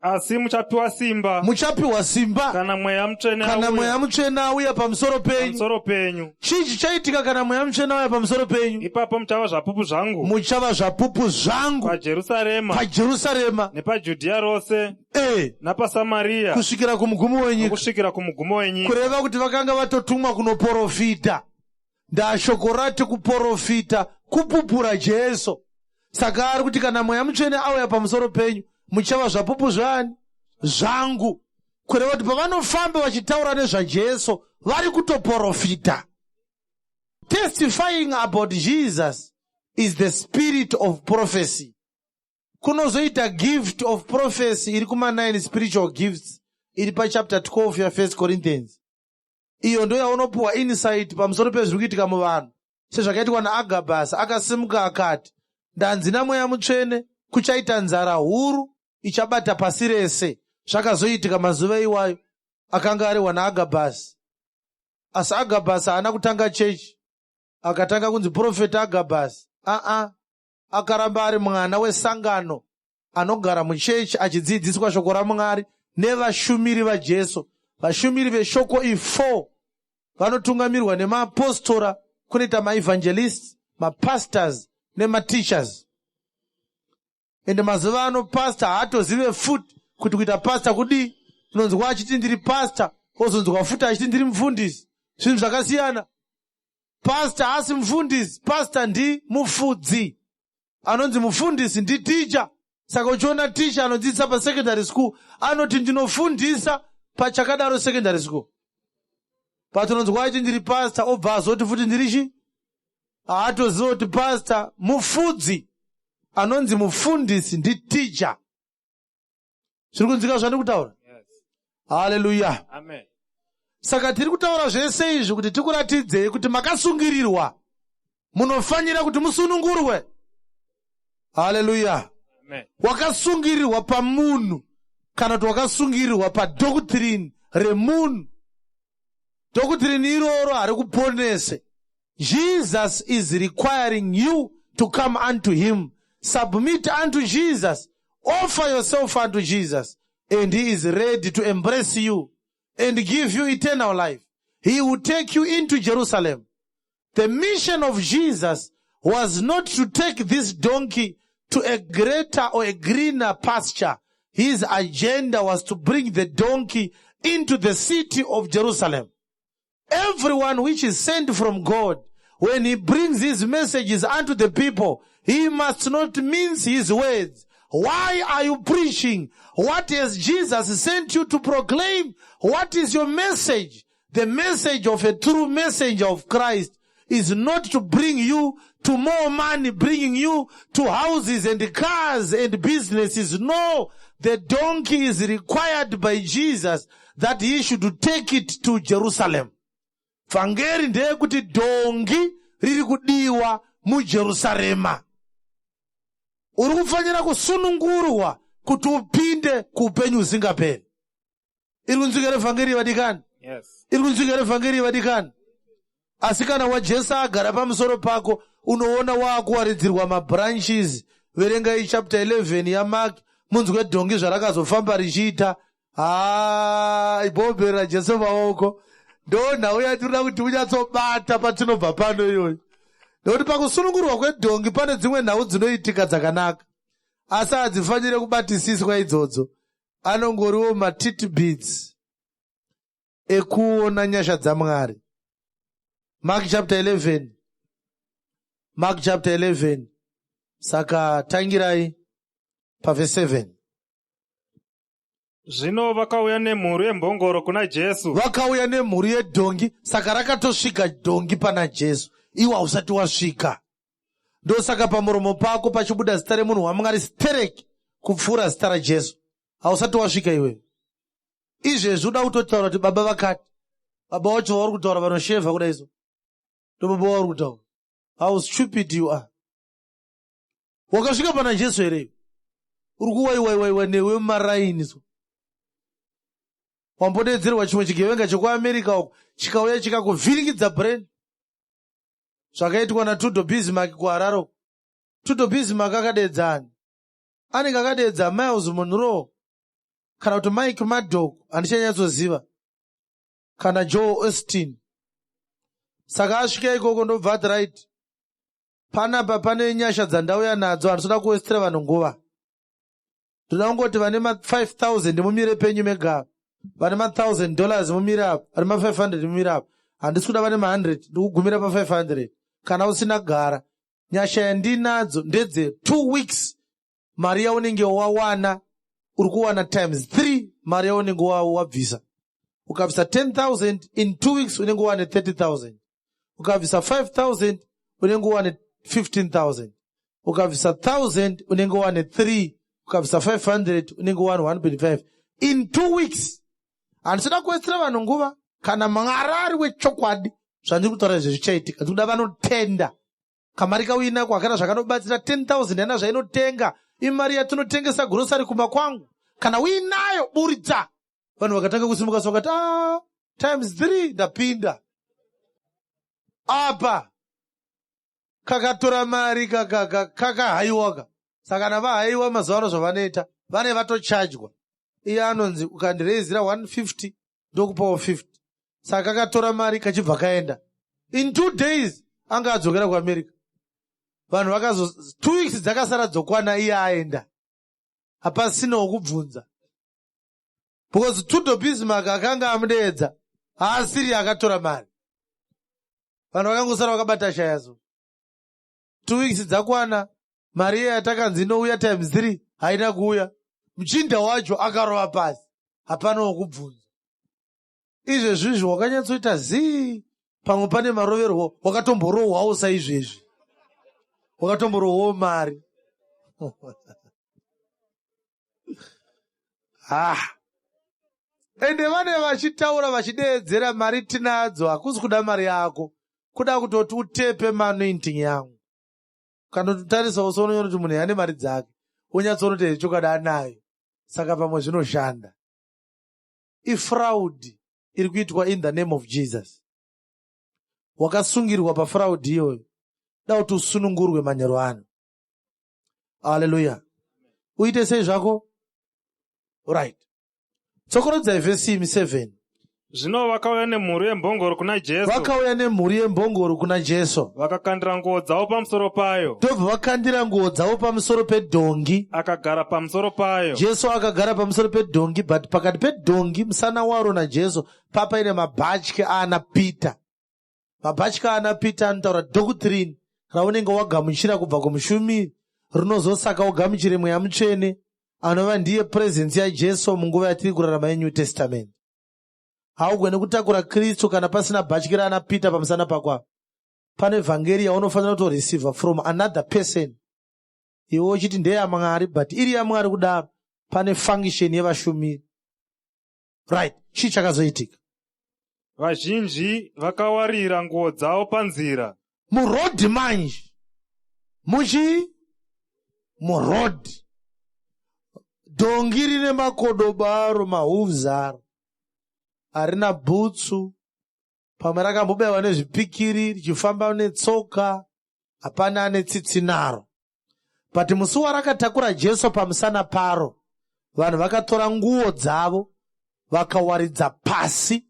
Asi muchapiwa simba Muchapiwa simba kana Mweya Mutsvene kana auya Mweya Mutsvene auya pamusoro penyu. Pamusoro penyu. Chii chichaitika kana Mweya Mutsvene auya pamusoro penyu? Ipapo muchava zvapupu zvangu Muchava zvapupu zvangu paJerusarema paJerusarema nepaJudhiya rose napaSamariya kusvikira kumugumo wenyika. Nokusvikira kumugumo wenyika. Kureva kuti vakanga vatotumwa kunoprofita. Ndashoko rati kuprofita kupupura Jesu. Saka ari kuti kana Mweya Mutsvene auya pamusoro penyu, muchava zvapupu zvani? Zvangu. Kureva kuti pavanofamba vachitaura nezvaJesu, vari kutoprofita. Testifying about Jesus is the spirit of prophecy. Kunozoita gift of prophecy iri kuma9 spiritual gifts, iri pachapter 12 ya1 Corinthians. Iyo ndo yaunopiwa insight pamusoro pezviri kuitika muvanhu, sezvakaitwa naAgabhasi. Akasimuka akati, ndanzi naMweya Mutsvene kuchaita nzara huru ichabata pasi rese. Zvakazoitika mazuva iwayo akanga arehwa naAgabhasi. Asi Agabhasi haana kutanga chechi akatanga kunzi Profeti Agabhasi. Aa, akaramba ari mwana wesangano anogara muchechi achidzidziswa shoko raMwari nevashumiri vaJesu. Vashumiri veshoko i4 vanotungamirwa nemaapostora, kunoita maevangelists, mapastors nemateachers. Ende mazuva ano pastor haatozive futi kuti kuita pastor kudii. Unonzwa achiti ndiri pastor, ozonzwa futi achiti ndiri mufundisi. Zvinhu zvakasiyana. Pastor haasi mufundisi, pastor ndi mufudzi. Anonzi mufundisi nditicha. Saka uchiona ticha anodzidzisa pasecondary school, anoti ndinofundisa pachakadaro secondary school. Patinonzwa achiti ndiri pastor, obva azoti futi ndiri chi, haatoziva kuti pastor mufudzi. Anonzi mufundisi nditicha. Zviri kunzwika zvandiri kutaura? Haleluya. Amen. Saka tiri kutaura zvese izvi kuti tikuratidzei kuti makasungirirwa, munofanira kuti musunungurwe. Haleluya. Amen. Wakasungirirwa pamunhu kana kuti wakasungirirwa padoctrine remunhu, doctrine iroro harikuponese. Jesus is requiring you to come unto him. Submit unto Jesus, offer yourself unto Jesus, and he is ready to embrace you and give you eternal life. He will take you into Jerusalem. The mission of Jesus was not to take this donkey to a greater or a greener pasture. His agenda was to bring the donkey into the city of Jerusalem. Everyone which is sent from God, when he brings his messages unto the people, he must not mince his words. Why are you preaching? What has Jesus sent you to proclaim? What is your message? The message of a true messenger of Christ is not to bring you to to more money, bringing you to houses and cars and businesses. No, the donkey is required by Jesus that he should take it to Jerusalem. Vhangeri ndeyekuti dhongi riri kudiwa muJerusarema. Uri kufanira kusunungurwa kuti upinde kuupenyu husingaperi. Iri kunzwika revhangeri, vadikani? Yes. Iri kunzwika revhangeri, vadikani? Asi kana waJesu agara pamusoro pako, unoona waakuwaridzirwa mabranches. Verengai chapter 11 yaMark, munzwe dhongi zvarakazofamba richiita. Ha, ibhobheri raJesu maoko. Ndo nhau yatinoda kuti unyatsobata patinobva pano iyoyo, nekuti pakusunungurwa kwedhongi pane dzimwe nhau dzinoitika dzakanaka, asi hadzifanire kubatisiswa idzodzo. Anongoriwo matitbits ekuona nyasha dzaMwari. Mark chapter 11, Mark chapter 11. Saka tangirai pavhesi 7. Zvino vakauya nemhuru yembongoro kuna Jesu. Vakauya nemhuru yedhongi. Saka rakatosvika dhongi pana Jesu, iwe hausati wasvika. Ndosaka pamuromo pako pachibuda zita remunhu waMwari stereki kupfuura zita raJesu. Hausati wasvika iwewe. Izvezvi uda kutotaura kuti baba vakati, baba wacho vauri kutaura vanoshevha kudai so, ndo baba vauri kutaura. How stupid you are! Wakasvika pana Jesu here iwe? Uri kuwaiwaiwaiwa newe mumaraini so. Wambodedzerwa chimwe chigevenga chekuAmerica uko, chikauya chikakuvhiringidza brain, zvakaitwa naTudor Bismarck kuHarare uko. Tudor Bismarck akadedzani? Anenge akadedza Miles Monroe kana kuti Mike Murdock, handichanyatsoziva, kana Joe Austin. Saka asvika ikoko, ndobva ati, "Right, panapa pane nyasha dzandauya nadzo. Handisoda kuwestera vanhu nguva. Ndoda kungoti vane ma5000 mumire penyu mega, vane ma1000 dollars mumire apa, vane ma500 mumire apa. Handisi kuda vane ma100, ndikugumira pa500. Kana usina, gara. Nyasha yandinadzo ndedze 2 weeks. Mari yaunenge wawana, uri kuwana times 3 mari yaunenge wabvisa. Ukabvisa 10,000, in 2 weeks unenge wane 30,000. Ukabvisa 5000, unenge wane 15,000. Ukabvisa 1000, unenge wane 3. Ukabvisa 500, unenge wane 1.5 in 2 weeks. Handisida kuwestera vanhu nguva. Kana Mwari ari wechokwadi, zvandiri kutaura izvi zvichaitika. Ndikuda vanotenda. Kamari kauinako hakana zvakanobatsira. 10,000 yana zvainotenga, imari yatinotengesa grocery kumba kwangu. Kana uinayo, buritsa." Vanhu vakatanga kusimuka, so vakati, "Ah, times 3, ndapinda apa." Kakatora mari, kakahaiwaka. Saka kana vahaiwa, mazuva ano zvavanoita, vane vatochajwa. Iye anonzi, "Ukandireizira 150, ndokupawo 50." Saka kakatora mari, kachibva kaenda. In 2 days anga adzokera kuAmerica. Vanhu vakazo 2 weeks dzakasara dzokwana, iye aenda, hapasina wokubvunza, because Tudor Bismarck akanga amudeedza haasiri akatora mari. Vanhu vakangosara vakabata shayazo. 2 weeks dzakwana, mari iye yatakanzi inouya times 3 haina kuuya. Muchinda wacho akarova pasi, hapana wokubvunza. Izvezvizvi wakanyatsoita zii, pamwe pane maroverwo wakatomborohwawo saizvezvi, wakatomborohwawo mari. Ha, ende vane vachitaura vachideedzera, "Mari tinadzo." Hakusi kuda mari yako, kuda kutoti utepe maanointing yangu. Kanotarisa usonoona kuti munhu ane mari dzake, wonyatsoona kuti chokwadi anayo. Saka pamwe zvinoshanda. Ifraud iri kuitwa in the name of Jesus. Wakasungirwa pafraud iyoyo. Da kuti usunungurwe manheru ano. Haleluya! Uite sei zvako? Right, tsokorodzai vhesi imi 7. Zvino vakauya nemhuru yembongoro kuna Jesu. Vakauya nemhuru yembongoro kuna Jesu. Vakakandira nguo dzavo pamusoro payo. Ndobva vakandira nguo dzavo pamusoro pedhongi. Akagara pamusoro payo. Jesu akagara pamusoro pedhongi, but pakati pedhongi, musana waro naJesu, papaine mabhatyi aana Peter. Mabhatyi aana Peter anotaura doctrine raunenge wagamuchira kubva kumushumiri, rinozosaka ugamuchire Mweya Mutsvene, anova ndiye presence yaJesu munguva yatiri kurarama yeNew Testament. Haugoni kutakura Kristu kana pasina bhatyi raana Peter pamusana pako apa. Pane vhangeri yaunofanira kutoreceiva from another person, iwe uchiti ndeyaMwari, but iri yaMwari kudaro pane function yevashumiri, right? Chii chakazoitika? Vazhinji vakawarira nguo dzavo panzira. Murodhi manje, muchii murodhi, dhongi rine makodoba aro, mahooves aro, harina bhutsu, pamwe rakambobayiwa nezvipikiri richifamba netsoka, hapana ane tsitsi naro. But musi warakatakura Jesu pamusana paro, vanhu vakatora nguo dzavo vakawaridza pasi.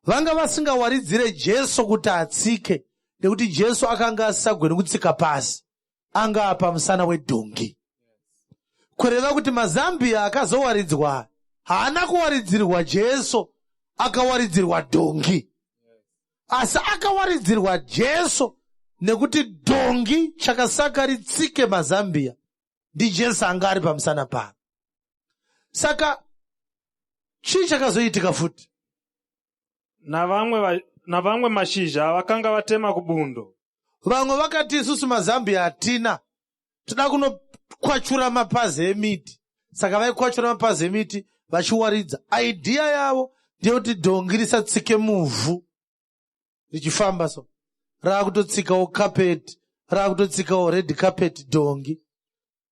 Vanga vasingawaridzire Jesu kuti atsike, nekuti Jesu akanga asisagoni kutsika pasi, anga pamusana wedhongi. Kureva kuti mazambiya akazowaridzwa haana kuwaridzirwa Jesu, akawaridzirwa dhongi. Asi akawaridzirwa Jesu nekuti dhongi chakasaka ritsike mazambiya ndiJesu anga ari pamusana paro. Saka chii chakazoitika futi? Navamwe mashizha avakanga vatema kubundo. Vamwe vakati, "Isusu mazambiya hatina, toda kunokwachura mapazi emiti." Saka vaikwachura mapazi emiti vachiwaridza. Idea yavo ndeyekuti dhongi risatsike muvhu richifamba. So raakutotsikawo carpet, raakutotsikawo red carpet dhongi.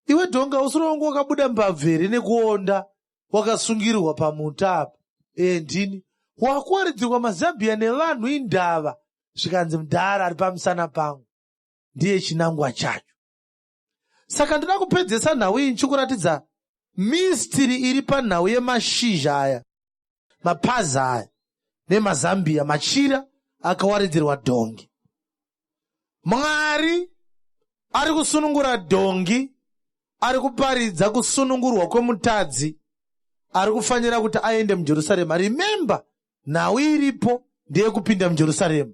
Iwe dhongi, hausiri wangu wakabuda mbabvu here nekuonda, wakasungirirwa pamuti apa? E, ndini wakuwaridzirwa mazambiya nevanhu, indava. Zvikanzi, "Mudhara ari pamusana pangu ndiye chinangwa chacho." Saka ndoda kupedzesa nhau iyi ndichikuratidza mystery iri panhau yemashizha aya, mapazi aya nemazambiya, machira akawaridzirwa dhongi. Mwari ari kusunungura dhongi, ari kuparidza kusunungurwa kwemutadzi ari kufanira kuti aende muJerusarema. Remember, nhau iripo ndeyekupinda muJerusarema,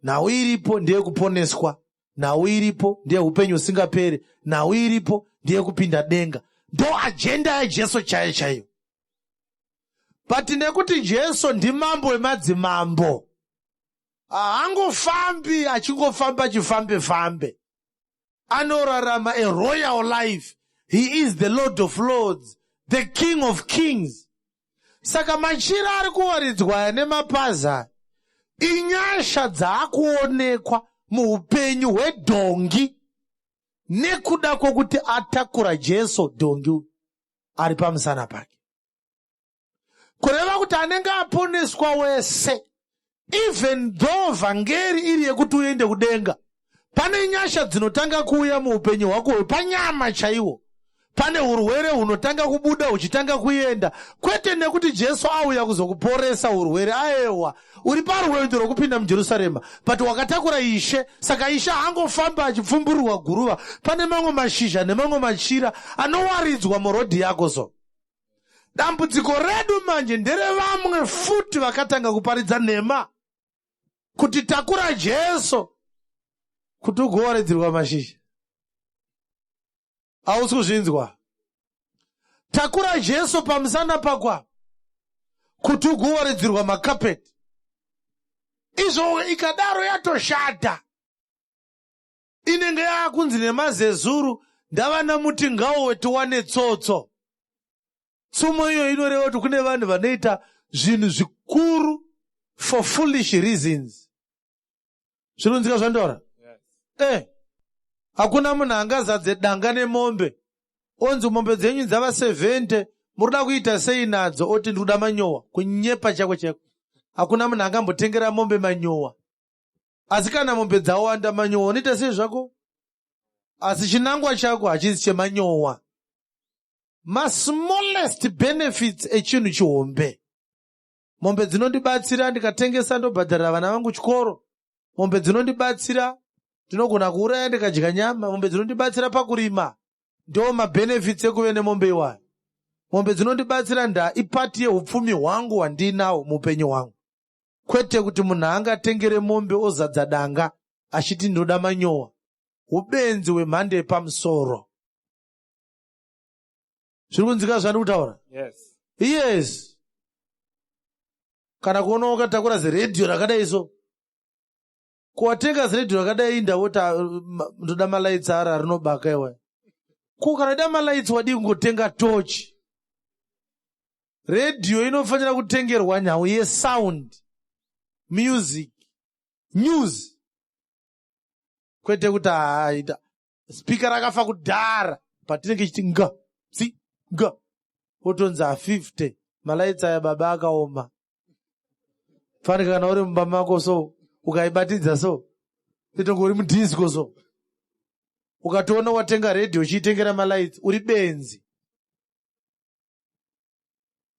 nhau iripo ndeyekuponeswa, nhau iripo ndeyeupenyu husingaperi, nhau iripo ndeyekupinda denga. Ndo agenda yaJesu chaiyo chaiyo. But nekuti Jesu ndimambo wemadzimambo, haangofambi achingofamba chifambe fambe. Anorarama a royal life. He is the Lord of lords, the King of kings. Saka machira ari kuwaridzwa aya nemapaza inyasha dzaakuonekwa muupenyu hwedhongi nekuda kwokuti atakura Jesu. Dhongi ari pamusana pake, kureva kuti anenge aponeswa wese, even though vhangeri iri yekuti uende kudenga, pane nyasha dzinotanga kuuya muupenyu hwako hwepanyama chaiwo. Pane urwere hunotanga kubuda, huchitanga kuenda, kwete nekuti Jesu auya kuzokuporesa urwere. Aewa, uri parwendo rwokupinda muJerusarema, but wakatakura Ishe. Saka Ishe haangofamba achipfumburirwa guruva. Pane mamwe mashizha nemamwe machira anowaridzwa murodhi yako. So dambudziko redu manje nderevamwe futi vakatanga kuparidza nhema kuti takura Jesu kuti ugowaridzirwa mashizha. Hausi kuzvinzwa? Takura Jesu pamusana pakwa kuti ugowaridzirwa makapeti. Izvo ikadaro yatoshata, inenge yaakunzi nemazezuru ndavana muti ngauwe tiwane tsotso. Tsumo iyo inoreva kuti kune vanhu vanoita zvinhu zvikuru for foolish reasons. Zvinonzika zvandaura? Hakuna munhu angazadze danga nemombe, onzi, "Mombe dzenyu dzava 70, muri kuita sei nadzo?" Oti, "Ndikuda manyowa." Kunyepa chako chako. Hakuna munhu angambotengera mombe manyowa. Asi kana mombe dzawanda, manyowa unoita sei zvako? Asi chinangwa chako hachisi chemanyowa. Masmallest benefits echinhu chihombe. Mombe dzinondibatsira, ndikatengesa ndobhadharira vana vangu chikoro. Mombe dzinondibatsira, ndinogona kuuraya ndikadya nyama. Mombe dzinondibatsira pakurima. Ndo mabenefits ekuve nemombe iwayo. Mombe dzinondibatsira, nda ipart yeupfumi hwangu hwandiinawo muupenyu hwangu, kwete kuti munhu angatengere mombe ozadza danga achiti, "Ndinoda manyowa." Ubenzi hwemhando yepamusoro. Zviri kunzika zvandiri kutaura? Yes. Yes. Kana kuona wakatakura ziredhiyo rakadai so. Kuwatenga ziredhiyo rakadai, ndavoti ndoda malights ara rinobaka iwaya. Ko kana da malights, wadii kungotenga tochi? Redhiyo inofanira kutengerwa nhau yesound, music, news, kwete kuti haita speaker rakafa kudhara. Patinenge chiti nga si nga, wotonzi a50 malights aya, baba, akaoma. Fanika kana uri mumba mako so, ukaibatidza so, itonge uri mudisco. So ukatoona watenga redhiyo uchiitengera malights, uri benzi.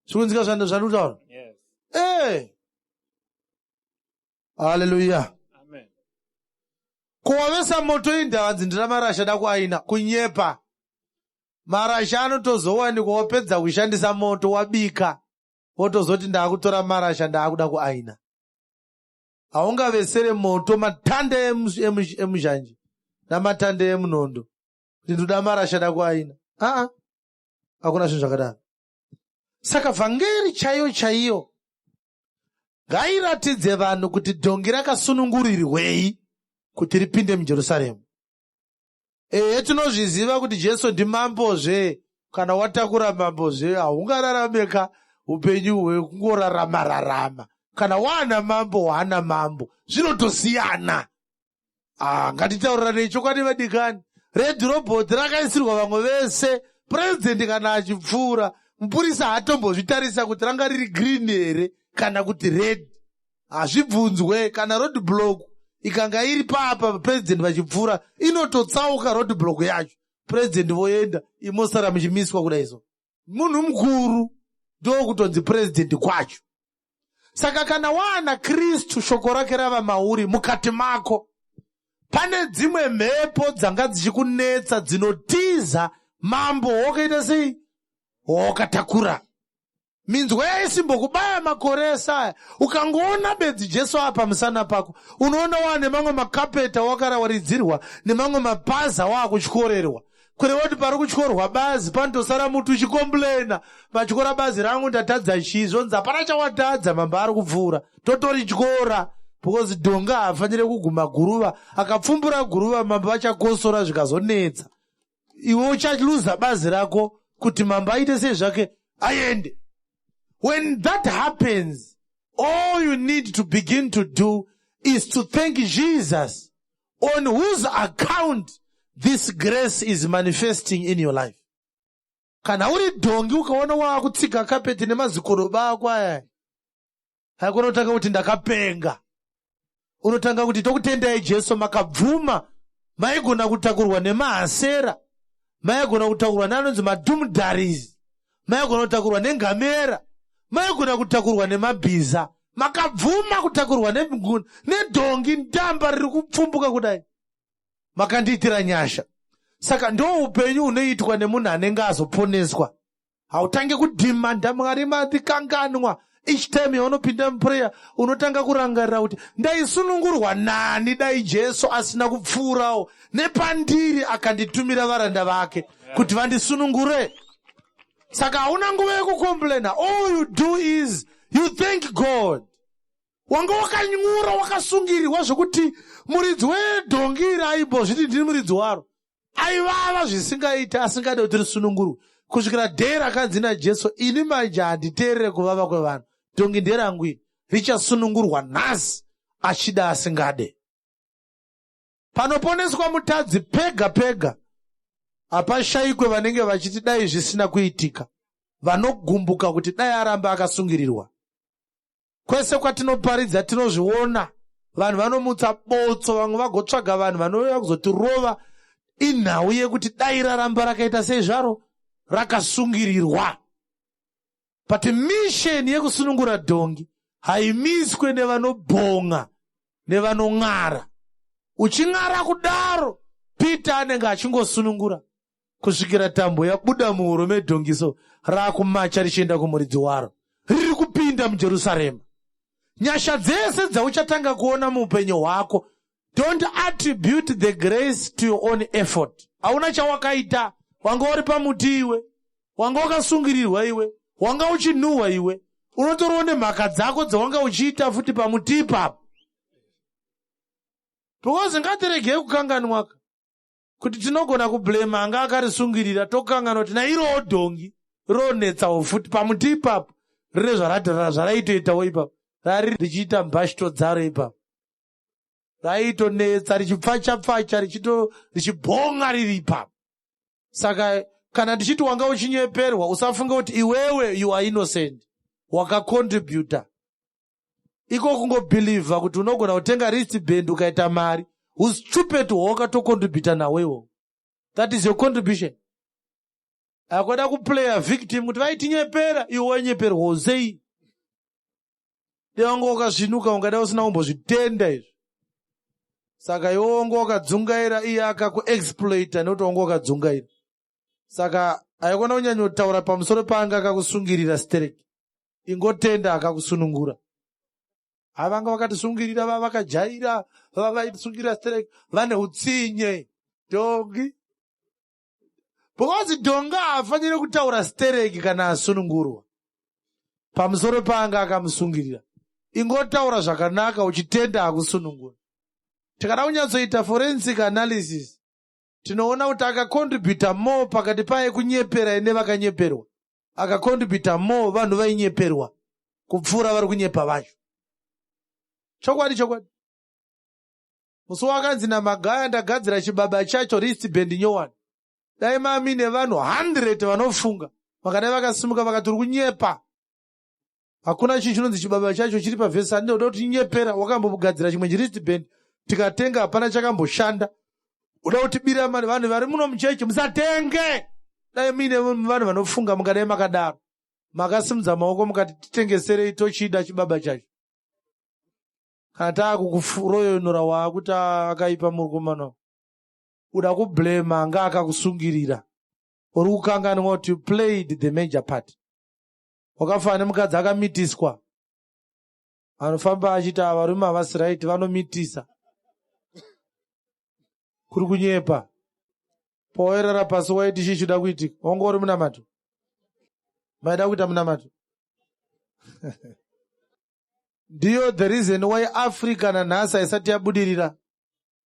Zvikunzika zvandikutaura? Yes. Haleluya. Amen. Kuwavesa moto indavanzi ndina marasha da kuaina, kunyepa. Marasha anotozowanikwa wapedza kushandisa moto, wabika, wotozoti ndaakutora marasha, ndaakuda kuaina. Haungavesere moto matanda emuzhanje namatanda emunondo kuti ndoda marasha, da kuaina. Aa, hakuna zvinhu zvakadaro. Saka vhangeri chaiyo chaiyo ngairatidze vanhu kuti dhongi rakasunungurirwei kuti ripinde muJerusaremu. Ehe, tinozviziva kuti Jesu ndimambozve. Kana watakura mambozve, haungararameka upenyu hwekungorarama rarama. Kana waana mambo, waana mambo, zvinotosiyana. Ah, ngatitauriranei chokwadi, vadikani. Red robot rakaisirwa vamwe vese. Purezidendi kana achipfuura, mupurisa haatombozvitarisa kuti ranga riri green here kana kuti red, hazvibvunzwe. Kana road block ikanga iri papa, purezidendi vachipfuura, inototsauka road block yacho, purezidendi voenda, imosara muchimiswa kudai. So munhu mukuru ndokutonzi purezidendi kwacho. Saka kana waana Kristu, shoko rake rava mauri, mukati mako, pane dzimwe mhepo dzanga dzichikunetsa dzinotiza mambo wakaita sei, wakatakura. Minzwa yaisimbokubaya makore ese aya, ukangoona bedzi Jesu apa musana pako, unoona waane mamwe makapeta wakarawaridzirwa nemamwe mapaza, waakutyorerwa. Kureva kuti pari kutyorwa bazi panotosara muti uchicomplaina, "Matyora bazi rangu, ndatadza chii?" Zvonzi hapana chawatadza, mambo ari kupfuura, totorityora, because dhonga haafaniri kuguma guruva. Akapfumbura guruva, mambo vachakosora, zvikazonetsa. Iwe uchaluza bazi rako kuti mambo aite sei zvake, aende. When that happens, all you need to begin to do is to thank Jesus, on whose account this grace is manifesting in your life. Kana uri dhongi, ukaona waakutsika kapeti nemazikoroba ako aya, haikona kutanga kuti ndakapenga. Unotanga kuti, "Tokutendai Jesu, makabvuma." Maigona kutakurwa nemahasera, maigona kutakurwa neanonzi madromedaries, maigona kutakurwa nengamera, maigona kutakurwa nemabhiza. Makabvuma kutakurwa nedhongi, ndamba riri kupfumbuka kudai. Makandiitira nyasha. Saka ndo upenyu hunoitwa nemunhu anenge azoponeswa. Hautange kudhimanda, "Mwari, mandikanganwa." Each time yaunopinda muprayer, unotanga kurangarira kuti ndaisunungurwa nani dai Jesu asina kupfuurawo nepandiri akanditumira varanda vake kuti vandisunungure. Saka hauna nguva yekucomplaina. All you do is you thank God. Wanga wakanyura, wakasungirirwa, zvokuti muridzi wedhongi iri aimbozviti ndiri muridzi waro, aivava zvisingaiti, asingade kuti risunungurwe, kusvikira day rakanzi naJesu, "Ini manje handiteerere kuvava kwevanhu. Dhongi nderangu iri, richasunungurwa nhasi, achida asingade." Panoponeswa mutadzi pega pega, hapashayikwe vanenge vachiti dai zvisina kuitika, vanogumbuka kuti dai aramba akasungirirwa. Kwese kwatinoparidza tinozviona, vanhu vanomutsa botso, vamwe vagotsvaga vanhu vanouya kuzotirova. Inhau yekuti dai raramba rakaita sei zvaro, rakasungirirwa. But mission yekusunungura dhongi haimiswe nevanobhonga nevanong'ara. Uching'ara kudaro, Peter anenge achingosunungura kusvikira tambo yabuda muhuro medhongiso, raakumacha richienda kumuridzi waro, riri kupinda muJerusarema. Nyasha dzese dzauchatanga kuona muupenyu hwako, don't attribute the grace to your own effort. Hauna chawakaita. Wanga uri pamuti iwe, wanga wakasungirirwa iwe, wanga uchinhuhwa iwe, unotoriwo nemhaka dzako dzawanga uchiita futi pamuti ipapo. Because ngatiregei kukanganwaka kuti tinogona kublema anga akarisungirira, tokanganwa kuti nairowo dhongi ronetsawo futi pamuti ipapo, rine zvaraitoitawo ipapo, rari richiita mbashito dzaro ipapo, raitonetsa richipfacha pfacha, richibhonga riri ipapo. Saka kana ndichiti wanga uchinyeperwa, usafunge kuti iwewe you are innocent. Wakacontributa iko kungobhilivha kuti unogona kutenga wristband ukaita mari. Ustupid hwawakatocontributa nawo iwo, that is your contribution. Akwada kuplaya victim kuti vaitinyepera, iwe wanyeperwawo sei? Dai wanga wakasvinuka, ungada usina kumbozvitenda izvi. Saka iwe wanga wakadzungaira, iye akakuexploita nekuti wanga wakadzungaira. Saka haikona kunyanyotaura pamusoro paanga akakusungirira stereki. Ingotenda akakusunungura. Havanga vakatisungirira, vavakajaira, vavaitisungirira stereki, vane utsinye dhongi, because dhongi haafaniri kutaura stereki kana asunungurwa pamusoro paanga akamusungirira. Ingotaura zvakanaka uchitenda akusunungura. Tikada kunyatsoita forensic analysis, tinoona kuti akacontributa more pakati paye kunyepera nevakanyeperwa. Akacontributa more vanhu vainyeperwa kupfuura vari kunyepa vacho. Chokwadi, chokwadi. Musi wakanzi naMagaya, "Ndagadzira chibaba chacho, wristband nyowani," dai mami nevanhu 100 vanofunga vakadai vakasimuka vakati, "Uri kunyepa, hakuna chinhu chinonzi chibaba chacho chiri pavhesi. Handinoda kuti nyepera, wakambogadzira chimwe chiristband tikatenga, hapana chakamboshanda, uda kutibira mari. Vanhu vari muno muchechi, musatenge." Dai muine vanhu vanofunga mungadai makadaro, makasimudza maoko mukati, "Titengeserei, tochida chibaba chacho." Kana taakukuroyonora, waakuti akaipa murukomana, uda kublema anga akakusungirira, uri kukanganwa kuti you played the major part. Wakafanana nemukadzi akamitiswa anofamba achiti, "Varume havasi right, vanomitisa." Kuri kunyepa. Pawairara pasi waiti chii chida kuitika? Wanga uri munamato, maida kuita munamato. Ndiyo the reason why Africa nanhasi haisati yabudirira.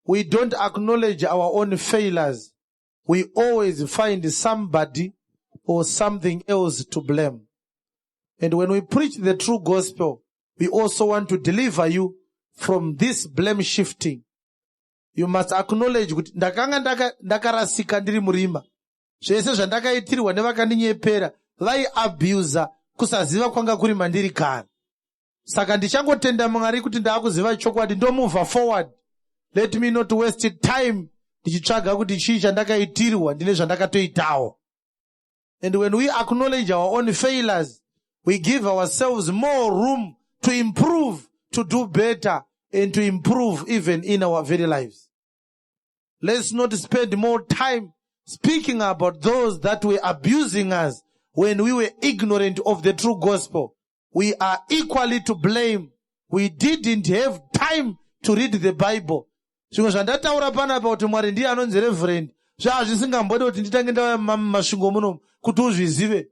We don't acknowledge our own failures. We always find somebody or something else to blame. And when we preach the true gospel, we also want to deliver you from this blame shifting. You must acknowledge kuti ndakanga ndakarasika, ndiri murima. Zvese zvandakaitirwa nevakandinyepera, vaiabusa kusaziva kwanga kuri mandiri kare. Saka ndichangotenda Mwari kuti ndaakuziva chokwadi, ndomove forward. Let me not waste time ndichitsvaga kuti chii chandakaitirwa, ndine zvandakatoitawo. And when we acknowledge our own failures, we give ourselves more room to improve, to do better and to improve even in our very lives. Let's not spend more time speaking about those that were abusing us when we were ignorant of the true gospel. We are equally to blame. We didn't have time to read the Bible. Zvimwe zvandataura panapa kuti Mwari ndiye anonzi reverend, zvazvisingambodi kuti nditange ndauya muMasvingo munomu kuti uzvizive.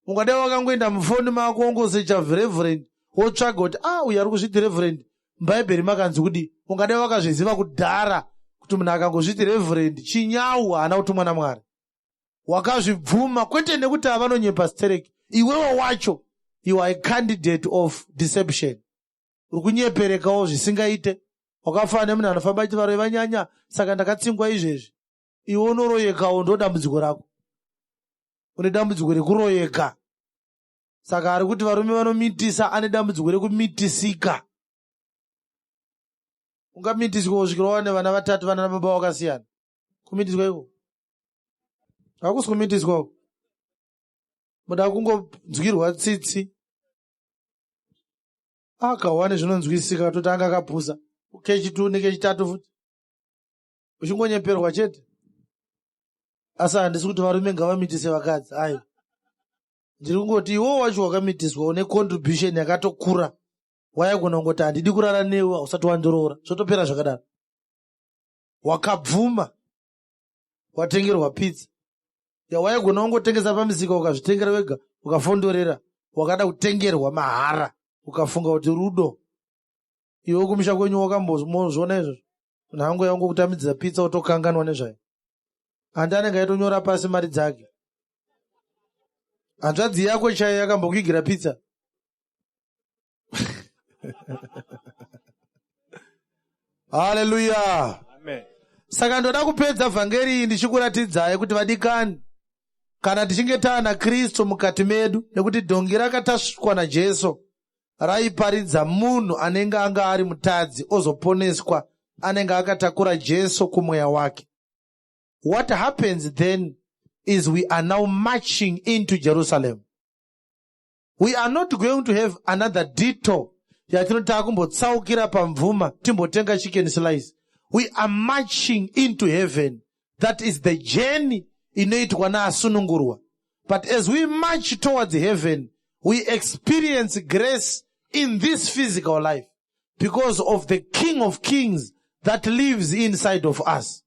Ungadai wakangoenda mufoni mako, wongosecha reverend, wotsvaga kuti a, uyu ari kuzviti reverend, mubhaibheri makanzi kudi. Ungadai wakazviziva kudhara kuti munhu akangozviti reverend chinyau, haana kutumwa naMwari. Wakazvibvuma kwete nekuti havanonyepa stereki. Iwewe wacho, you are a candidate of deception. Uri kunyeperekawo zvisingaite. Wakafanana nemunhu anofamba achiti varoi vanyanya, saka ndakatsingwa izvezvi. Iwe unoroyekawo, ndo dambudziko rako. Une dambudziko rekuroyeka. Saka ari kuti varume vanomitisa ane dambudziko rekumitisika. Ungamitiswa kusvikira wane vana vatatu, vana nababa vakasiyana. Kumitiswa iko hakusi kumitiswa uko. Muda kungonzwirwa tsitsi. Akawane zvinonzwisika toti anga akapusa kechitu nekechitatu futi, uchingonyeperwa chete. Asi handisi kuti varume ngavamitise vakadzi, aiwa. Ndiri kungoti iwo wacho wakamitiswa une contribution yakatokura. Waigona kungoti, "Handidi kurara newe, hausati wandoroora," zvotopera zvakadaro. Wakabvuma, watengerwa pizza yawaigona kungotengesa pamisika, ukazvitengera wega, ukafondorera. Wakada kutengerwa mahara, ukafunga kuti rudo. Iwe kumusha kwenyu wakambozviona izvozvo? Munhu angouya ongokutambidza pizza wotokanganwa nezvayo. Handi anenge aitonyora pasi mari dzake. Hanzvadzi yako chaiyo yakambokuigira pizza. Haleluya. Amen. Saka ndoda kupedza vhangeri iyi ndichikuratidzai kuti vadikani, kana tichinge taana Kristu mukati medu, nekuti dhongi rakatasvwa naJesu raiparidza munhu anenge anga ari mutadzi ozoponeswa, anenge akatakura Jesu kumweya wake. What happens then is we are now marching into Jerusalem. We are not going to have another detour yatinoti takumbotsaukira pamvuma timbotenga chicken slice. We are marching into heaven. That is the journey inoitwa naasunungurwa. But as we march towards heaven, we experience grace in this physical life because of the King of Kings that lives inside of us.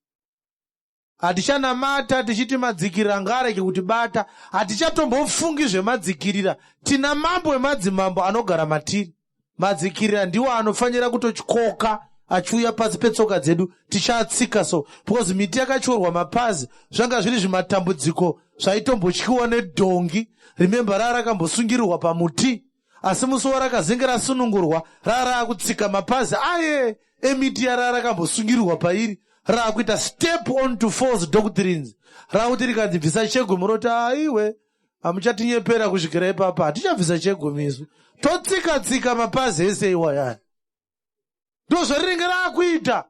Hatichanamata tichiti madzikirira ngaarege kutibata. Hatichatombofungi zvemadzikirira. Tina mambo wemadzimambo anogara matiri. Madzikirira ndiwo anofanira kutotyoka achiuya pasi petsoka dzedu tichiatsika so because miti yakatyorwa mapazi zvanga zviri zvimatambudziko zvaitombotyiwa nedhongi. Remember raa rakambosungirirwa pamuti asi musi warakazenge rasunungurwa raa raakutsika mapazi aye emiti yaraa rakambosungirirwa pairi raakuita step on to false doctrines raakuti rikanzi bvisa chegumi roti aiwe hamuchatinyepera kusvikira ipapa hatichabvisa chegumi isu totsika tsika mapazi ese iwayaya ndozvarinenge raakuita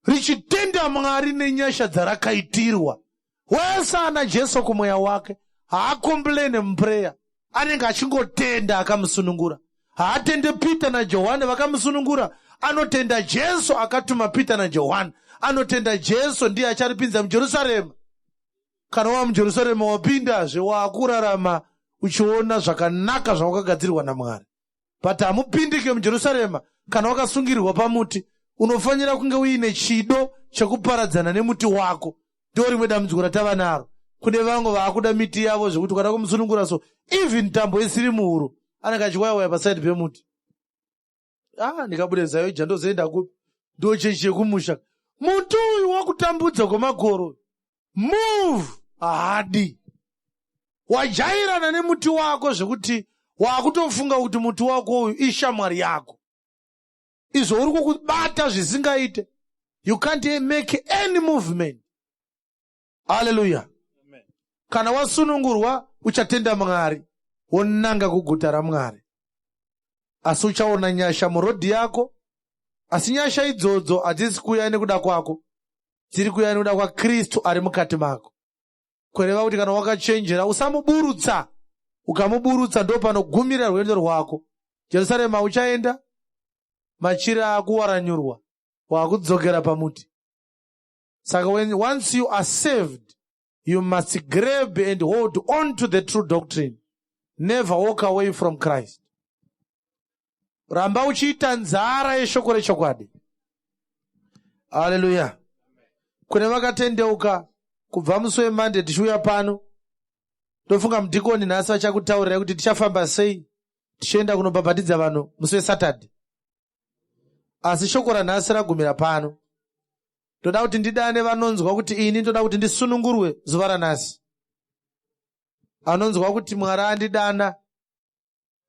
richitenda Mwari nenyasha dzarakaitirwa. Wese ana Jesu kumweya wake haakomplene muprayer, anenge achingotenda akamusunungura. Haatende Peter naJohane vakamusunungura, anotenda Jesu akatuma Peter naJohane, anotenda Jesu ndiye acharipinza muJerusarema. Kana wava muJerusarema wapindazve, waakurarama uchiona zvakanaka zvawakagadzirwa naMwari. But hamupindike muJerusarema kana wakasungirirwa pamuti. Unofanira kunge uine chido chekuparadzana nemuti wako. Ndo rimwe dambudziko ratava naro. Kune vamwe vaakuda miti yavo zvekuti ukada kumusunungura so even tambo isiri muhuro anenge achiwaya-waya pasaidi pemuti. Ah, ndikabuda ZAOGA ndozoenda kupi? Ndo chechi yekumusha. Muti uyu wakutambudza kwemakoro. Move haadi. Wajairana nemuti wako zvekuti wakutofunga kuti muti wako uyu ishamwari yako. Izvo uri kukubata zvisingaite. You can't make any movement. Hallelujah. Amen. Kana wasunungurwa uchatenda Mwari wonanga kuguta raMwari. Asi uchaona nyasha murodhi yako. Asi nyasha idzodzo hadzisi kuuya nekuda kwako. Dziri kuuya nekuda kwaKristu ari mukati mako. Kureva kuti kana wakachenjera usamuburutsa. Ukamuburutsa ndopanogumira rwendo rwako. Jerusarema uchaenda machira akuwaranyurwa wakudzokera pamuti. Saka once you are saved, you must grab and hold on to the true doctrine. Never walk away from Christ. Ramba uchiita nzara yeshoko rechokwadi. Hallelujah. Kune vakatendeuka kubva musi weMonday tichiuya pano, ndofunga mudhikoni nhasi vachakutaurirai kuti tichafamba sei tichienda kunobhabhatidza vanhu musi weSaturday. Asi shoko ranhasi ragumira pano. Ndoda kuti ndidane vanonzwa kuti ini ndoda kuti ndisunungurwe zuva ranhasi. Anonzwa kuti Mwari andidana.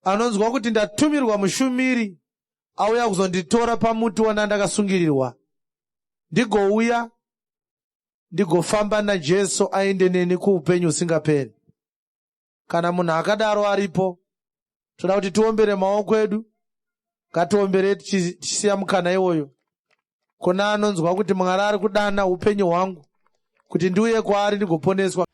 Anonzwa kuti ndatumirwa mushumiri auya kuzonditora pamuti wana ndakasungirirwa. Ndigouya ndigofamba naJesu aende neni kuupenyu husingaperi. Kana munhu akadaro aripo, toda kuti tiombere maoko edu. Ngatiombere tichisiya mukana iwoyo. Kuna anonzwa kuti Mwari ari kudana upenyu hwangu kuti ndiuye kwaari ndigoponeswa.